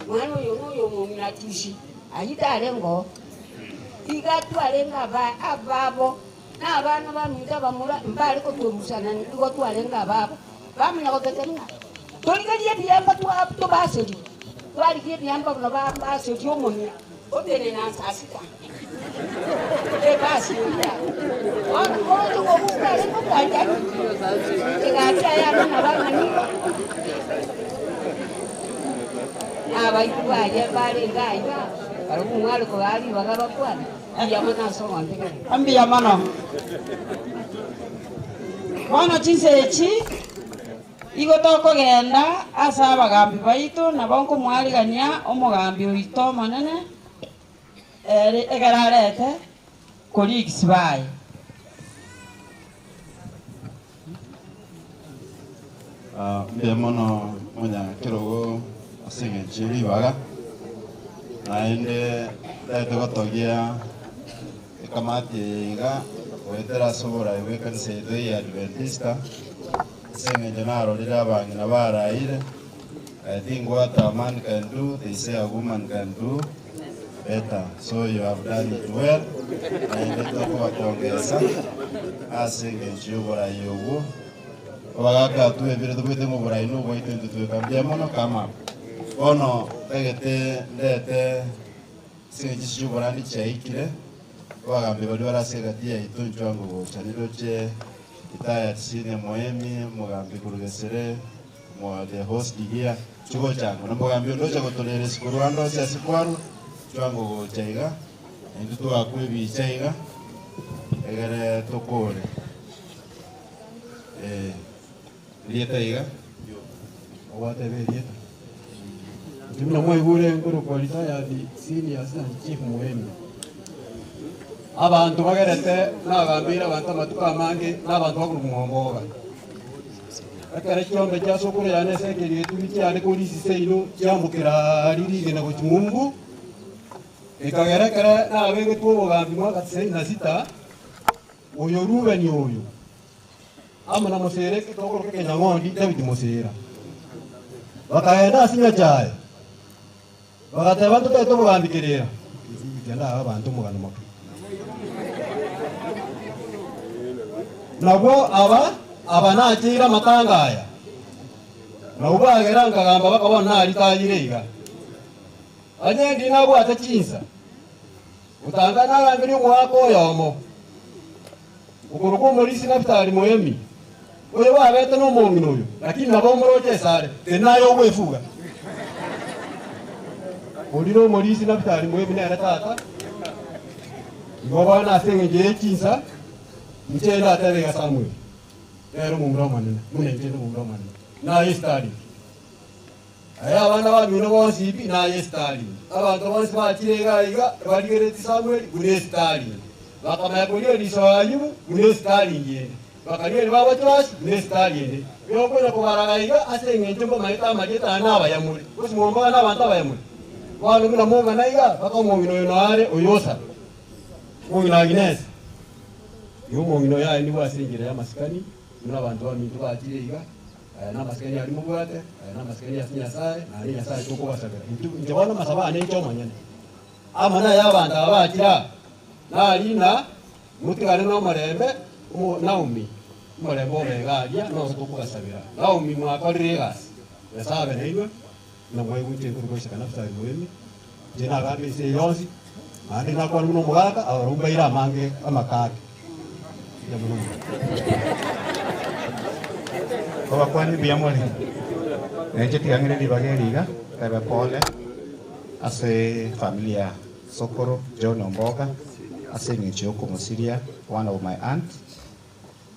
mwana oyo na oyo omong'ina tusi, ayio tarenge oo. Iga twarenge aba ababo, na abana baminto abamura mbare gotorusanani igo twarenge ababo. Bamanya gototebia ng'a torigerie ebiemba twa tobaserie, twarigia ebiemba buna baserie omonia, otenena saa sita. Ebasi eria. Bono oroche gobuka arenge obwanchani, egasi ayane nabo amanyigwa. Na abaibwa baye mbarenge aiga, barabwo mware kobaa ribaga bakwane, mbuya mono ase ogontegerera. Mbuya mono. Bono chinsa echi, igo tokogenda ase abagambi baito, nabo nkomwarigania omogambi oito omonene, ere ekero arete colleagues baye. Mbuya mono omonyakerogo ase eng'encho ye ribaga, naende ntagete gotogia ekamati eye iga goetera ase oborai bwa ekanisa yaito eye ya Adventista, ase eng'encho narorire abang'ina baraire. I think what a man can do, they say a woman can do better. So you have done it well. Naende tokobapongesa ase eng'encho ya oborai obwo, abagaka twebire tobwate ng'a oborai na obwaito intwe tweka mbuya mono kama bono ntagete ndete ase eng'encho ase chi'oborandi chiaikire, abagambi baria bare ase egati yaito inchwe ango gocha niroche retired senior Moemi, omogambi korwa Gesere, omo the host here, chigocha ango. Na omogambi onde ocha gotorera isiko rwande ase ase kwarwa, inchwe ango gocha iga, na intwe twakwa ebicha iga, egere tokore. Eh, erieta iga. Ogwateba erieta. Inche buna mwaigure nkorokwa retired senior assistant chief Muhemi. Abanto bagerete nagambeire abanto amatuko amange na abanto bakorokwa Mwomboga. Ekero chiombe chia sokoro yane ase ekeria etubi chiare korisia seino chiambokera aria rigena gochia ng'umbu, ekagera ekero nabegetwe obogambi mwaka tisaini na sita, oyo Rubeni oyo amo na Mosera egetongoro kekenyang'ondi Daudi Mosera, bakaenda ase Nyachae, bagateba, Ntotagete obogambi kerera. Tiga ndabe abanto omogano moke. Nabwo aba aba nacheire amatanga aya, nabwo bagera nkagamba baka bono naritayire iga. Onye ndi nabwate chinsa, gotanga narangerie omogaka oyomo, okorokwa omorisia Nafutali Moemi, oyo bwabete nomong'ina oyo, lakini nabo omoroche esare, tari naye ogwefuga. Oria nomorisia Nafutali Moemi nere tata. Igo bono ase engencho ye chinsa, inche ndatebe iga Samweli, nere omomura omonene, buna inche inde omomura omonene, naye Stalin. Aye abana bamino bonsi pi, naye Stalin. Abanto bonsi bachire iga iga, barigeretie Samweli buna Stalin. Bakamanya koria eriso Ayubu buna Stalin ende. Bakaria eri baba Joash buna Stalin ende. Yokonya kobaraga iga ase engencho mbamanyete amarieta aya nabayamore. Gose mwomboga nabanto abayamore? Bono buna mong'ana iga, baka omong'ina oyo noare oyosa. Omong'ina Aginesi. Igo omong'ina oyo aenigwe ase enchera y'amasikani, buna abanto baminto bachire iga, aya namasikani aria mobwate, aya namasikani ase Nyasae, naende Nyasae tokobasabera. Intwe, inche bono amasabo ane inche omonyene, amo naye abanto aba bachire aa, nari ng'a motigane nomorembe, omo Naomi, omorembe obe iga aria, noro tokobasabera. Naomi mwakorire egasi, Nyasae abe nainwe, buna mwaigwa inche nkorokwa Isaka Nafutali Moemi, inche nagambe ense eye yonsi, naende nakwane buna omogaka, abarabwo mbaire amange amakake. Mbuya mono mono. Kobakwania mbuya more, na inche tiga ng'ire ribaga eri iga, ntebe pole ase efamiri ya Sokoro John Omboga ase eng'encho ya okomosiria one of my aunt.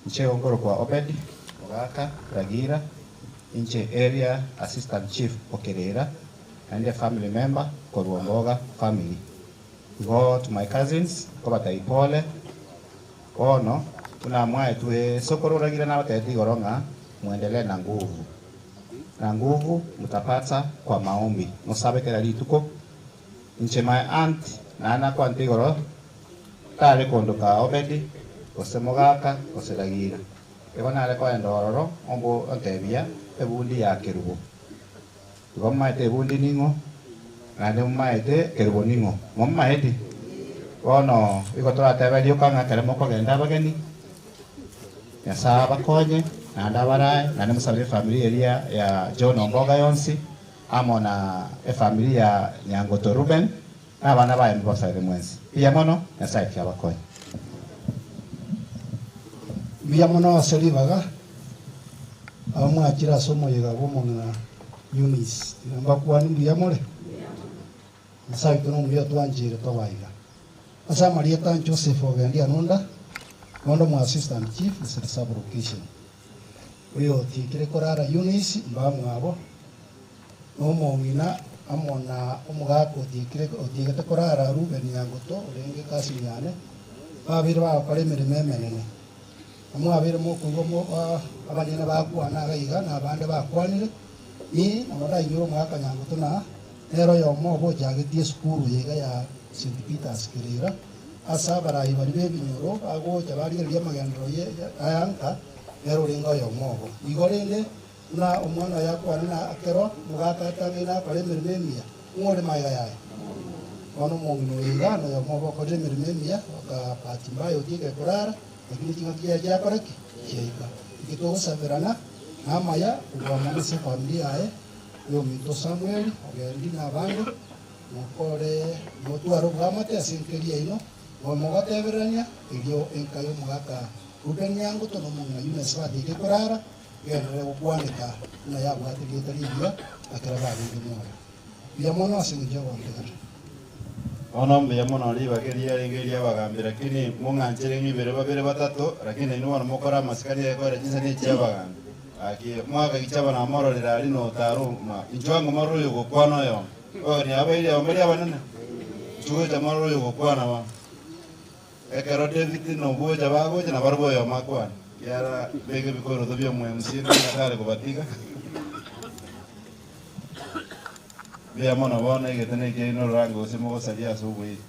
Inche igo nkorokwa Obed Mogaka Ragira, inche area assistant chief o Kerera, naende family member korwa Omboga family. Igo to my cousins, nkobatebi pole, bono buna mwaetwe Sokoro Ragira nabatebetie igoro ng'a mwendelee na nguvu, na nguvu mtapata kwa maombi, mosabe kera rituko. Inche my aunt naende nakwante igoro tare kondoka Obedi, gose Mogaka, gose Ragira. Igo nare koenda ororo ombo ontebia ebundi ya Kerubo. Igo momaete ebundi ning'o? Naende momaete Kerubo ning'o? Momomaeti? Bono igo toratebe rioka ng'a ekero mokogenda abageni, Nyasae abakonye, naende abarae, naende mosabere efamiri eria ya John Omboga yonsi, amo na efamiri ya Nyangoto Reuben, na abana baye mobasabere mwensi. Mbuya mono, Nyasae ki abakonye. Mbuya mono ase ribaga abamwachire ase omoyega bw'omong'ina Eunice. Tiga mbakwanie mbuya more? Nyasae oito nomuya otwancheire toba aiga. Ase amarieta Joseph Ogendi Anunda, onde omo assistant chief Isere sub location. Oyo otiekire korara Eunice mbamwabo, na omong'ina amo na omogaka otiekire otiegete korara Reuben Nyangoto orenge cousin yane, babeire bagokora emeremo emenene. Na mwabeire mokoigwa mo abanyene bakwana iga iga na abande bakwanire, Ee, nabo ndainyore omogaka Nyangoto na nere oyomo obo ochagetie esukuru eye iga ya St. Peters Kerera, ase abarai baria b'ebinyoro bagocha barigereria amagenderero ye aya nka, nere orenge oyomo obo. Igo rende Buna omwana oye akwane na ekero omogaka atang'aine akore emeremo emiya, ng'o ore magega yaye? Bono omong'ina oyo iga noyomo obokorire emeremo emiya, oka bahati mbaya otiekire korara, lakini ching'aki chiaye chiakora ki? Chiaika. Inki togosaberana namaya kobua mono ase efamiri yaye, oyominto Samuel, Ogendi na abande, mokore motware oboamate ase enka eria yaino, mobe mogotebererania, erio enka y'omogaka Reuben Nyangoto na omong'ina Eunice batieke korara, Genderera gokwaneka buna yabwate erieta rigiya ekero barenge moyo. Mbuya mono ase engencho y'ogontegerera. Bono mbuya mono ribaga eri riarenge eri'abagambi, lakini mong'anchere ng'ibere babere batato, lakini nainwe bono mokore amasikani egekorera chinsani echi'abagambi. Gaki mwakagicha aba namororere aria notaro ma inchuo ango morore oyogokwana oyomo. Abageni aba baire aba mbari abanene? Inchuo gocha morore oyogokwana bono. Ekero David na ogocha bagocha, nabarabwo oyomo akwane, Kiara beka ebikoroto bi'omoMCA nigo tare kobatiga. Mbuya mono bono egetene ekiaino ororange gose mogosaria ase oboiri.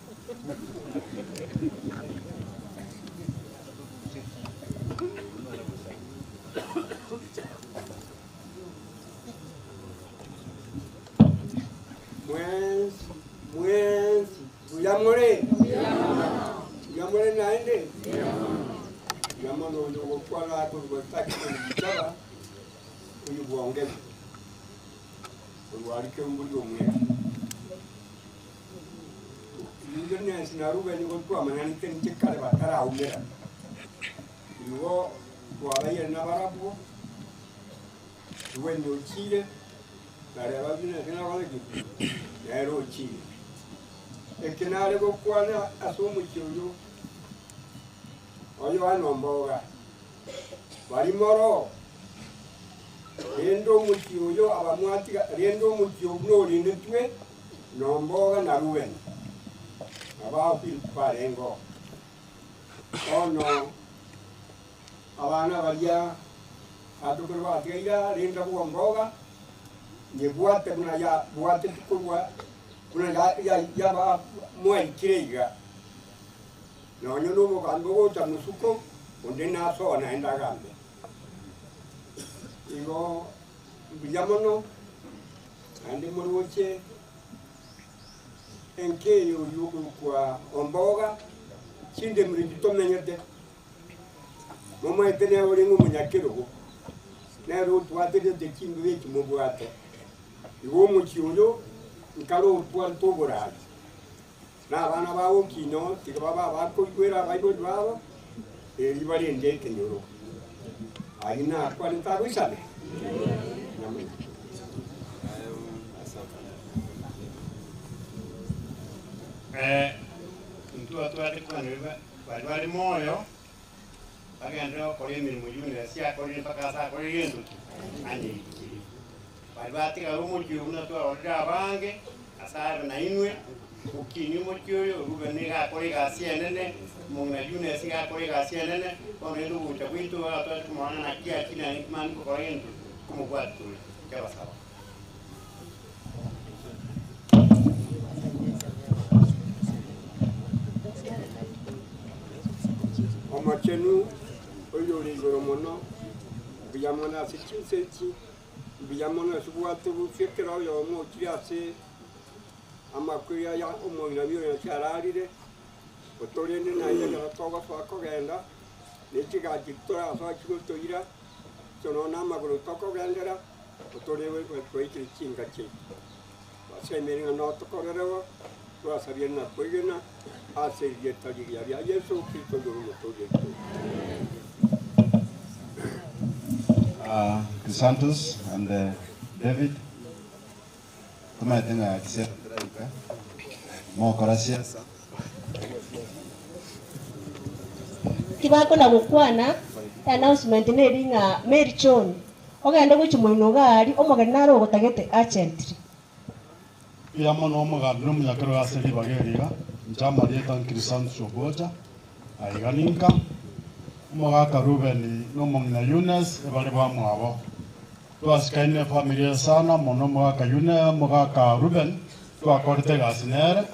Mwensi, mwensi, mbuya more? Mbuya more naende? Mbuya mono oyo ogokwana akorwa taki korugichaba, oyo bwongeri, orwari kemburi omweri. Inche Nancy na Reuben nigo twamanyanete inche kare bataraumerana. Igo twabaire nabarabwo, Reuben ochire, Nareba buna eke nakora ki? Nere ochire. Eke nare gokwana ase omochie oyo, o Yohana Omboga, Barimoro, rende omochie oyo abamwatiga, rende omochie oo buna orendetwe nomboga na Rubeni, na Filipo barengeo. Bono abana baria Atokore gwatigaire rende bw'omboga, nyebwate buna yabwatetwe korwa buna yaba mwaikire iga. Nonya nobogambi bogocha mosuko, onde nasoe naende agambe. Igo mbuya mono, naende moroche enka eye oyio okorokwa omboga, chindemero echi tomenyete. Momaete nere orenge omonyakerogo, nere otwaterete chimbibe echi mobwate. Igo omochie oyo nkare otwarete oboraai, na abana bagokina oo tiga babe abakoigwera abaibori babo, erio barende ekenyoro. Ayio nakwanete agoisane? Nyamanya. Intwe tware kwanera Baria bare moyo bagenderere gokora emeremo eyio buna Nyasae akorire mpaka ase akorire gento ki? Anyeikire. Baria batigare omochie oyo buna twarorire abange, ase abe nainwe, okinie omochie oyo, Reuben nigo akore egasi enene, omong'ina Eunice iga akore egasi enene, bono rende ogocha gwaito iga twache komorora ng'a naki achire naende mani gokora gento ki? Komobwati tore. Nkebasaba. Omochenu oyore igoro mono, mbuya mono ase chinsa echi, mbuya mono ase gwatorusia ekero oyomo ochire ase amakweri aya omoinabi oyo Nyasae ararire, otorende naende ekero togosoa kogenda, ne chigari torasoe chigotoira, inche nonya namagoro tokogendera. Totore twaikire chinka chiaito. Twasemeire ng'a notokorere bo, twasabire na kwegena ase erieta rigiya ria Yeso Kristo oyore Omotooria oito. Uh, Chrysanthus and uh, David tomaete ng'a chisiasa tiraika mokora siasa Tibakona gokwana, announcement neri ng'a Mary John Ogende gochia moino iga aria, omogeni nare ogotagete urgently. Mbuya mono omogambi na omonyakerogo ase ribaga eri iga, inche amarieta Chrysanthus Ogocha, aiga ninka, omogaka Reuben na omong'ina Eunice ebare bamwabo. Twasikaine efamiri eye sana mono omogaka Eunice, omogaka Reuben twakorete egasi nere,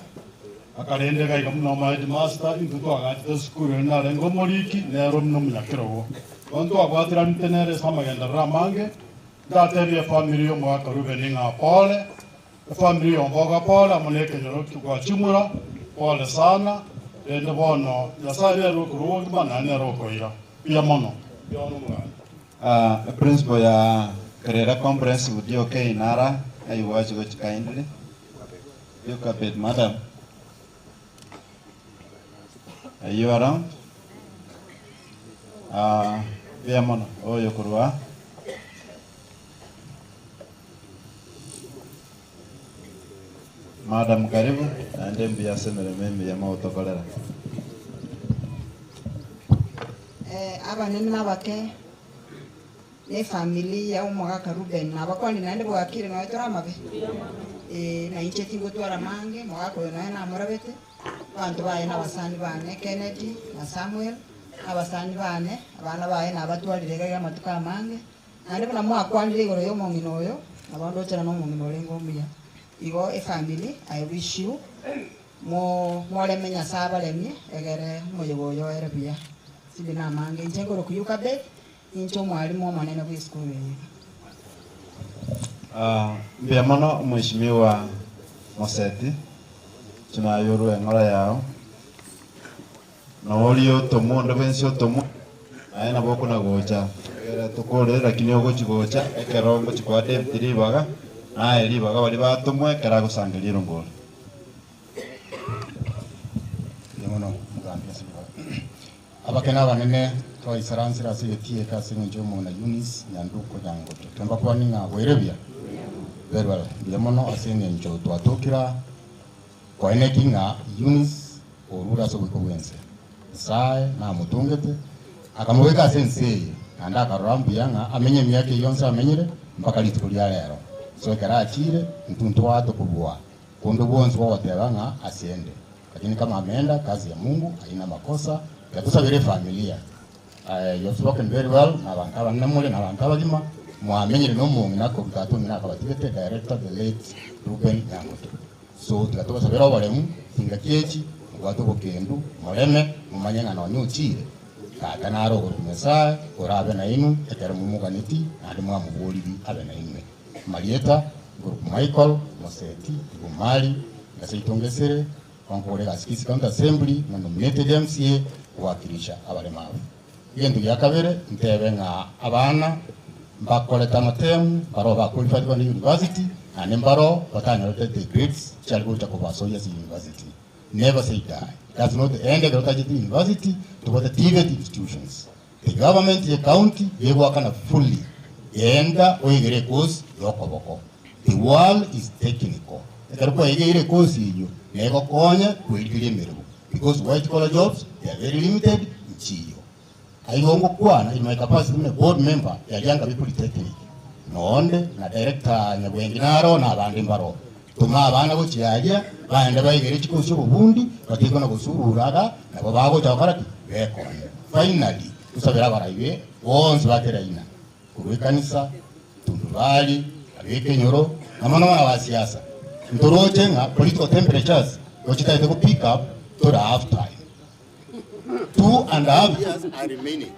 akarenda iga iga buna omoheadmaster, intwe twagachete esukuru ere narenge omoriki nere buna omonyakerogo. Bono ntwabwateranete nere ase amagenderero amange, ntatebie efamiri y'omogaka Reuben ng'a pole. Efamiri ya Omboga pole amo na ekenyoro gwa chimura, pole sana, rende bono Nyasae nere okorua obogima naende nere okoira. Mbuya mono. Mbuya mono omoganda. Ah, eprinciple ya Kerera Comprehensive DOK nara aigwachi gochi kindly. You carpet madam. Are you around? Ah, mbuya mono oyo korwa Madam karibu naende mbuya ase emeremo emiya mogotokorera. Eh, abanene na abake na efamiri ya omogaka Reuben nabakwanire naende bwakire nonya tore amabe eh, na inche tingotwara amange omogaka oyo nonya namorabete abanto baye na abasani bane Kennedy na Samuel na abasani bane abana baye nabatwarire iga iga amatuko amange naende buna mwakwanire igoro ya omong'ina oyo nabo ndochera na omong'ina orenge omuya igo efamiri I wish you mo moreme Nyasaye abaremie egere omoyega oyo oere buya. Tindi namange inche nkorokwa Yokabedi, ninche omwalimu omonene bw'esukuru eye. Ah, mbuya mono Mheshimiwa Moseti, chinayorwe eng'ora yao, noria otomwa onde bwensi otomwa, naye nabo okona gocha egere tokorere lakini ogochi gocha ekero ngochi koa David ribaga, naye ribaga baria batomwa ekero agosangeria erongori. Mbuya mono omogambi ase ribaga. Abake na abanene twaisaransire ase egetii eke ase eng'encho y'omong'ina Eunice Nyanduko Nyangoto. Twembakwanie ng'a bwaire buya? Very well. Mbuya mono ase eng'encho twatokire aa koeneki ng'a Eunice orure ase oboiko bw'ense. Nyasae namotongete, akamobeka ase ense eye, naende akarora mbuya ng'a amenye emiaka eyio yonsi amenyire mpaka rituko ria rero. So ekero achiire, intwe ntwate kobua konde bwonsi bogoteba ng'a asiende. Lakini kama ameenda, kazi ya Mungu haina makosa, tiga tosabere efamilia. You have spoken very well, na abanto abanene more, na abanto abagima, mwamenyire na omong'ina korwa tata omino akabatigete, director the late Reuben Nyangoto. So tiga tobasabere oboremu, chingaki echi, mobwate obokendu, moreme, momanye ng'a nonya ochiire, tata nare okorokwa Nyasaye, orabe nainwe ekero momoganeti, naende mwamoboriri abe nainwe. Amarieta, nkorokwa Michael Moseti Igomari, ngaseito ngesere, onkore egasi Kisii County Assembly na nominated MCA kowakilisha abaremavu. Egento gia kabere ntebe ng'a abana mbakorete amatemu mbaro ba qualified kogenda university naende mbaro batanyorete the grades chiare gocha kobasoyia ase university. Never say die. That's not the end ekero otachete university tobwate TVET institutions. The government ye county gegoakana fully genda oigere ecourse yokoboko. The world is technical. Ekero kwaigeire ecourse eyio negokonya kwerigeria emeremo because white collar jobs they are very limited nchiyo. Aigo ngokwana in my capacity buna board member ya Riangabi Polytechnic nonde na director Nyabwengi naro na abande mbaro. Toma abana gochia aria baende baigere chikosi obobundi batige na gosurura iga nabo bagocha gokora ki? Bekonye. Finally, tosabere abaraibe bonsi ba kera aina, korwa ekanisa, tundubari, abekenyoro, na mono mono abasiasa. Ntoroche ng'a political temperatures gochitagete go pick up tore half time. 2½ years are remaining.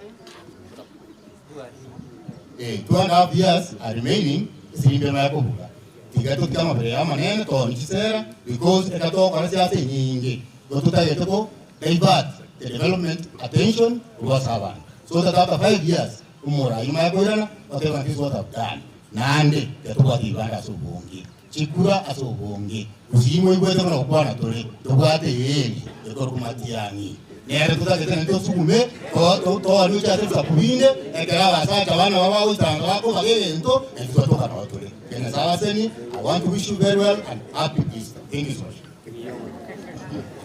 Eh, 2½ years are remaining, esirimbe maya kobuga. Tiga totige amabere ya amanene toni chisera because eka togokora siasa enyinge igo totagete ko divert the development attention korwa ase abanto. So that after 5 years omorai maya koirana otebe ng'a this is what I've done. Naende tiga tobwate ebibanda ase obonge, chikura ase obonge. Gusii moigwete buna gokwana tore, tobwate eeri ekorokwa Matiang'i. Nere totagete naintwe tosugume, toanyoche ase ebisaku binde, ekero abasacha abana babo bagoitanga bakobaga egento, naintwe twatoka nao tore. Ekero Nyasae abasenie, I want to wish you very well and happy Easter. Thank you so much.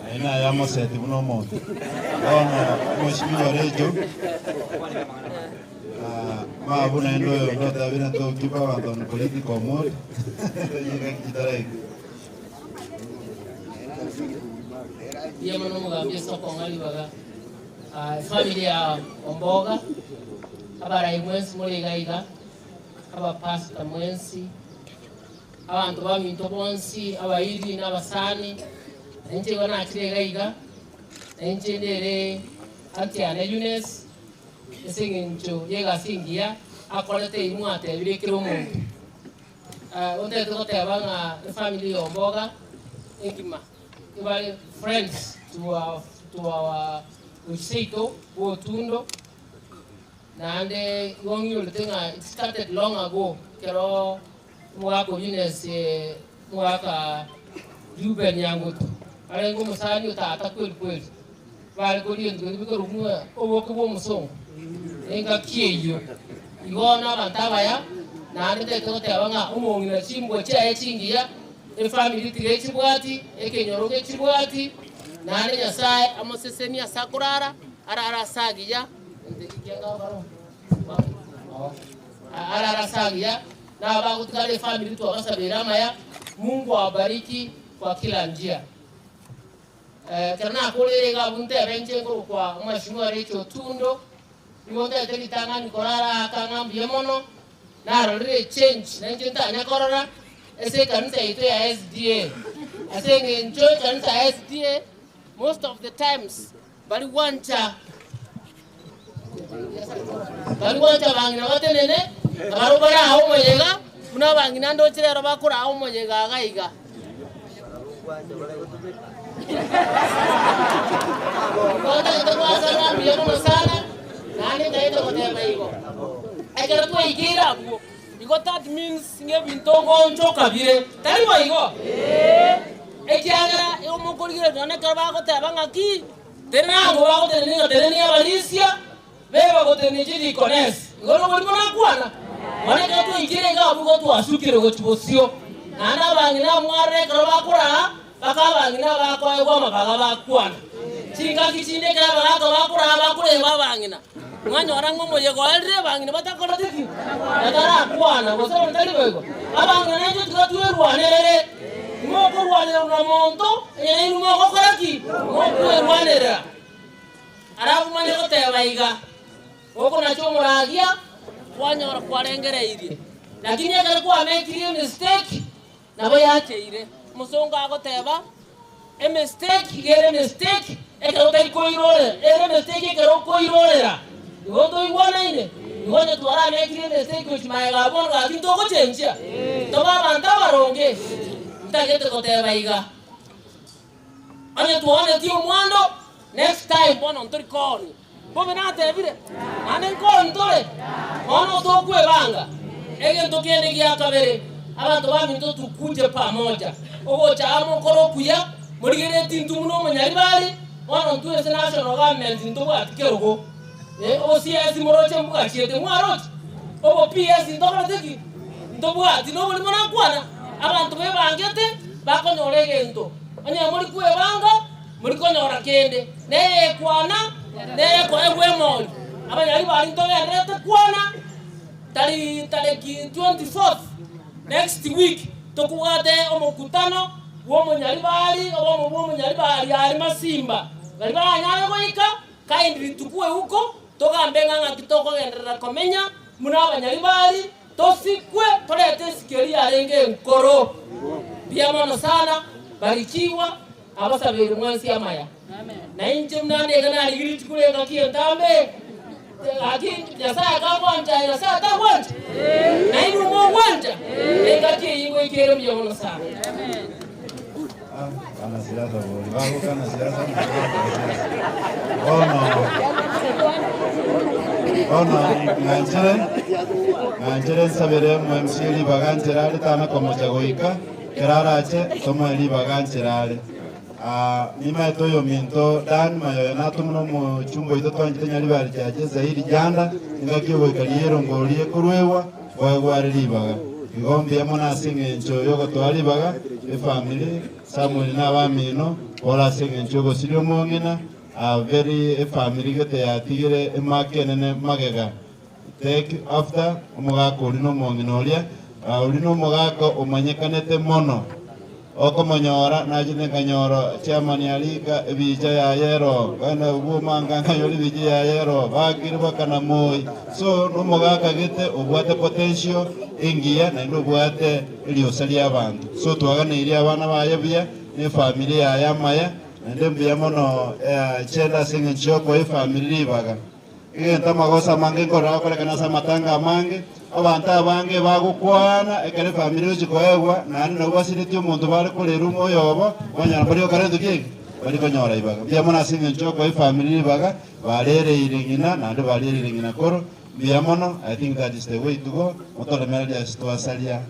Aye naye amoseti buna omonto. Bono Mheshimiwa Recho, mabu naende oyo onde otabire ntokeep abanto on political mode, chingaki chitaraika. Mbuya mono omogambi ase okong'a ribaga. Ah, efamily ya Omboga, abarai mwensi more iga iga, abapastor mwensi, abanto baminto bonsi, abairi na abasani, na inche igo nachire iga iga, na inche nere aunty yane Eunice, ase eng'encho y'egasi engiya akorete eywo mwatebire kera omonto. Otagete goteba ng'a efamiri ya Omboga engima ebare friends to our to our oiseito bwa Otundo, naende igo ng'iyorete ng'a it started long ago ekero omogaka oyio nese omogaka Reuben Nyangoto arenge omosani o tata kweli kweli, bare koria ebinto biria bikorokwa ng'a oboke bwa omosongo, engaki eyio. Igo nabanto abaya, naende ntagete goteba ng'a omong'ina chimbwa chiaye chingiya, efamiri tiga echibwati, ekenyoro gechibwati, naende Nyasae amosesenie ase akorara, arare ase agiya, arare ase agiya, na abagotigara efamiri twabasabeire amaya, Mungu awabariki kwa kila njia. Ekero nakorire iga abwo ntebe inche nkorokwa Omweshimiwa Rachel Otundo, Nigo ntagete ritang'ani korara aa ng'a mbuya mono, narorire echange nainche ntanya korora ase ekanisa yaito ya SDA. Ase eng'encho ekanisa ya SDA most of the times bari gwancha bari gwancha abang'ina batenene nabarobwo bare aa omoyega buna abang'ina ndoche rero bakoraa omoyega iga iga. Twatagete goasana mbuya mono sana, naende ntagete goteba igo. Ekero twaikeire abwo, igo that means ng'a ebinto ngoonchoka bire, tari boigo? Ekiagera omokorigereria nonye ekero bagoteba ng'aki, tenena abwo bagotenenia ng'a tenenia abarisia, beba gotenenia chidikonesi. Igo noborimo nakwana? Bono ekero twaikire iga abwo igo twasukire gochia bosio, naende abang'ina mwarora ekero bakoraa, mpaka abang'ina bakoegwa amabaga bakwana. Chingaki chinde ekero abagaaka bakoraa bakoreba abang'ina, mwanyora ng'a omoyega oerire abang'ina batakoreti ki? Batarakwana, gose bono tari boigo? Abang'ina naintwe tiga twerwanerere, timokorwanererwa na monto, onye nainwe mogokora ki? Mokwerwanerera. Alafu manye goteba iga, Okonacha omoragia kwanyora kwarengereirie, lakini ekero kwamekirie emistake nabo yacheire. Omosongo agoteba emistake iga ere emistake ekero otari koirorera, ere emistake ekero okoirorera. Igo ntoigwanaine? Igo onye twaramekire emistake gochia magega abwo bono gaki ntogochenchia? Tobe abanto abaronge? Ntagete goteba iga. Onye twaonetie omwando, next time bono ntori koonia. Bobe natebire, naende nkoonia tore, bono tokwebanga. Egento kende gia kabere, abanto baminto tukuje pamoja, ogocha amo kore okuya, morigeretie intwe buna omonyaribari, bono intwe ase national government ntobwati kerogo. Eh, obo CS moroche mbwachiete, mwaroche? Obo PS ntokorete ki? Ntobwati, noborimo nakwana, abanto bebangete bakonyora egento. Onye mori kwebanga, mori konyora kende, neye ekwana, nere ekoegwa emori. Abanyari baria ntogendererete kwana, tari tariki 24th next week tokobwate omokutano bw'omonyaribari, obomo bw'omonyaribari aria Masimba. Baria baranyare goika, Kindly tukue uko, togambe ng'a ng'aki tokogenderera komenya buna abanyaribari, tosikwe torete esiko eria yarenge enkoro. Mbuya mono sana, barikiwa, abasabeire mwensi amaya. Na inche buna nde iga narigirie rituko ri'engaki entambe, gaki Nyasae akagwancha, Nyasae tagwancha? Na inwe mogwancha? Engaki eyio ngoika ere mbuya mono sana. Wanasiasa bori bagokana siasa bono bono ng'anchire ng'anchire nsabere MMC ribaga nchera are tana komocha goika kera arache tomoe ribaga nchera are Ah, nimaete oyo ominto Dan Mayoyo natomwa na omochumba oito twanchete Nyaribari Chache Zairi Janda engaki ogoika ri'erongo orie korwegwa koegwa are ribaga. Igo mbuya mono ase engencho y'ogotoa ribaga efamiri, Samuel na abamino, bore ase engencho y'ogosiria omong'ina, a very efamiri gete yatigire emaka enene magega take after omogaka oria na omong'ina oria, oria na omogaka omanyekanete mono. Okomonyora, nachete nkanyora chairman arika ebicha yaye ero, bwene bw'omanga nkanyora ebicha yaye ero, bakire bakana moi. So nomogaka gete obwate potential engiya naende obwate eriosa riabanto. So twaganeirie abana baye buya na efamiri yaye amaya naende mbuya mono chende ase eng'encho yokoa efamiri ribaga. Egento amagoso amange nkorora agokorekana ase amatanga amange, abanto abange bagokwana ekero efamiri egochia koegwa, naende nabwo basiretie omonto bare korera omoyo obo, banyora mbari gokora gento ki eke? Mbari konyora ribaga. Mbuya mono ase eng'encho yokoa efamiri ribaga, barereire ng'ina naende barereire ng'ina koro, mbuya mono, I think that is the way to go, motoremererie ase twasaria,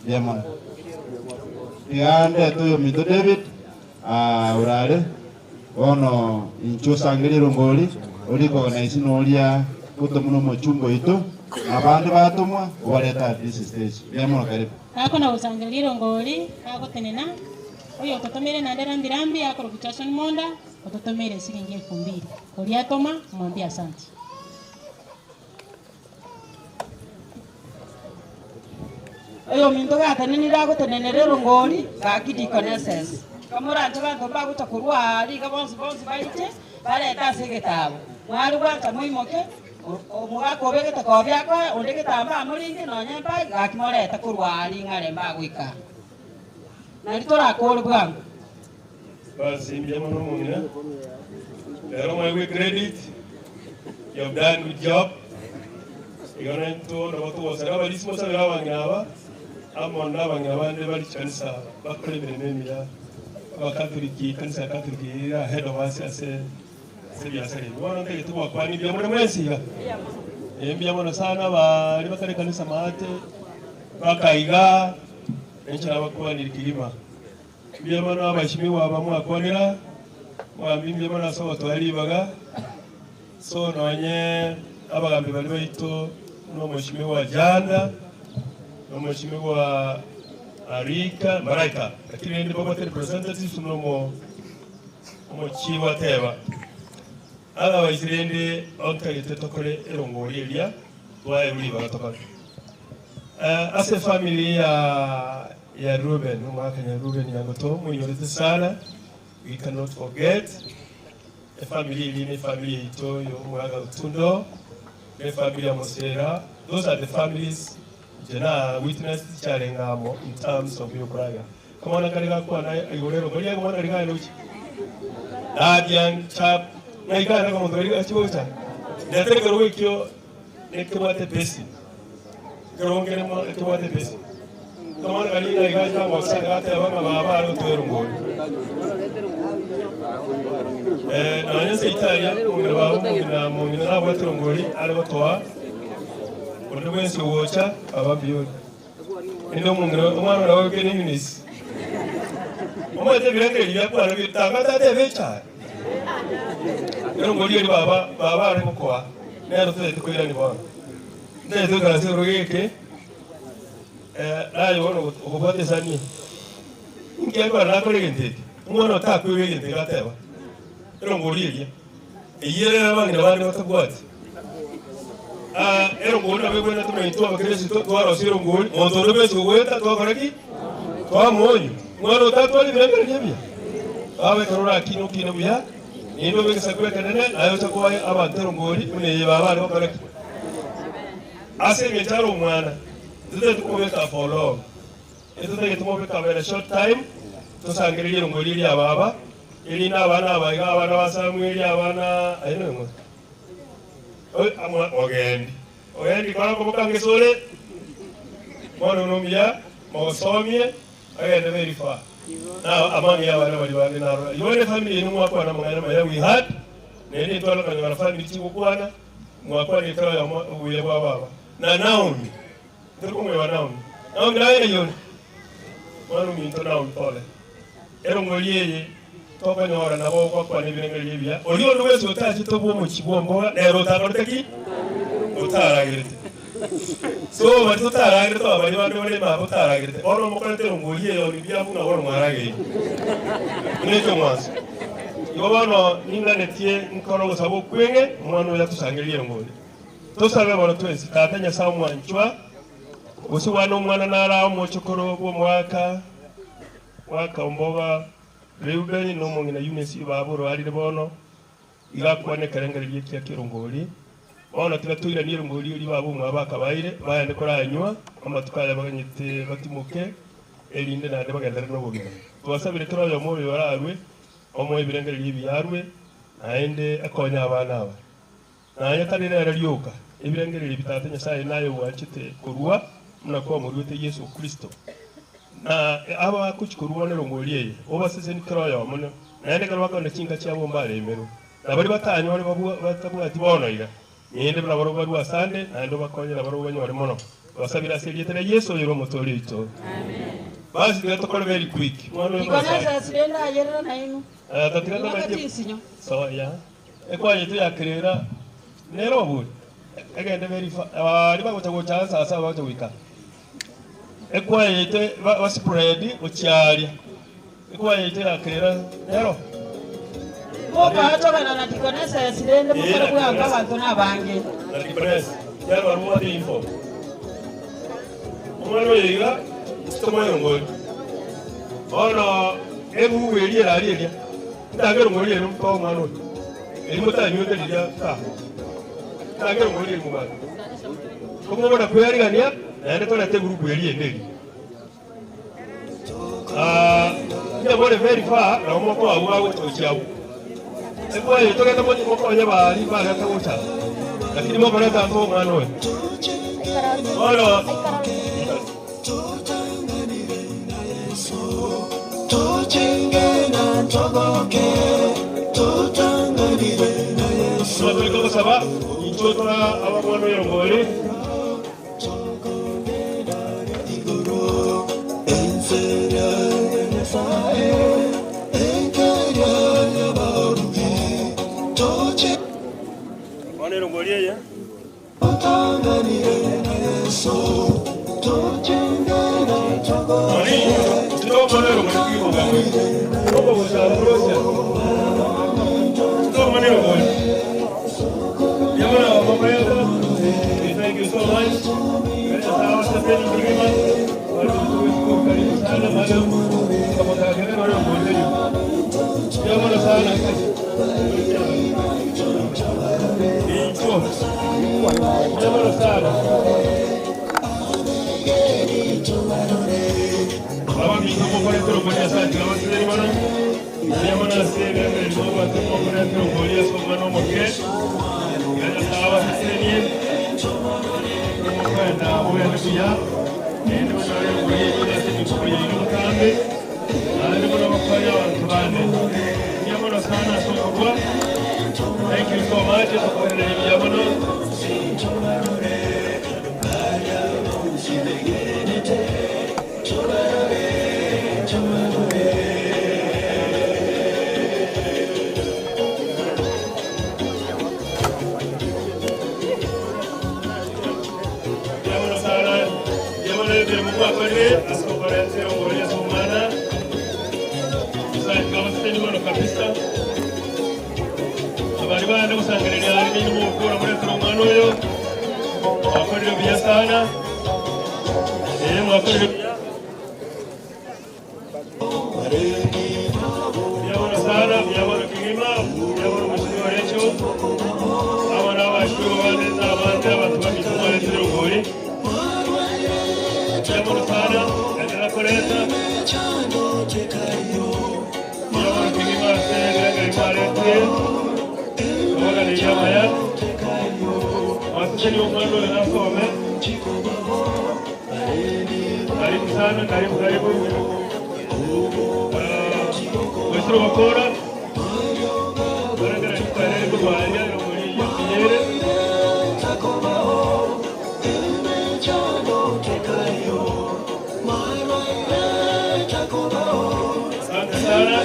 mbuya mono. Tiga ndete oyominto David, orare. Bono inchuo osangererie erongori, orikoganaisie noria otomwa nomochumba oito, na abande batomwa, obarete at this stage. Mbuya mono karibu. Gakona gosangereria erongori, gagotenena, oyo ototomeire naende rambi rambi akorokwa Jason Monda, ototomeire esiringi elfu mbili. Oria atoma, mwambie asanti. Oyominto gatenenire agotenenera erongori, gaki deaconesses, kamoranche banto mbagocha korwa aa riga bonsi bonsi baiche, barete ase egetabo. Mware gwancha moimoke, omogaka obegete kobia akoe, onde egetambaa amoringe, nonye mbai, gaki morete korwa aa ring'are mbagoika aa. Nari torakore bwango. Basi mbuya mono omong'ina. Rero mwaigwe credit, you have done good job. Igo naintwe nabo togosaba abarisia mosabere abang'ina aba amo na abang'ina bande bare chikanisa bakore emeremo emiya. Abakatoliki, ekanisa ya Catholic ere ahead of us ase ase ebiasara ebi. Bono ntagete gokwania mbuya more mwensi iga. Eh, mbuya mono sana baria batari kanisa maate, mpaka igaa, inche nabakwanire kegima. Mbuya mono abashimiwa aba mwakwanera, mwambia mbuya mono ase ogotoa ribaga. So nonye abagambi baria baito na omoshimiwa Janda, na omoshimiwa Arika, Maraika, lakini rende mbabwate representatives buna omo omochibu ateba. Otherwise rende ontagete tokore erongori eria twaerwe ribaga tokore. Ase efamiri ya ya Reuben, omwaka nya Reuben Nyangoto moinyorete sana, we cannot forget. Efamiri eria ne efamiri yaito ya omwaka Otundo, ne efamiri ya Mosera, those are the families inche na witness chiarenge amo in terms of yokoraga. Kamwana kare gakwana igoro erongo riaye omwana karia kaye roche. That young chap ng'ai kare akamonto karia gachia gocha. Ndetera ekerogo ekio nekebwate basin. Ekerogo nkere mo ekebwate basin. Kamwana karia ng'ai gacha gocha gateba ng'a baba are gotoa erongo oria. Eh, nonya nse Italia, omong'ina baba omong'ina mong'ina nabwate erongo oria are gotoa onde bwensi ogocha baba mbuya ore. Inde omong'ina omwana oria oyokeire Eunice. Omanyete ebirengererio biakwana bi tanga tatebe echae. Erongo riria baba baba are gokoa nero totagete koirania bono. Ntagete goikaransa igoro geke eh, naye bono okobwata esani eye. Inki akora nakore egento eke? Omwana otakoigwa egento eke ateba. Erongo riria eria. Eyio ere abang'ina bande batabwati. Ah, erongori nabo egwenerete buna intwe abakristo twarosia erongori, monto onde bwensi ogoeta twakora ki? Twamoonywa. Omwana otatware ebirengererio ebiya, baba ekero orakine okine buya, naende obe egesaku ekenene, naye oche koa abanto erongori buna eye baba are gokora ki? Ase engencho are omwana, totagete komobeka for long, etotagete komobeka for a short time, tosangererie erongori eria ya baba, Erinde abana aba iga abana ba Samweli, abana aye ning'o? Oi, amwa ogendi. Ogendi kora koboka ngesore, bono nomuya, mogosomie, agende very far. Now among ya abana baria bande narora. Igo ne family eye mwakwana amang'ana amaya we heard, naende ntware konyora family chigokwana, mwakwanire kera oyomo obuya bwa baba. Na Naomi, ntari komoeba Naomi. Naomi naye ng'ai ore? Mwana ominto Naomi pole. Erongori eye tokonyora nabo ogwakwana ebirengererio ebiya, oria onde bwensi otachete obw'omochie bw'omboga nere otakorete ki? Otaragerete. So baria totaragerete aba baria bande bare maba otaragerete, bono mokorete erongori eye onye mbuya buna bono mwarageire. Buna ekeng'wanso. Igo bono ninganetie nkore ogosaba okweng'e, omwana oyo atosangererie erongori. Tosabe bono twensi, Tata Nyasae omwanchwa, gose bwane omwana nare aa omochokoro bw'omwaka, Mwaka omboga Reubeni na omong'ina Yunesi baba orwarire bono, iga akwane ekerengererio ekiya ki'erongori. Bono tiga toiranie erongori eria baba omwabo akabaeire, baende koranywa amatuko aya baganyete batimoke, erinde naende bagenderere nobogima. Twasabire kera oyomo oyo orarue, omoe ebirengererio ebiya arue, naende akonye abana aba. Naye tari rere rioka, ebirengererio bitata Nyasaye naye bwanchete korua buna kwamoruete Yeso Kristo. Na aba bagochia korua nerongori eye, obaseseni kera oyomo, naende ekero bakogenda chinka chiabo mbaremerwe. Na baria batanyore batabwati bono iga, naende nabarabwo barue asande, naende obakonye nabarabwo banyore mono. Twasabire ase erieta ria Yeso oyore Omotoori oito. Basi tiga tokore very quick. Mwana oyo Dikonesses Nyasaye. rende ayerera nainwe. Eh, tatiga Inwe tomatie- tinsinyo. Sawa ya. Ekwaya yetu yakerera nere obori. Egende very far. Bari bagocha gocha ase ase bagocha goika. Ekwaya yetu ba spread gochiaria. Ekwaya yetu yakerera nero. Mokoachogana na dikonesses rende mokore bwango abanto nabange. Na dikones. Yaro barwo info. Omwana oyo iga tomoyongori. Bono ebubu eria erari eria. Ntagera omori eri mpa omwana oyo. Eri motanywete riria ta. Ntagera omori eri mobati. Komobona kwerigania naende torete egurupu eri ende eri. Nyabore very far na omoko abo bagochochia abo. Ekwaye togenda mokonye bari bareta gocha. Lakini mokoreta mpa omwana oyo. Bono Twatorika gosaba incho tora abamwana oyo ngori. Mwana erongori eye. Thank you so much. Thank you so much. Abari bande gusangiririra harimo n'umukura muri omwana oyo mwakorire buya sana mwakorire byabona sana byabona kigima byabona mheshimiwa Rachel abana abashukuru bande n'abandi abantu bamitumwa leta rugori byabona sana endelea kuleta byabona kigima sasa lete Ora ni yamaya wasiseni omwana oyo nasome. Karibu sana, karibu karibu. Wesiro bakora baragara tukarere kurwanya muri yapiyere. Asante sana.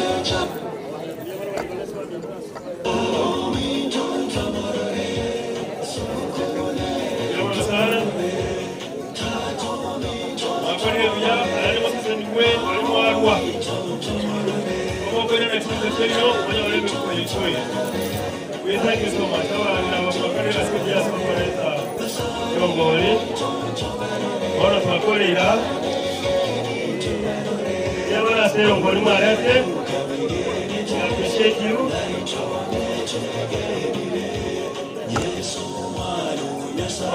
We thank you so much. Bona twakorera. Yabona sero ngori mwarete. I appreciate you.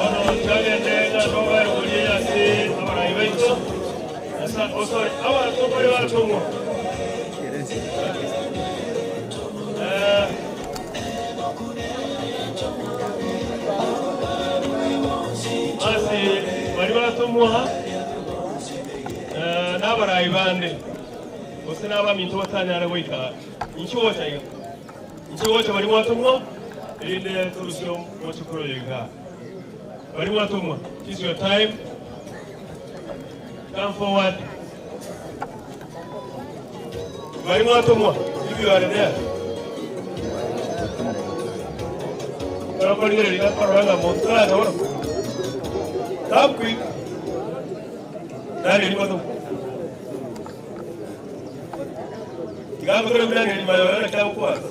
Ono twagende nga rugori yase abarayi baitu. Asa oh sorry, aba tokore batumwa. batomwa eh, n'abarayi bande gose n'abaminto batanyara goika inchi gocha iga inchi gocha bari mwatomwa erinde torusio mochokoro iga bari mwatomwa. This is your time, come forward. Bari mwatomwa, if you are there. Turakorigĩrĩria gakorora muntu taracha bono. Come quick. Daniel mwatomwa. Tiga ngotore Daniel mayo na kitabu kwanza.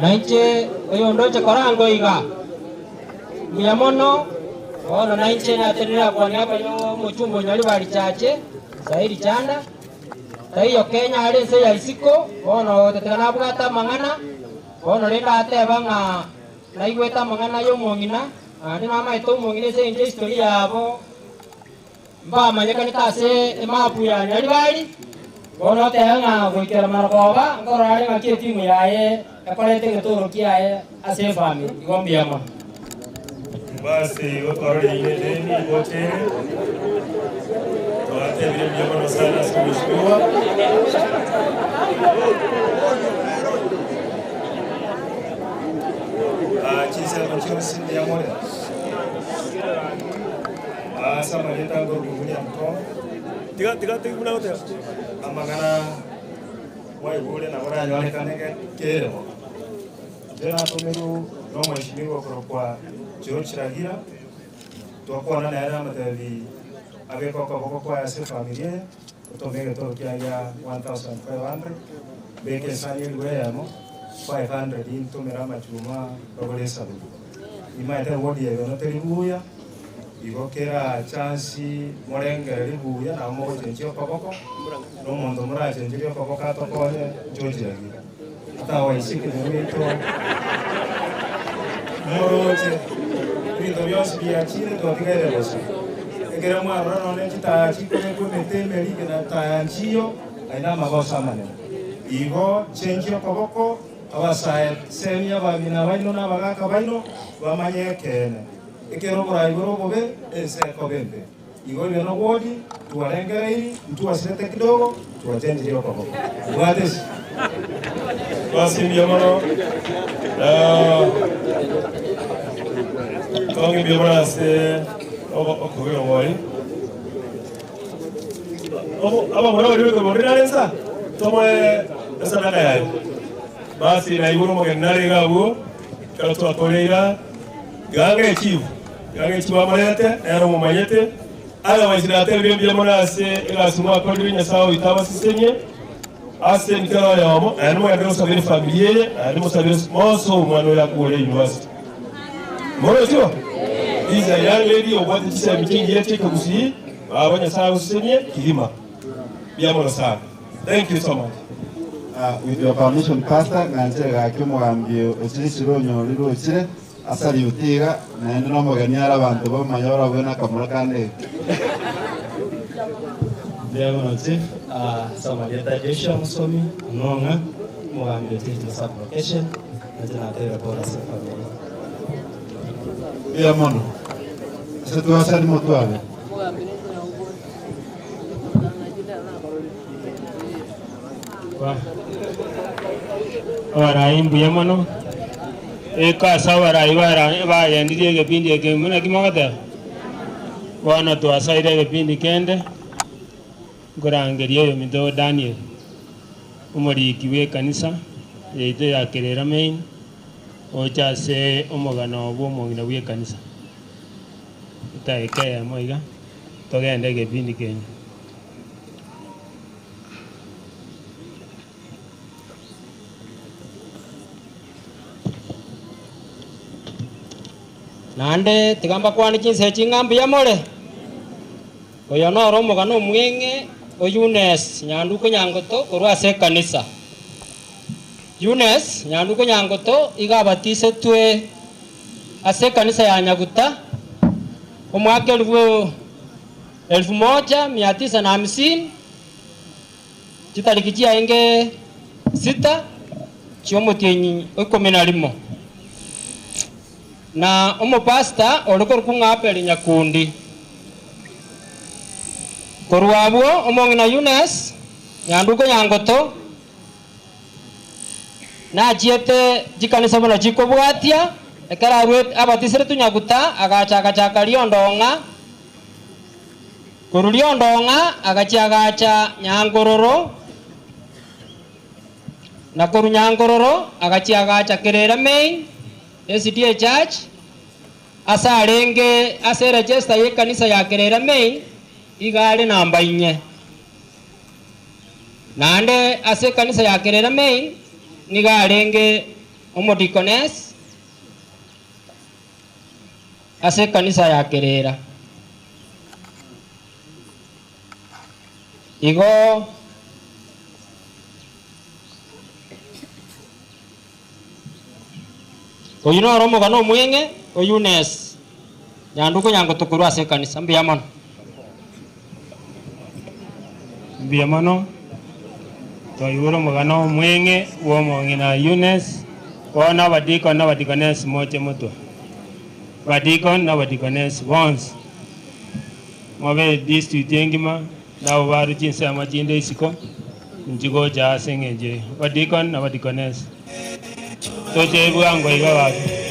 Nainche oyo ndoche korango iga mbuya mono bono nainche natenera kwania bayo omochumba onyari bari chache sairi chanda taiyo Kenya are ense ya isiko bono tetega nabwate amang'ana bono rende ateba ng'a naigwete amang'ana ya omong'ina naende namaete omong'ina ase eng'encho history yabo mbamanyekanete ase emapu ya Nyaribari bono oteba ng'a goikera marogoba nkorora are ng'aki etimu yaye ekorete egetoro kiaye ase efamily igo mbuya mono. Basi gotwarora ine deni gochere twatebire mbuya mono sana ase mheshimiwa. Chisemo chionsi mbuya more. Ase amareta ngoru William Tom. Tiga tiga tiga buna goteba. Amang'ana mwaigure nabo ranyorekane keremo. Nje natomiru no mheshimiwa korokwa George Ragira twakwana nere amatebi abeka okoboko kwaye ase efamily eye otomia egetoro kiaria 1500 beka esani erigo eyemo 500 intomera amachuma bagore esabuku imaete wodi eyo noteri buya igo kera chance morengereri buya nabo mogochenchia okoboko na omonto morachencherie okoboko atokonye George Ragira atawaisike nyameto moroche ebinto bionsi biachire twatigaire bosa ekere mwarora nonye chitaya chikobekwa emete emerike na taya nchiyo aina amagoso amanene igo chenchia okoboko abasae semia abang'ina baino na abagaka baino bamanye ekene ekero oborai bore obobe ense ekoba embe igo ebio nobwodi twarengereiri ntwasirete kidogo twachenchirie okoboko bwatesi. Basi mbuya mono. Tonge mbuya mono ase okobera obwari. Abamura bari beke nare nsa tomoe esadaka yaye. Basi naigure omogeni nare iga abwo ekero twakoreira ganga echifu ganga echifu amorete nere omomanyete otherwise natebire mbuya mono ase egasi mwakorire Nyasaye oito abasesenie ase emikero oyomo naende mogendere gosabera efamily eye naende mosabere monso omwana oyo akure university morochiwa. This is a young lady obwate chisemi chingiya chiekegusii baba Nyasaye agosesenie kigima mbuya mono sana. Thank you so much. With your permission, Pastor, ng'anchire gaki omogambi ochirisire onyorire ochire asari utiga naende nomogeni ara abanto bamanya barabwe nakamura kande. Mbuya mono chief. Samarieta Joshua Musomi Onong'a omogambi otichire sub location nache natebire pole ase family. Mbuya mono. Ase twasani motwabe. Abarai mbuya mono eka ase abarai bagendirie egepindi eke buna ki mogoteba bono twasaire egepindi kende nkorangeria oyo minto Daniel omoriki bwa ekanisa yaito ya Kerera main ocha ase omogano bwa omong'ina bwa ekanisa etaeka eyemo iga togende egepindi kende. Naende tiga mbakwane chinse ching'a mbuya more oyo noro omogano omweng'e o Eunice Nyanduko Nyangoto korwa ase ekanisa. Eunice Nyanduko Nyangoto iga abatisetwe ase ekanisa ya Nyaguta omwaka 1950 chitariki chiaenge 6 chiomotienyi 11 na omopasta ore korokwa ng'a Abel Nyakundi. Korwa abwo omong'ina Eunice, nyanduko nyangoto, nachiete chikanisa buna chikobwatia, ekero arwete abatiseretwe nyaguta, agacha agachaka riondong'a, korwa riondong'a agachia agacha nyankororo, na korwa nyankororo agachia agacha kerera main, SDA Church, ase arenge ase eregister y'ekanisa ya kerera main, iga are namba inye. Naende ase ekanisa ya kerera main, nigo arenge omodeaconess ase ekanisa ya kerera. Igo oyio noro omogano omweng'e o Eunice Nyanduko Nyangoto korwa ase ekanisa. Mbuya mono. Mbuya mono, twaigure omogano omweng'e bw'omong'ina Eunice, bono abadikoni na abadikonesi moche motwe. Abadikoni na abadikonesi bonsi, mobe district engima, na abwo barwe chinsemo chinde isiko, inchi gocha ase eng'encho eye. Abadikoni na abadikonesi, toche bwango iga gaki.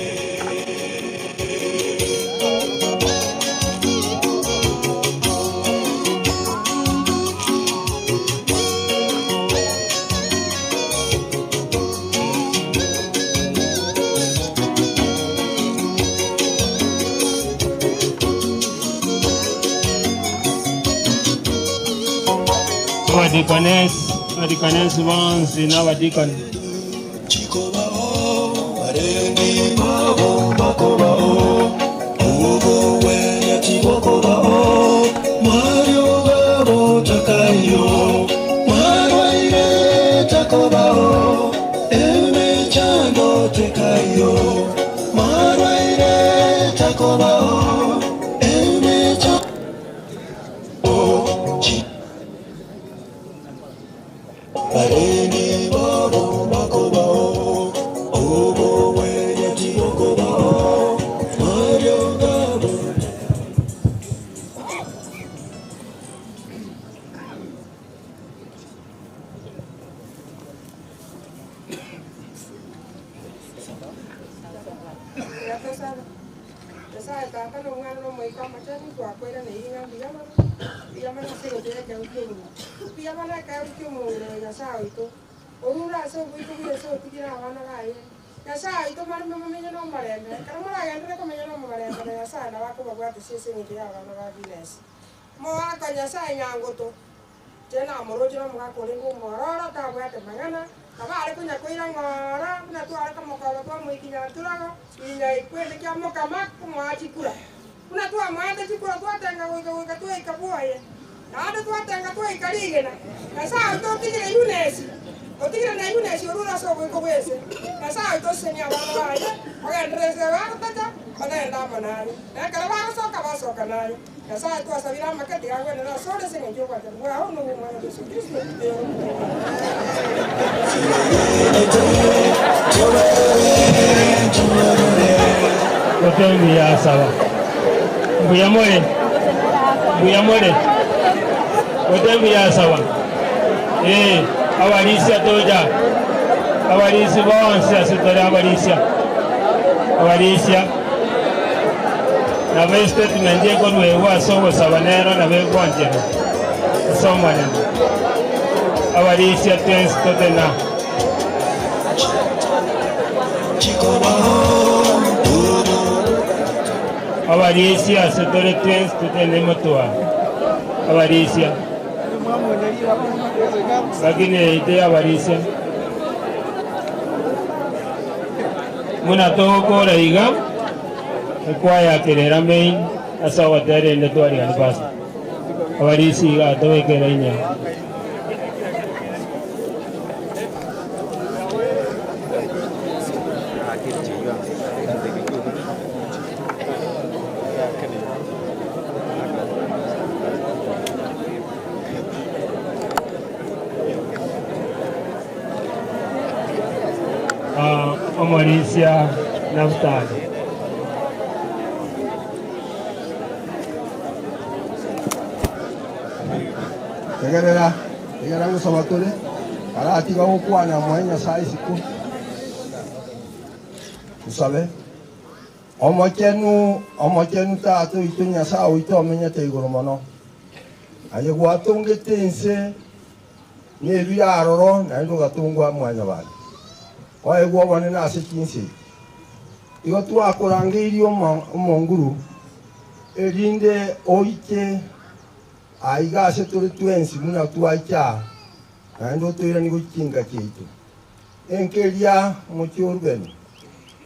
Abadikonesi, abadikonesi bonsi na abadikoni. Nyasaye Tata na Omwana na Omoika Omochenu, twakoiraneire ng'a mbuya mono, mbuya mono ase egento y'ekeru ki'obogima. Mbuya mono ekeru ki'omong'ina oyo Nyasaye oito, orure ase oboiko bwa Yeso otigire abana baye. Nyasaye oito mareme momenye nomorembe, ekero moragenderere komenya nomorembe na Nyasaye nabo akobabwatisia ase eng'encho y'abana ba Eunice. Moaka Nyasaye nyangoto, Inche namoroche nomogaka orenge omwororo, tabwate mang'ana, nabo are konya koira ng'ora, buna tware komokoba twamoikinya nturago, inya ekwende kia mokama komoa chikura. Buna twamoete chikura twatenga goika goika twaika bwoye, naende twatenga twaika rigena. Nyasae oito otigire Yunesi, otigire na Yunesi orure ase oboiko bw'ense. Nyasae oito osesenie abana baye, ogenderere bagotacha, bagende amo naye, na ekero bagosoka, basoka naye. Nyasae twasabire amake tiga agwenere asore ase engencho y'obwanchani bwao na obw'Omwana Yeso Kristo, oyore Omonene Gote mbuya asaba. Mbuya more? Mbuya more? Gote mbuya asaba. Ee, abarisia tocha. Abarisia bonsi ase tore abarisia. Abarisia. Nabo estatement ekoruegwa ase ogosaba nero nabo egwancherwa ase Omonene. Abarisia twensi totena. Abarisia ase tore twensi totene motware. Abarisia. Lakini eye abarisia. Buna togokora iga, ekwayakerera main ase ogotera ende twarigani pastor. Abarisia iga tobekere ime. Omorisia Naftali. Tegerera, tegera ngosaba tore, karatiga gokwana moe Nyasaye isiko. Tusabe. Omochenu, omochenu tata oito Nyasaye oito omenyete igoro mono. Aye gwatongete ense na ebire aroro naende ogatongwa mwanyabanto. Oegwe obonene ase chinse echi. Igo twakorangeirie omonguru erinde oike aiga ase tore twensi buna twaicha aa, naende otoiranie gochia chinka chiaito. Enka eria omochie o Rubeni,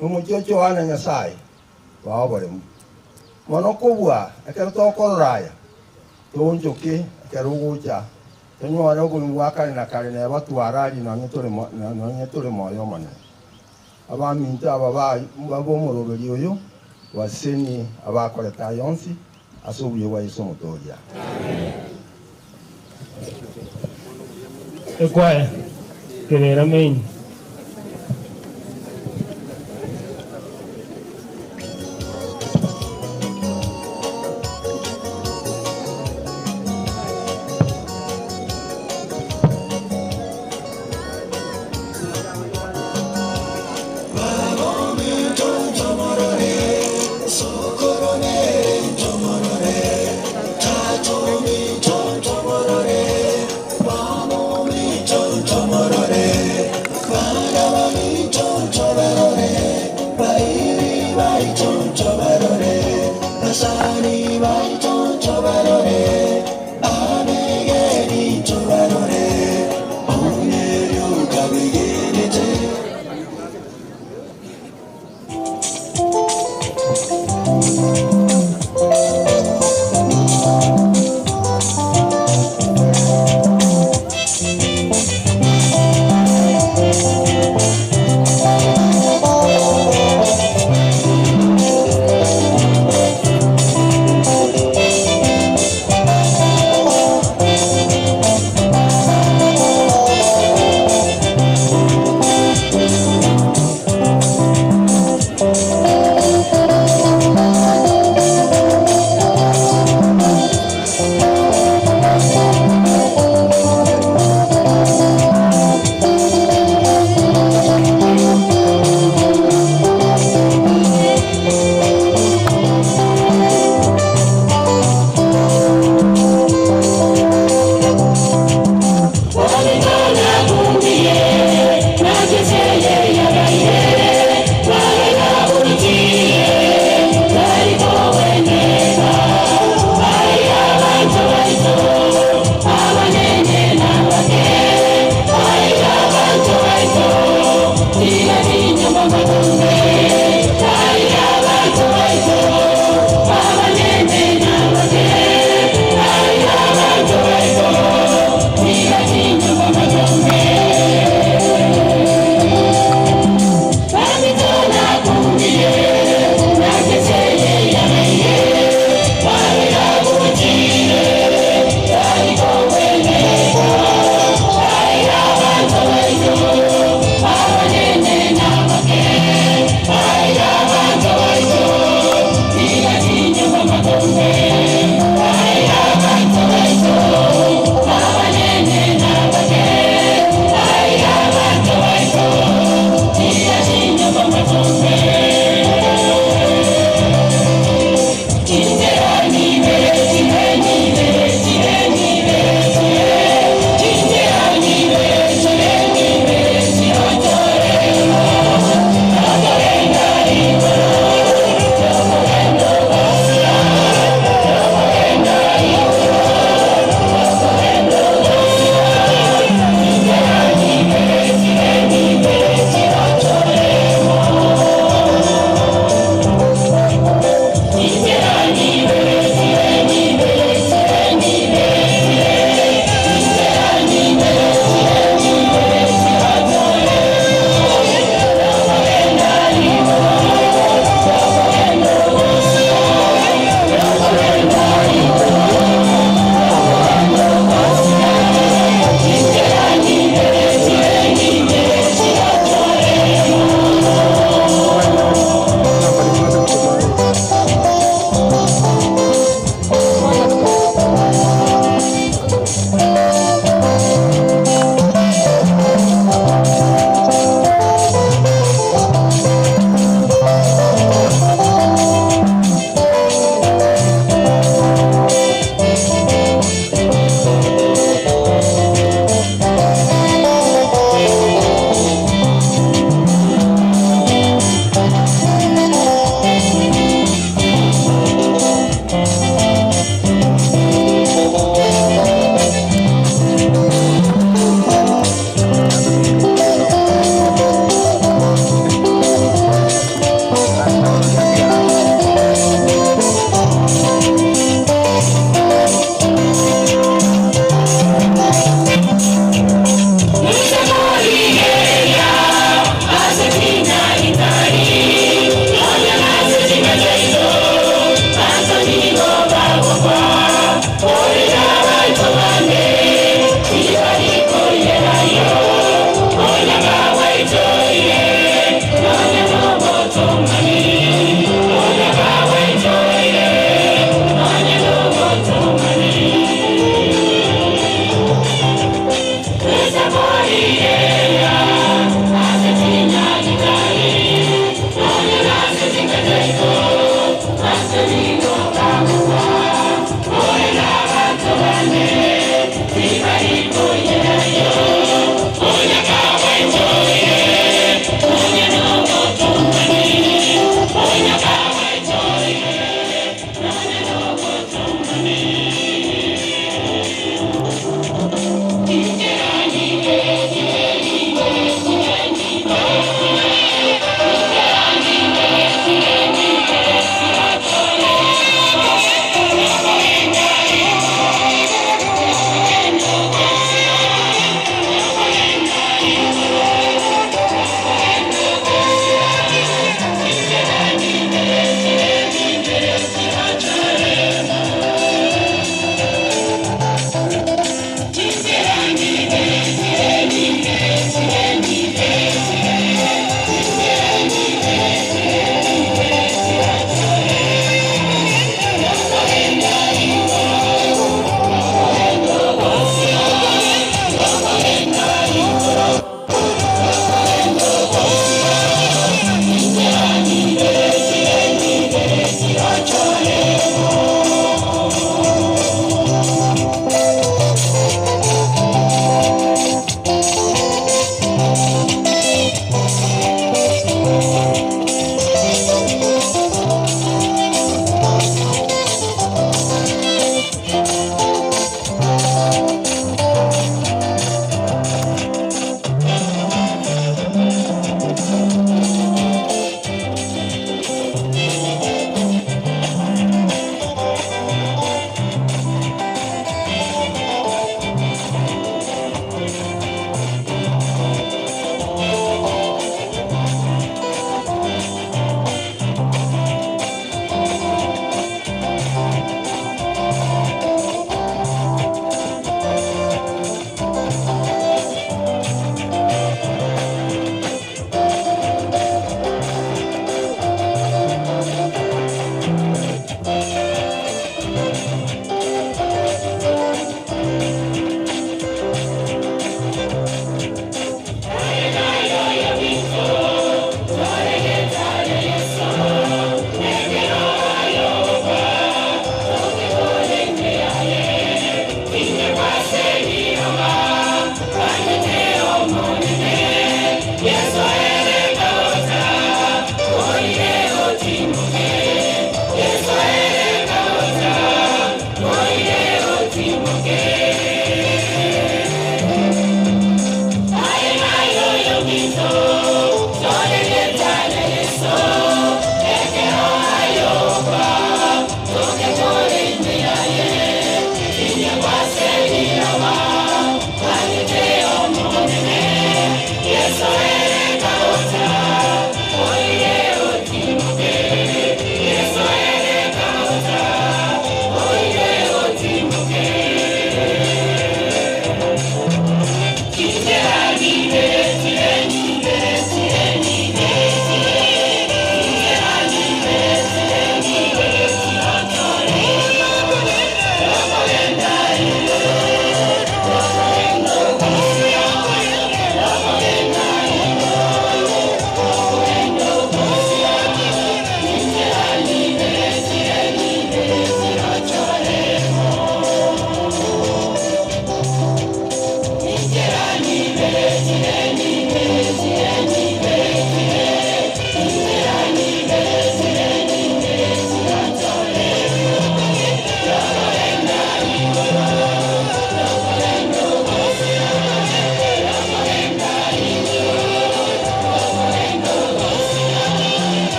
na omochie o Johana Nyasae bae oboremu. Mono kobua ekero tokorora aya, toonchoke ekero ogocha, tonyore obogima bwa kare na kare neba twararie nonye tore moyo Omonene. Abaminto aba b'omoroberi oyo basesenie abakorete aya onsi ase obuya bwa Yeso Omotoria. Ekwaya, Kerera main.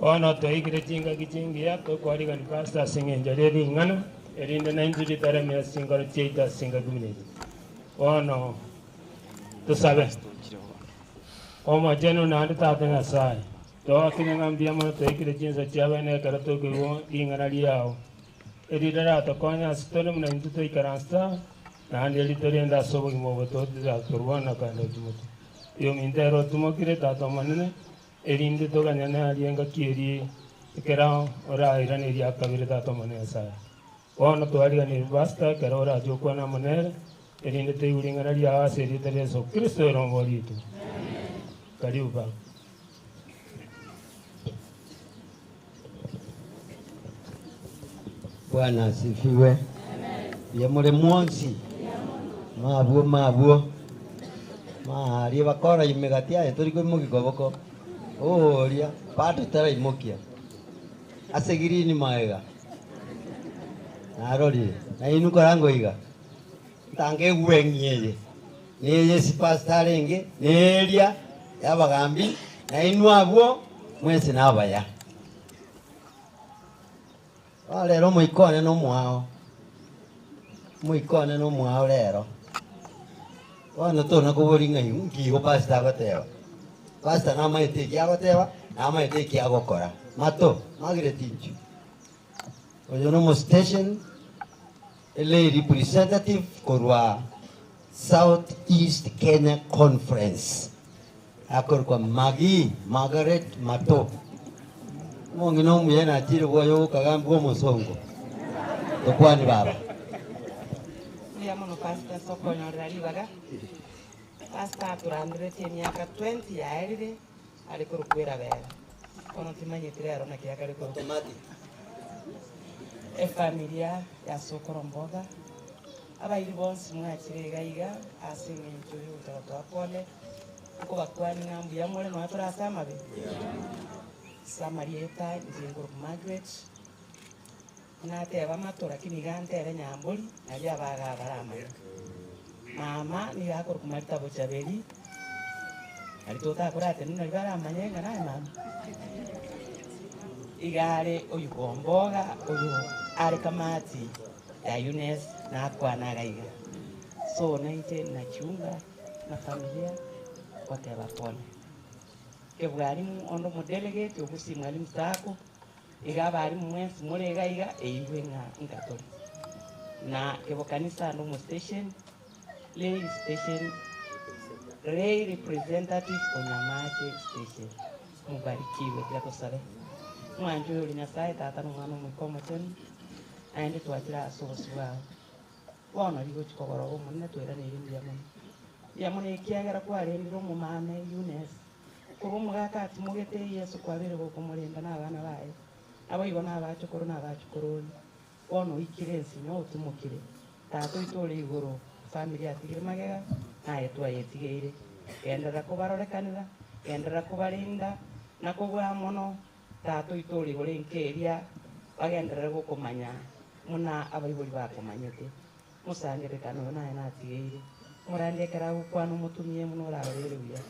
Bono twaikire chingaki chingiya, tokwarigania Pastor ase eng'encho rie ring'ana, erinde naintwe ritaremia ase chinkoro chiaito ase chingaki buna echi. Bono tosabe. Omochenu naende Tata Nyasae, toakire ng'a mbuya mono twaikire chinsa chia bene ekero tokoigwa ring'ana riao, erinde ratokonye ase tore buna intwe twaikaransa aa, naende eri torende ase obogima obo totigatorwana kende otimotwe. Oyominto ere otimokire, Tata Omonene, erinde toganyane aria engaki eria ekero orairane eria kabere, Tata Omonene Nyasae. Bono twariganirie Pastor ekero orache okwane amo nere, erinde toigwe ring'ana riao ase erieta ria Yeso Kristo erombo riaito. Karibu baba. Bwana asifiwe. Mbuya more mwonsi. Mabwo mabwo. Maaria bakora imegati aye tori koimokia koboko. Oria bado taraimokia. Ase girini maega. Narorire, nainwe korango iga, ntange egweng'i eye, neye esipasita arenge, neria y'abagambi, nainwe abwo mwensi nabaya. Bono rero omoika one nomoao, omoika one nomoao rero. Bono tona koboria ng'a inki igo pastor agoteba. Pastor namaete eki agoteba, namaete eki agokora. Mato, Margaret inchuo. Oyo nomo station lay representative korwa South East Kenya Conference akorokwa Maggie Margaret Mato. Omong'ina omuya nachire bwoye ogokagambia omosongo. Tokwanie baba. Mbuya mono Pastor ase okonyorera ribaga. Pastor atoranderetie emiaka 20 yaerire Are korokwa erabera. Bono timanyeti rero naki akare korokwa. Efamilia ya Sokoro Mboga, abairi bonsi mwachire iga iga ase eng'encho yogocha gotoa pole, nkobakwania ng'a mbuya more nonya tore ase amabe. Ase amarieta inche nkorokwa Margaret, nateba amato lakini iga ntere Nyambori nario abaga baramanye. Mama nigo akorokwa Marita Bochaberi. Aria totakoratenena nario baramanye ng'a naye mama. Iga are oyio komboga oyo are kamati ya Eunice nakwana iga iga. So nainche nachiunga na familia goteba pole. Kebwalimu onde omodelegate ogosie mwalimu sacco, iga abalimu mwensi more iga iga eigwe ng'a nka tore. Na kebokanisa ande omo station. Lay station Lay representative Onyamache station Mubarikiwe tiga tosabe Mwanche oyore Nyasaye Tata na Omwana Omoika Omochenu naende twachire ase obosio bwao bono rigochi kogoroba Omonene tweraneire mbuya mono mbuya mono ekiagera kwarendire omomame Eunice korwa omogaka atimogete Yeso kwabeire gokomorenda na abana baye naboigo na abachokoro na abachokoroni Bono oikire ensinyo otimokire, Tata oito ore igoro, efamiri atigire magega, naye twayetigeire. Genderera kobarorekanera, genderera kobarinda, na kobua mono, Tata oito ore igoro enka eria, bagenderere gokomanya buna abaibori bakomanyete. Mosangererekano oyo naye natigeire, omorandi ekero agokwana omotumie buna orarorere buya.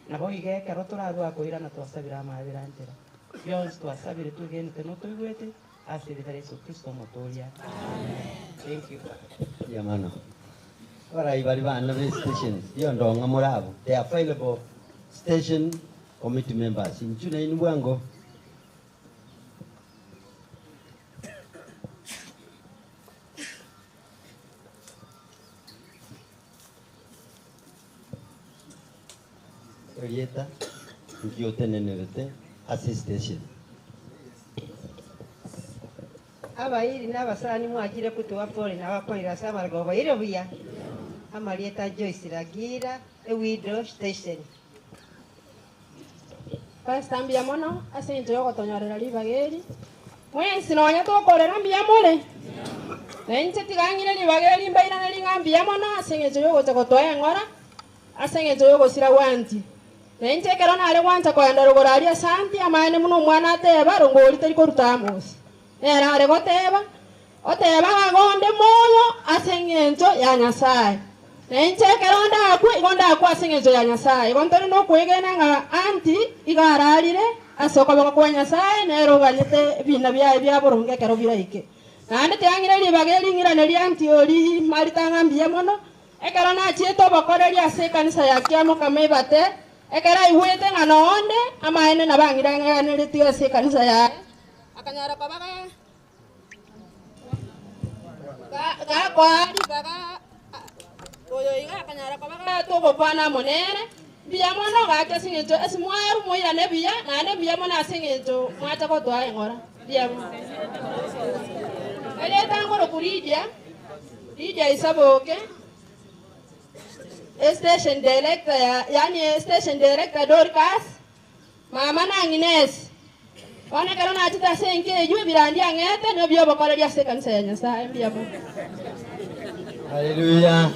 Naboigo ekero torarue akoirana twasabire amaabera nchera. Bionsi twasabire twegenete notoigwete, Ase erieta ria Yeso Kristo Omotooria. Amen. Thank you. Mbuya mono. Abarai baria bane be stations riondong'a more abwo, they are available station committee members. Inchuo nainwe bwango. Erieta nki otenenerete ase station. Abairi na abasani mwachire kotoa pole na abakorire ase amariko oboire buya. Amarieta Joyce Ragira, Ewido Station. Pastor mbuya mono ase eng'encho yogotonyorera ribaga eri. Mwensi nonya tokorera mbuya more. Na inche tiga ng'ire ribaga eri mbairanerie ng'a mbuya mono ase eng'encho yogocha gotoa eng'ora ase eng'encho y'ogosira gw'anti. Na inche ekero nare gwancha kogenda rogoro aria ase anti, amaene buna omwana ateba, Rongori teri koruta Amosi. Nere are goteba, Oteba ng'a igo nde moyo ase engencho ya Nyasae. Na inche ekero ndakwe, igo ndakwe ase engencho ya Nyasae. Igo ntore nokwegena ng'a anti igo ararire ase okoboko kwa Nyasae, nere oganyete ebina biaye bia boronge ekero biraike. Naende tiang'ire ribaga ering'irane ria anti oria Marita ng'a mbuya mono, Ekero nachiete obokoreri ase ekanisa ya Kiamokama ebate, Ekero aigwete ng'a nonde amaene nabang'iraneretie ase ekanisa yaye, akanyora koba gakoa ribaga oyo iga akanyara koba gatogokwana amo nere, Mbuya mono gaki ase engencho ase mwarwa moirane buya, naende mbuya mono ase engencho mwacha gotoa eng'ora. Mbuya mono. Erieta nkoroku Lydia, Lydia Isaboke, estation director ya yaani station director Dorcas, mama na ng'ina ase. Bono ekero nachete ase enka eyio ebirandi ang'ete nibio biobokoreria ase ekanisa ya Nyasaye. Mbuya mono. Haleluya.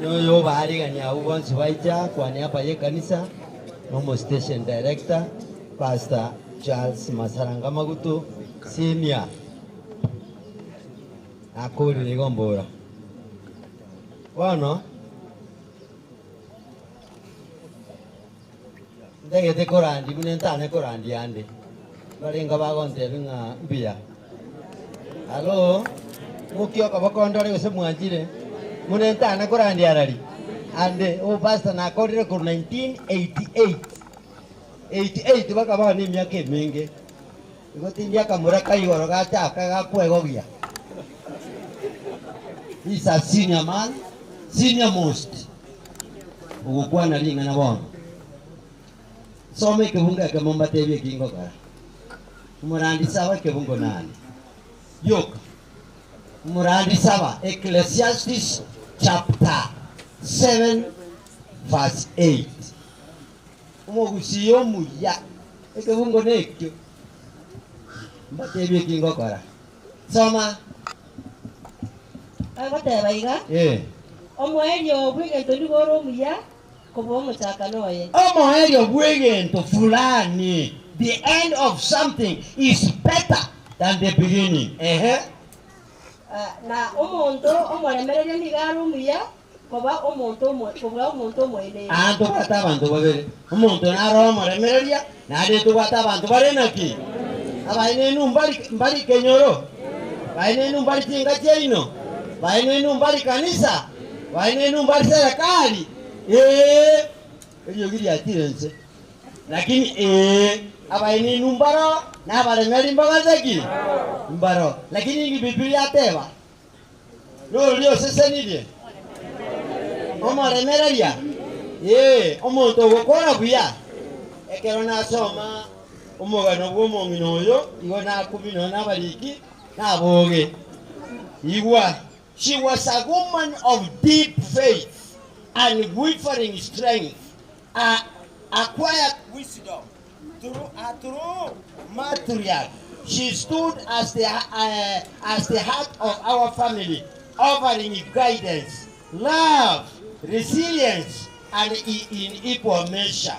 Noyo obaarigania abwo bonsi baicha kwa niaba y'ekanisa na omo station director Pastor Charles Masaranga Magutu Senior. Nakorire igo mbora. Bono ntagete korandia buna ntane korandia ande, barenge bagontebia ng'a mbuya. Halo, mokia okoboko ndore gose mwanchire, buna ntane korandia arari ande, obopastor nakorire korwa 1988, 88 mpaka bono emiaka emenge, igo tindi akamura ka igoro gachaka gakwegogia. He is a senior man, senior most. Ogokwana ring'ana bono. Soma ekebungo ekemo mbatebie eki ngokora. Omorandi saba ekebungo nane. Yoka. Omorandi saba Ecclesiastes chapter 7 verse 8. Omogusii omuya ekebungo nekio. Mbatebie eki ngokora. Soma. Agoteba iga, Eh. Omoerio bw'egento nigo ore omuya kobua omochakano oye. Omoerio bw'egento fulani, the end of something is better than the beginning. Ehe. Na omonto omoremereria nigo are omuya koba omonto kobua omonto omoenenu. Aa ntobwate abanto babere, omonto naro omoremereria, naende ntobwate abanto bare naki? Abaenenu mbari mbari kenyoro, baenenu mbari chinka chiaino, baenenu mbari kanisa, baenenu mbari serikali, ee, eriogi riachire inse. Lakini ee, abaenenu mbaro, na abaremeri mbagase ki? Mbaro. Lakini inki Bibilia ateba? Noria osesenirie? Omoremereria? Ee, omonto ogokora buya. Ekero nasoma omogano bw'omong'ina oyo, igo nakumi nonya nabariki naboge. Igwa, She was a woman of deep faith and unwavering strength, a acquired wisdom through a true matriarch. She stood as the, as the heart of our family, offering guidance, love, resilience, and in equal measure.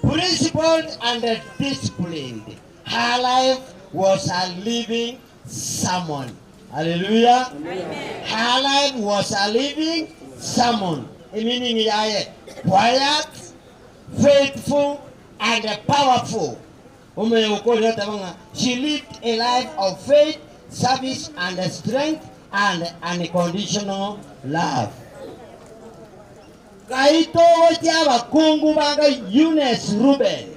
Principled and disciplined, her life was a living sermon. Hallelujah. Her life was a living sermon. Meaning yaye, quiet, faithful, and powerful. Omanye gokorera oteba ng'a she lived a life of faith, service, and strength, and unconditional love. Ngai togochia abakungu banga Eunice Reuben.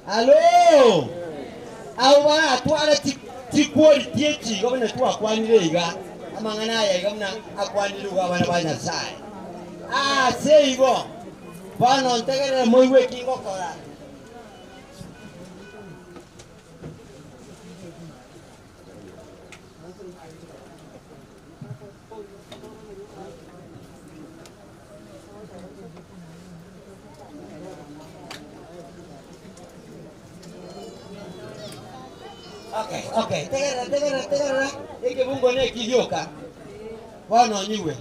Hallo! Abwo baratware chiquality echi iga buna twakwanire iga, amang'ana aya iga buna akwanire igo abana ba Nyasaye. Ase igo, bono ntegerere moigwe eki ngokora. Okay, okay, tegerera, tegerera, tegerera, ekebungo neki gioka. Bono onyigwe.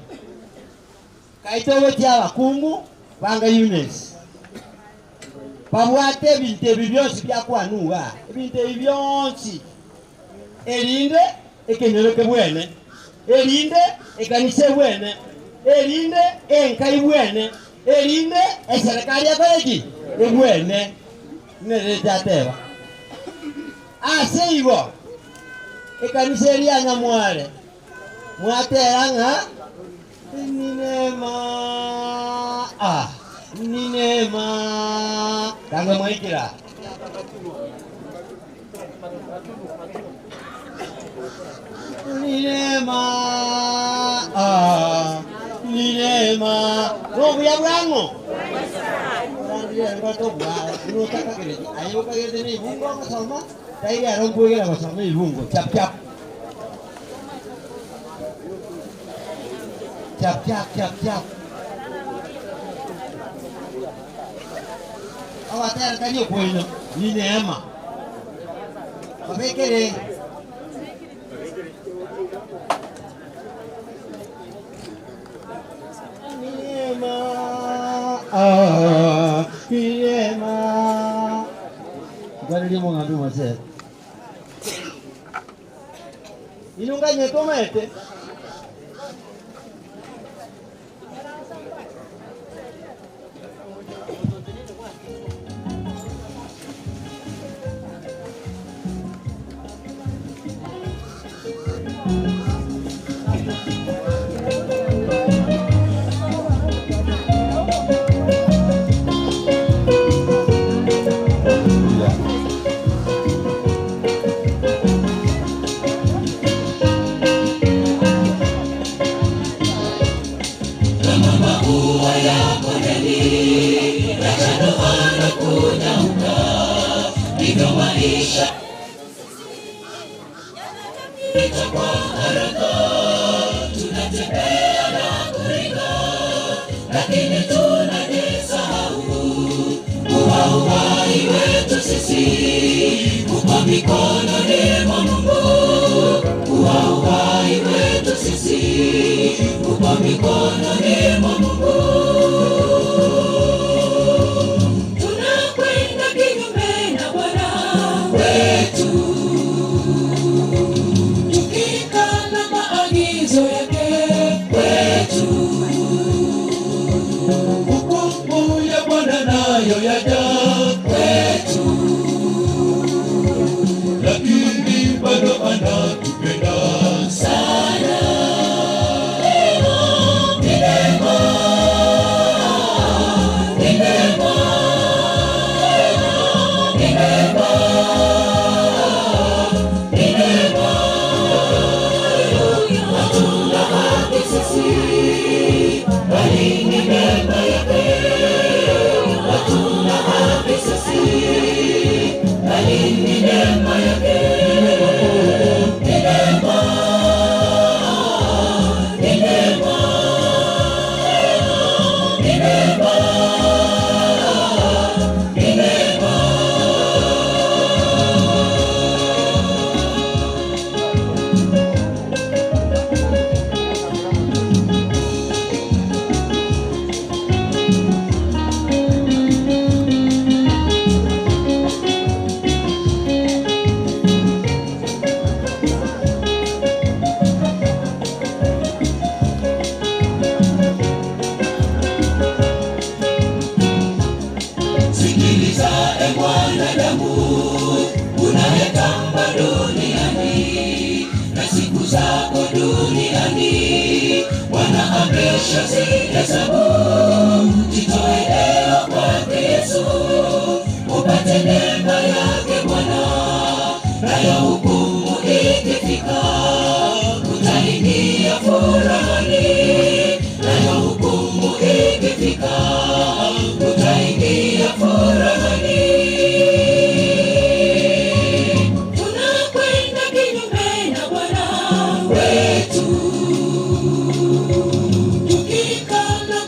Kai togochia abakungu banga Eunice. Babwate ebinto ebi bionsi biakwanwa igaa, ebinto ebi bionsi, erinde ekenyoro kebwene, erinde ekanisa ebwene, erinde enka ebwene, erinde eserekari ekore ki? Ebwene. Nerete ateba. Ase igo, ekanisa eria ya Nyamware, mwatera ng'a. Ni neema, ah, ni neema. Tange mwaikira. Ni neema, ah, ni neema. Robuya bwango. Chap chap. Chap chap chap chap. Awatera kanyo kwino ni neema. Babekere. Ni neema. Ah, ni neema. Gari mo ngambi mwase. Inunga nyetomete. Kama maua ya kondeni yachanua na kunyauka, ndivyo maisha yanapita kwa haraka. Tunatembea na kuringa, lakini tunajisahau kuwa uhai wetu sisi uko mikononi mwa Mungu, kuwa uhai wetu sisi uko mikononi mwa Mungu. Tunakwenda kinyume na Bwana wetu, tukikana maagizo yake kwetu. Hukumu ya Bwana nayo yaja kwetu, lakini bado anatupenda sana. Ni neema, ni neema, ni neema, ni neema. Hatuna haki sisi, bali ni neema yake. Hatuna haki sisi, bali ni neema yake. Ni neema, ni neema, ni neema, ni neema. Sikiliza e mwanadamu, unayetamba duniani na siku zako duniani, Bwana ameshazihesabu. Jitoe leo kwake Yesu, upate neema yake Bwana, nayo hukumu ikifika, utaingia furahani. Nayo hukumu ikifika, utaingia furahani. Tunakwenda kinyume na Bwana wetu, tukikana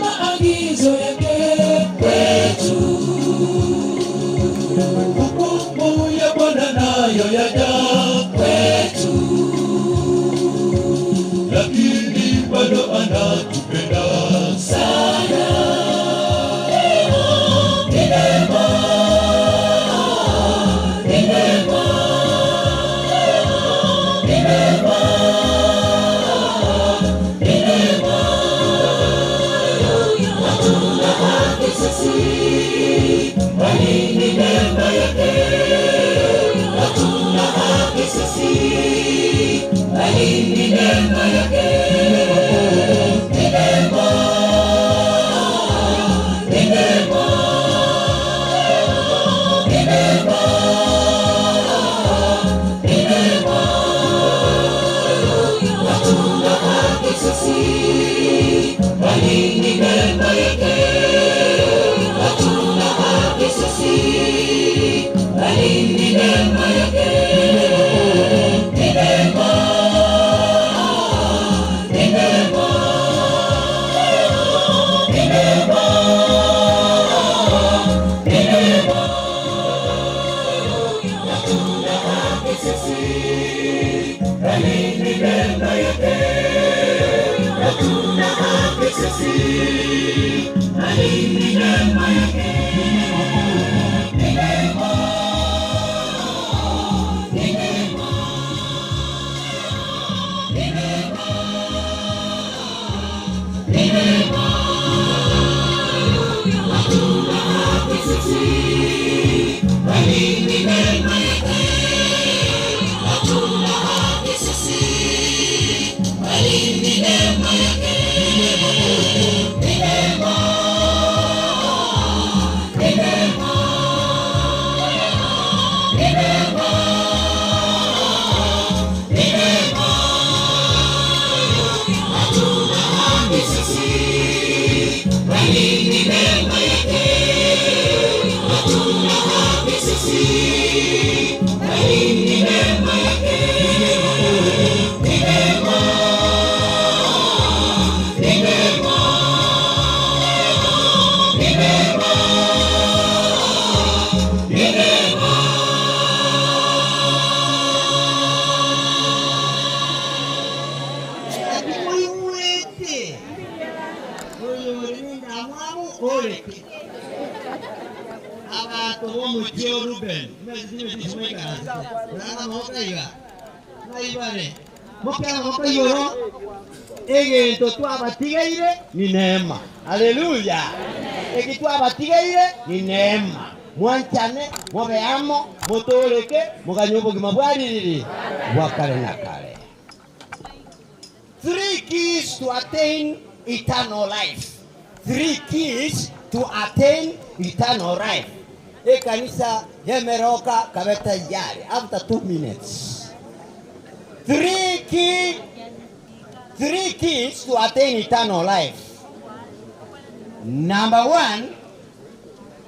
Moigwete oyo ore nendamwamu oreke abanto b'omochie o Rubeni rara amaboko iga naibare moke amaboko igoro egento twabatigeire ni neema haleluya eki twabatigeire ni neema mwanchane mobe amo motoreke moganye obogima bwaririri bwa kare na kare. Three keys to attain eternal life. Three keys to attain eternal life. Ekanisa yemeroka kabe tayari after 2 minutes. Three keys to attain eternal life. Number one,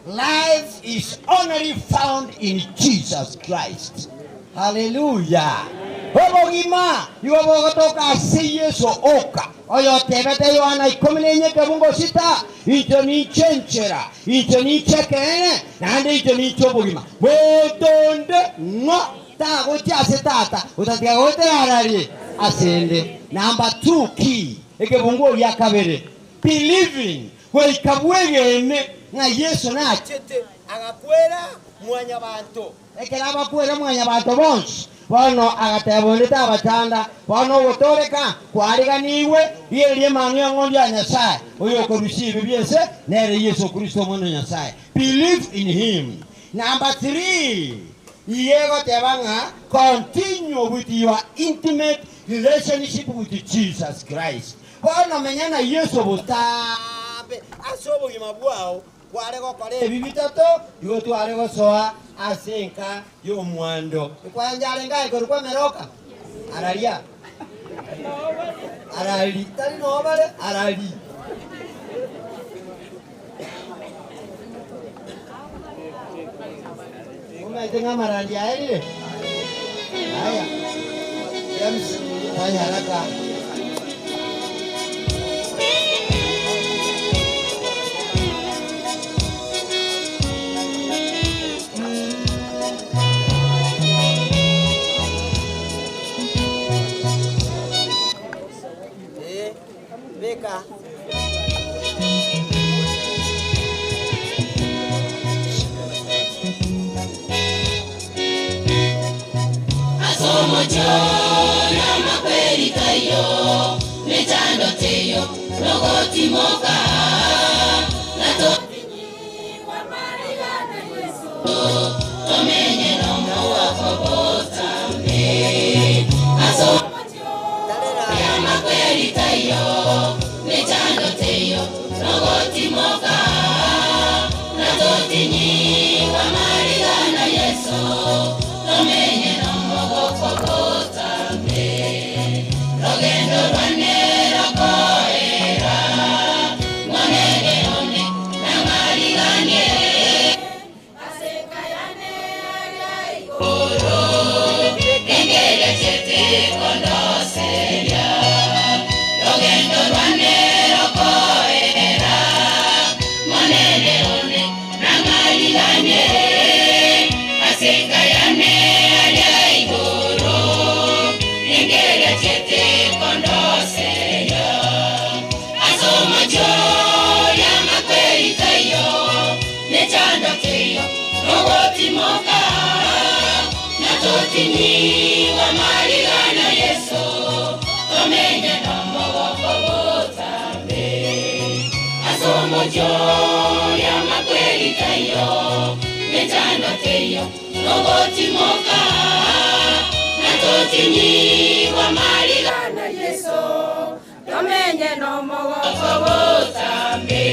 life is only found in Jesus Christ. Hallelujah. Obogima igo bogotoka ase Yesu oka oyo tebete Yohana 14 kebungo 6, incho nichenchera, incho nichekene, naende incho niche obogima botonde ng'o tagochia ase tata otatiga goterararie asende. Number two key, ekebungo gia kabere, believing, goika bwegene ng'a Yesu nachete agakwera mwanyabanto ekero abakwera mwanyabanto bonsi bono agateba abachanda bono ogotoreka kwariganiwe rierie mang'u eng'ondi ya Nyasaye oyo okorusia ebi biese nere Yesu Kristo omwana wa Nyasaye. Believe in him. Number three, iyegoteba ng'a continue with your intimate relationship with Jesus Christ. Bono menya na Yesu botambe ase obogima bwao kware gokora ebi bitato igo tware gosoa ase enka y'omwando ekwanjare ngai korwa meroka araria arari tari nobare arari umaite ng'amarandi aerire. Haya, James, fanya haraka. Beka. Asomochona makwerikayo mechando teyo nogotimoka nato tomenye nomowakobotambe asomakwerikayo mechando teyo nogotimoka natotinyiwa marigana Yesu tomenye nomogokobotambe rogendo rwane rokoera monene one namariganie oro engere chete kondoseria rogendo rwane rokoera monene one namariganie asengayane aria igoro engere chete kondoseria asomocho yamakweri-tayo nechando teyo nogotimoka natotinyiwa marigana Yesu tomenye nomogokobotambe. Asomochoria makweri tayo mechando teyo nogotimoka natotinyiwa marigana Yesu tomenye nomogoko botambe.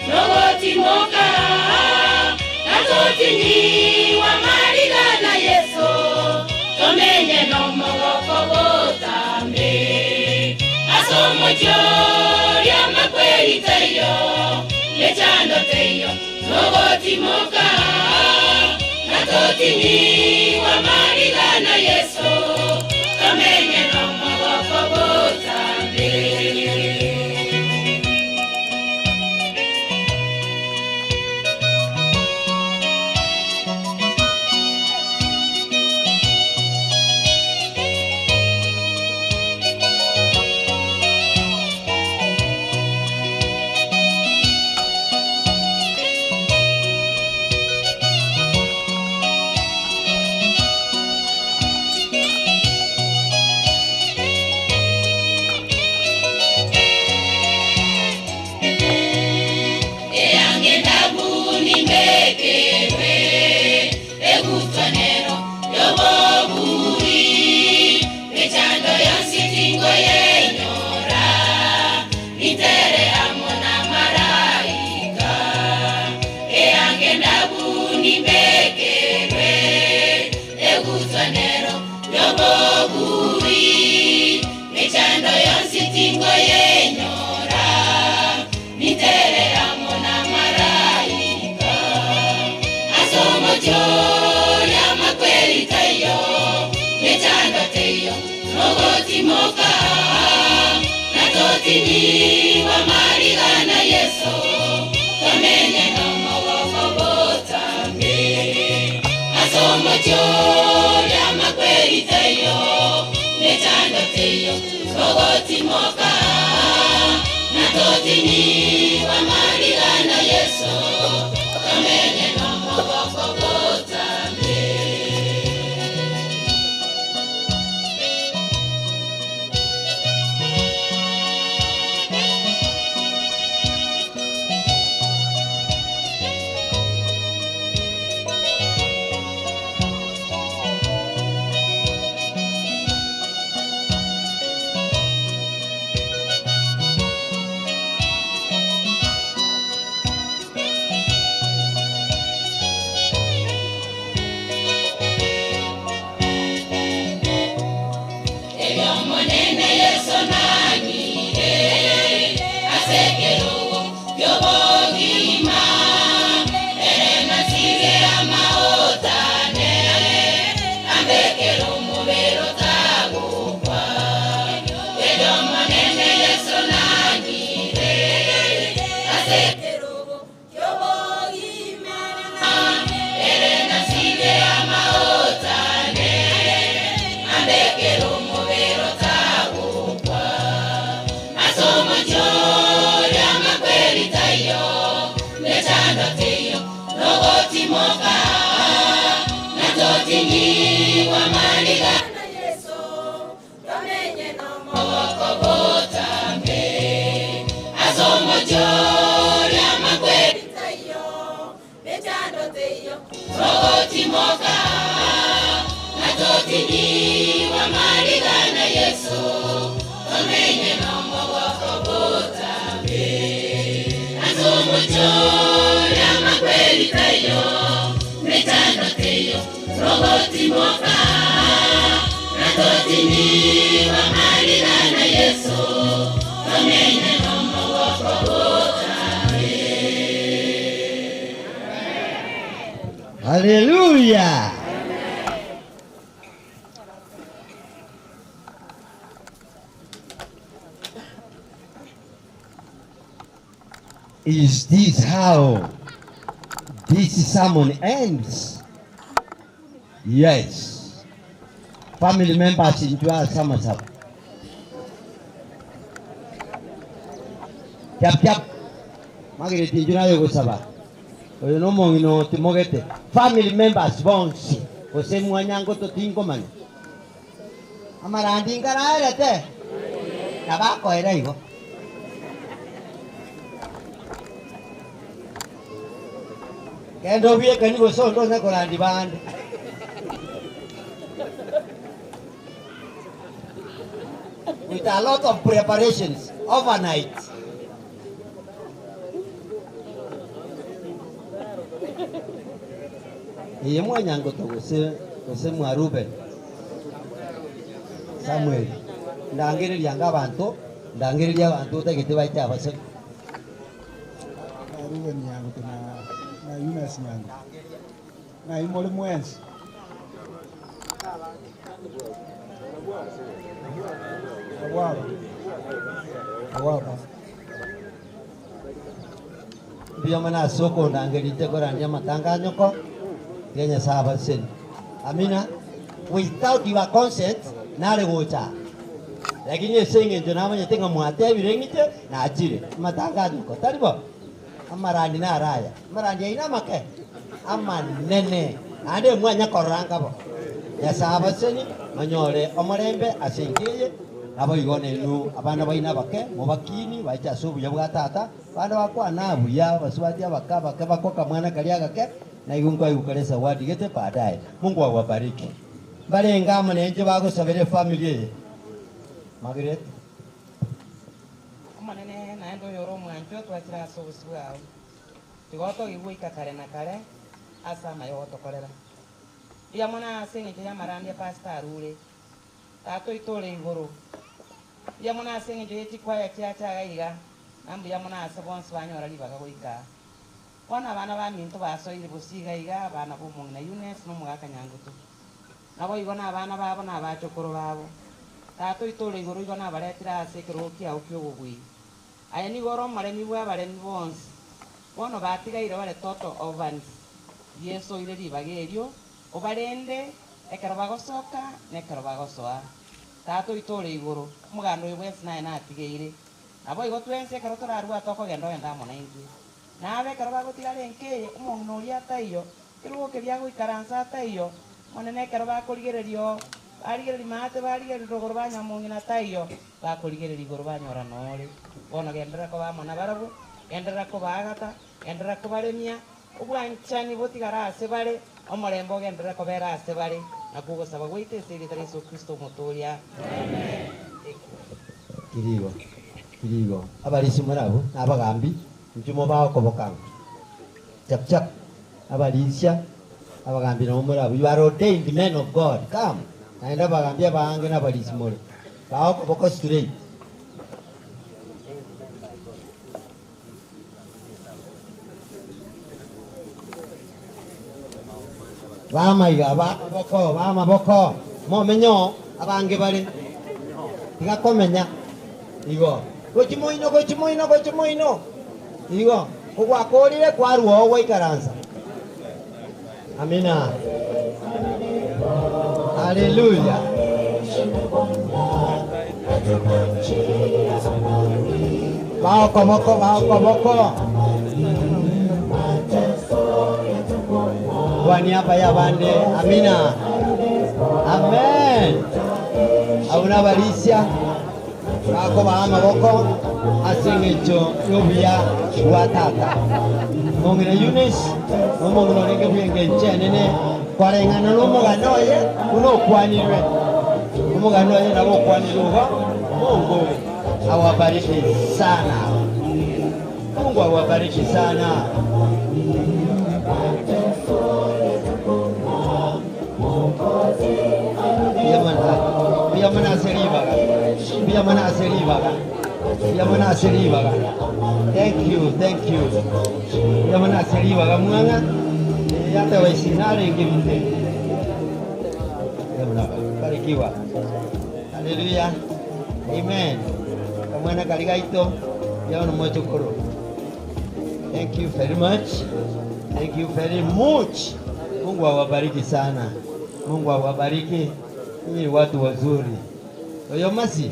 Nogotimoka natotinyiwa marigana Yesu tomenye nomogoko botambe. Asomochoria makweri tayo mechando teyo nogotimoka natotinyiwa marigana Yesu tomenye nomogoko botambe. Nogotimoka natotinyiwa marigana Yesu tomenye nomogoko botambe. Asomochoria makweri tayo mechando teyo nogotimoka natotinyiwa marigana Yesu tomenye nomogoko botambe. Togotimoka natotiniwa maligana Yesu tomenye nomogoko botambe azumuchora makweli tayo mechando teyo togotimoka natotiniwa maligana Yesu tomenye nomogoko botambe. Haleluya. Is this how this sermon ends? Yes. Family members enjoy summer sub. Chap chap. Margaret injunayo gusaba. Oyo no mongino timogete. Family members bonsi. Ose mwanyango totingo mane. Amarandi ngaraerete. Nabakoera igo. Kendo bieke nigo sondo na korandi bande. With a lot of preparations overnight. Iye mwanyango to gose gose mwa Ruben Samuel ndangereria nga abanto ndangereria abanto otagete baite abase Ruben Nyango na na Eunice Nyango na imori mwensi awaba awaba mbuya mana soko ndangerite korandia matanganyoko Kenya saba sen. Amina. Without your consent nare gocha. Lakini esenge njo namanya tenga mwate birengite na ajire matanganyoko taribo amarandi na araya amarandi aina make amanene ande mwanya koranga bo yasaba seni manyore omorembe asengeye abo igone nu abana baina bake mubakini bacha subu ya bwa tata bana bakwana buya baswati abaka bake bakoka mwana kalia gake na igungu ayukaresa wadigete baadaye. Mungu awabariki. Balenga amanenje bagosabere family ye. Margaret omonene naende oyore omwancho twachire ase obosi bwao tigotoigwa kare na kare ase amayo gotokorera iya mona ase eng'encho ya amarandia pastor arure tata oitore igoro iya mona ase eng'encho ya chikwaya chiachaga iga nambuya mona ase bonsi banyora ribaga goika bono abana ba minto basoire bosiga iga abana ba omong'ina Eunice na omogaka Nyangutu nabo igo na abana babo na abachokoro babo tata oitore igoro igo nabaretire ase ekerogo kiao kia obobui aya nigo ore omoremi bwa abaremi bonsi bono batigaire bare toto ovans Yesu oire ribaga erio obarende ekero bagosoka na ekero bagosoa tata oitore igoro omoganda oyo bwensi naye natigaire nabo igo twensi ekero torarwa tokogenda ogenda amo na intwe nabe ekero bagotigara enkeye omong'ina oria ataiyo ekerogo keria agoikaransa ataiyo monene ekero bakorigererio barigereria maate barigereria rogoro banywa mong'ina ataiyo bakorigereria igoro banyora nore bono genderera koba amo na barabwo genderera kobaagata genderera kobaremia obwanchani botigara ase bare omorembe ogenderera kobera ase bare nakugosaba gwaite ase erieta ria Yesu Kristo omotoria. Kirigo kirigo abarisi murabo nabagambi njumo bakobokanga chap chap abarisia abagambi nabo murabo you are ordained men of God come naenda bagambia bange nabarisi more bakoboko straight bamaiga bakoboko bamaboko momenyo abange bare tigakomenya igo gochimoino gochimoino gochimoino igo kogwakorire kwarwo gwaikaransa. Amina. Haleluya. Baokoboko baokoboko kwa niaba ya bande. Amina. Amen. Abuna balisia bako ba amaboko. ase eng'encho y'obuya bwa tata. Omong'ina Eunice nomong'ina orenge bw'engencho enene kwareng'ana nomogano oye buna okwanirwe. Omogano oye nabo okwanirwe igo, Mungu awabariki sana. Mungu awabariki sana. Mbuya mono ase ribaga. Mbuya mono ase ribaga. Mbuya mono ase ribaga. Thank you, thank you. Mbuya mono ase ribaga mwana. Eh, otherwise narenge bite. Mbuya mono. Barikiwa. Haleluya. Amen. Kamwana kari gaito. Mbuya mono mochokoro. Thank you very much. Thank you very much. Mungu awabariki sana. Mungu awabariki. Ninyi ni watu wazuri. Oyo Masi.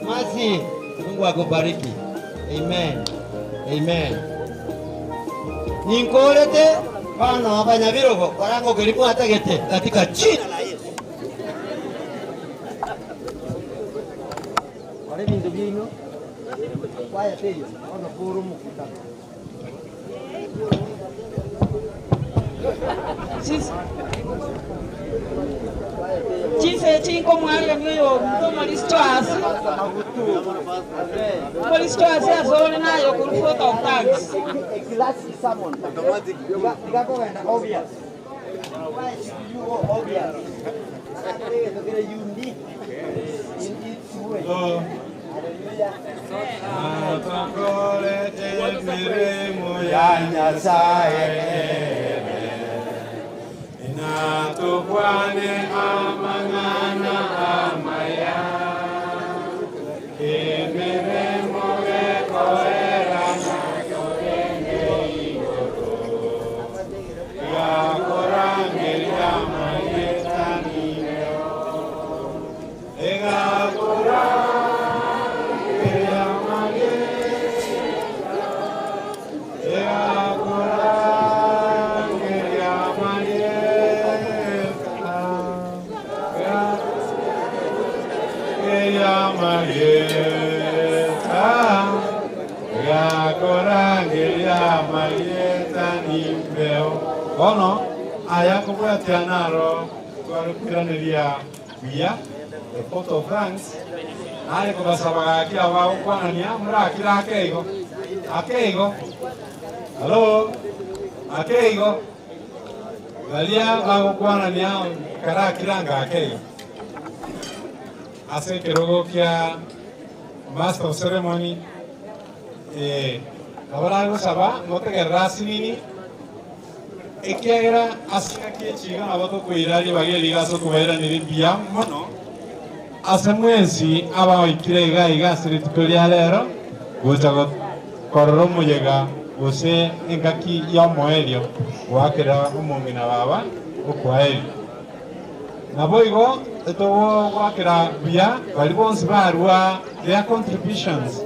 Masi, Mungu akubariki. Amen. Amen. Ninkorete bono abanyabirogo korangokeri mwatagete katika jina la Yesu. Kora ebinto biaino kwayete eyo bono kore omokutano. Chinsa echi nkomwarigania oyominto omoristo ase, omoristo ase asore naye okorwa vote of thanks. Atokorete mirimo ya Nyasaye Inatokwane amang'ana amaya Emiremo gekoerana torenge igoro Gakorangeria mayetanireo Egakorangeria Egakorangeria mayeta Gakorangeria mayeta nimbeo Bono aya kobwatia naro twarukwiraneria buya the vote of thanks nare kobasaba gaki aba gokwanania morakire ake igo ake igo hello ake igo baria bagokwanania karakiranga ake igo ase ekerogo kia master of ceremony eh, nabo nagosaba motegerere asinini ekiagera ase ngaki echiga nabo tokoira ribaga eriga ase okobairanera mbuya mono ase mwensi abaoikire iga iga ase rituko ria rero gocha korora omoyega gose engaki ya omoerio goakera omong'ina baba okwaeri. Nabo igo etogwakera buya bari bonsi barua their contributions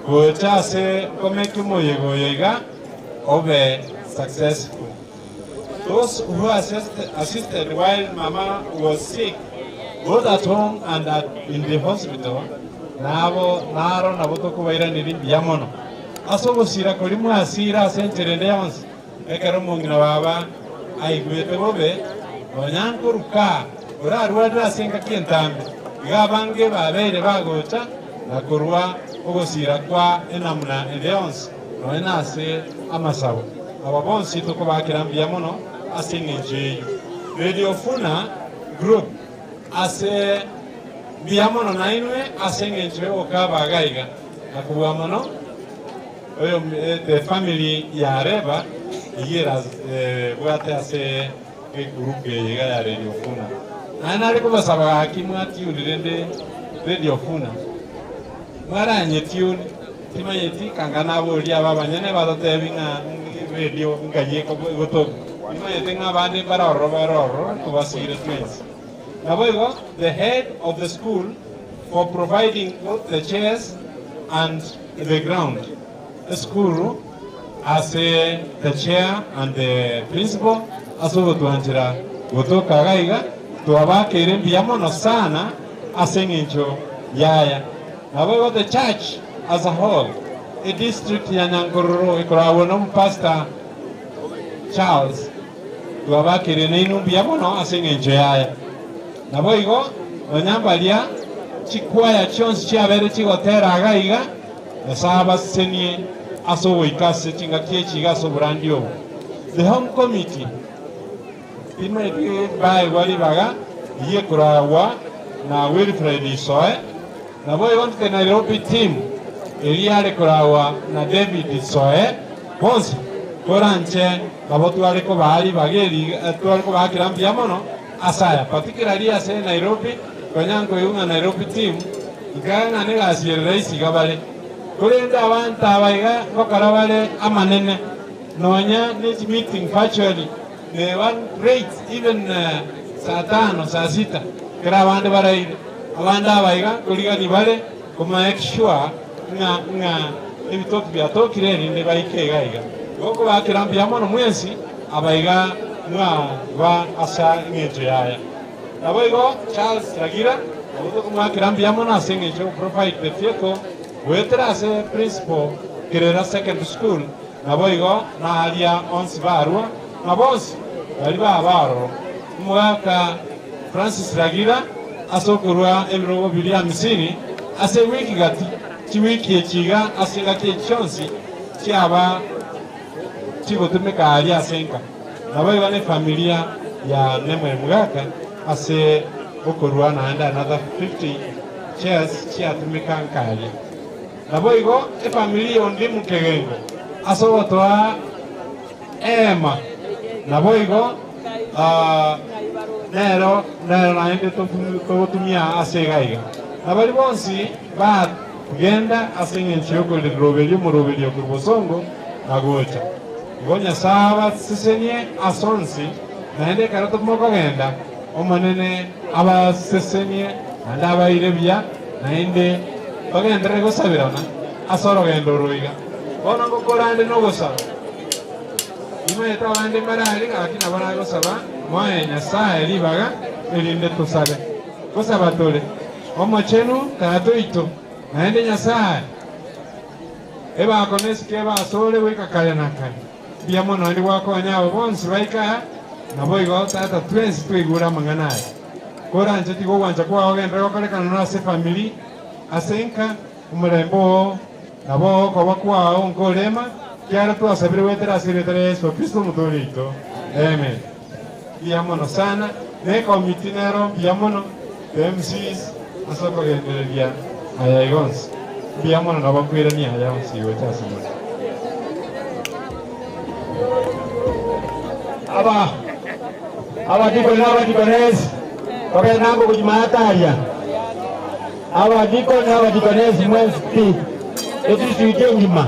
gocha ase komeka omoyega oyo iga obe successful. Those who assisted, assisted while mama was sick both at home and at, in the hospital nabo naro nabo tokobairaneri mbuya mono ase ogosira kori mwasira ase enchera ende yonsi ekero omong'ina baba aigwete bobe nonya nkoruka orarwarire ase engaki entambe iga abange babeire bagocha na korwa ogosira kwa enamuna ende yonsi nonya na ase amasabo aba bonsi tokobakera mbuya mono ase eng'encho eyo Radio Funa Group ase mbuya mono nainwe ase eng'encho yogokaba iga iga na kobua mono oyo the family ya Reba iga erabwate ase egroup eye iga ya Radio Funa naye nare kobasaba gaki mwatune rende Radio Funa mwaranyetune timanyeti kanga naboria aba abanyene batotebi ng'a radio ng'ai egotoka timanyete ng'a abande barororo barororo tobasire twensi nabo igo the head of the school for providing both the chairs and the ground the school ase the chair and the principal ase ogotwanchera gotoka iga iga twabakeire mbuya mono sana ase eng'encho yaya nabo igo the church as a whole, edistrict ya Nyankororo ekoragwo na omopastor Charles, twabakeire nainwe mbuya mono ase eng'encho yaye. Naboigo nonya mbaria chikwaya chionsi chiabeire chigotera iga iga, Nyasae abasesenie ase ogoika ase chingaki echi iga ase oborandi obo. The home committee timaeti baegwa ribaga rigiya koragwa na Wilfred Isoe, naboigo the Nairobi team eria yare koragwa na David Isoe, bonsi koranche nabo tware kobaa ribaga eri tware kobaakera mbuya mono ase aya, particularly ase Nairobi, konya nkoigwa ng'a Nairobi team Nkaga ng'a negasi ere rahisi iga bare, korende abanto aba iga ngokora bare amanene, nonya ne chimeeting virtually they want late even saa tano saa sita ekero abande baraire. Abande aba iga nkorigani bare ko make sure ng'a ng'a ebitoki biatokire erinde baike iga iga. Igo nkobakera mbuya mono mwensi aba iga mwaba ase eng'encho yaya. Naboigo Charles Ragira, nabo tokomoakera mbuya mono ase engencho y'ogo-provide the vehicle goetera ase principal Kerera Secondary School, naboigo naaria onsi barua, na bonsi baria baba aroro. Omogaka Francis Ragira ase okorua ebirogo biria amisini ase ewiki gati chiwiki echi iga ase engaki echi chionsi chiaba chigotumeka aaria ase enka. Naboigo nefamilia ya Nemuel Mugaka ase okorua naende another 50 chairs chiatumeka nkaria. Naboigo efamiri ya Ondimu Kegengo ase ogotoa eema naboigo nero nero naende togotumia ase iga iga. Na baria bonsi bagenda ase engencho y'okoriroberia omoroberio korwa bosongo na gocha. Igo Nyasae abasesenie ase onsi, naende ekero mokogenda, Omonene abasesenie naende abaire buya, naende bagenderere gosabirana ase orogendo oro iga. Bono ngokora nde nogosaba, nimanyete abande mbare aria gaki nabo nagosaba, moe Nyasae ribaga erinde tosabe. Ngosaba tore, Omochenu Tata oito, naende Nyasae, Ebako nesike ebe asore goika kare na kare. Mbuya mono naende gwakonya aba bonsi baike aa, naboigo Tata twensi twaigure amang'ana aya. Koranche tiga ogwancha kwao ogenderere gokorekana nonya ase efamiri, ase enka, omorembe oo nabo okoba kwao nkorema, ekiagera twasabire goetera ase erieta ria Yeso Kristo Omotoori oito. Amen. Mbuya mono sana, na ekomiti nero mbuya mono, the MCs ase okogendereria aya iga onsi. Mbuya mono nabo nkoirania aya onsi gocha ase more. Aba abadikoni na abadikonesi bagenda amo gochia aria. Abadikoni na abadikonesi mwensi pi, edistrict engima.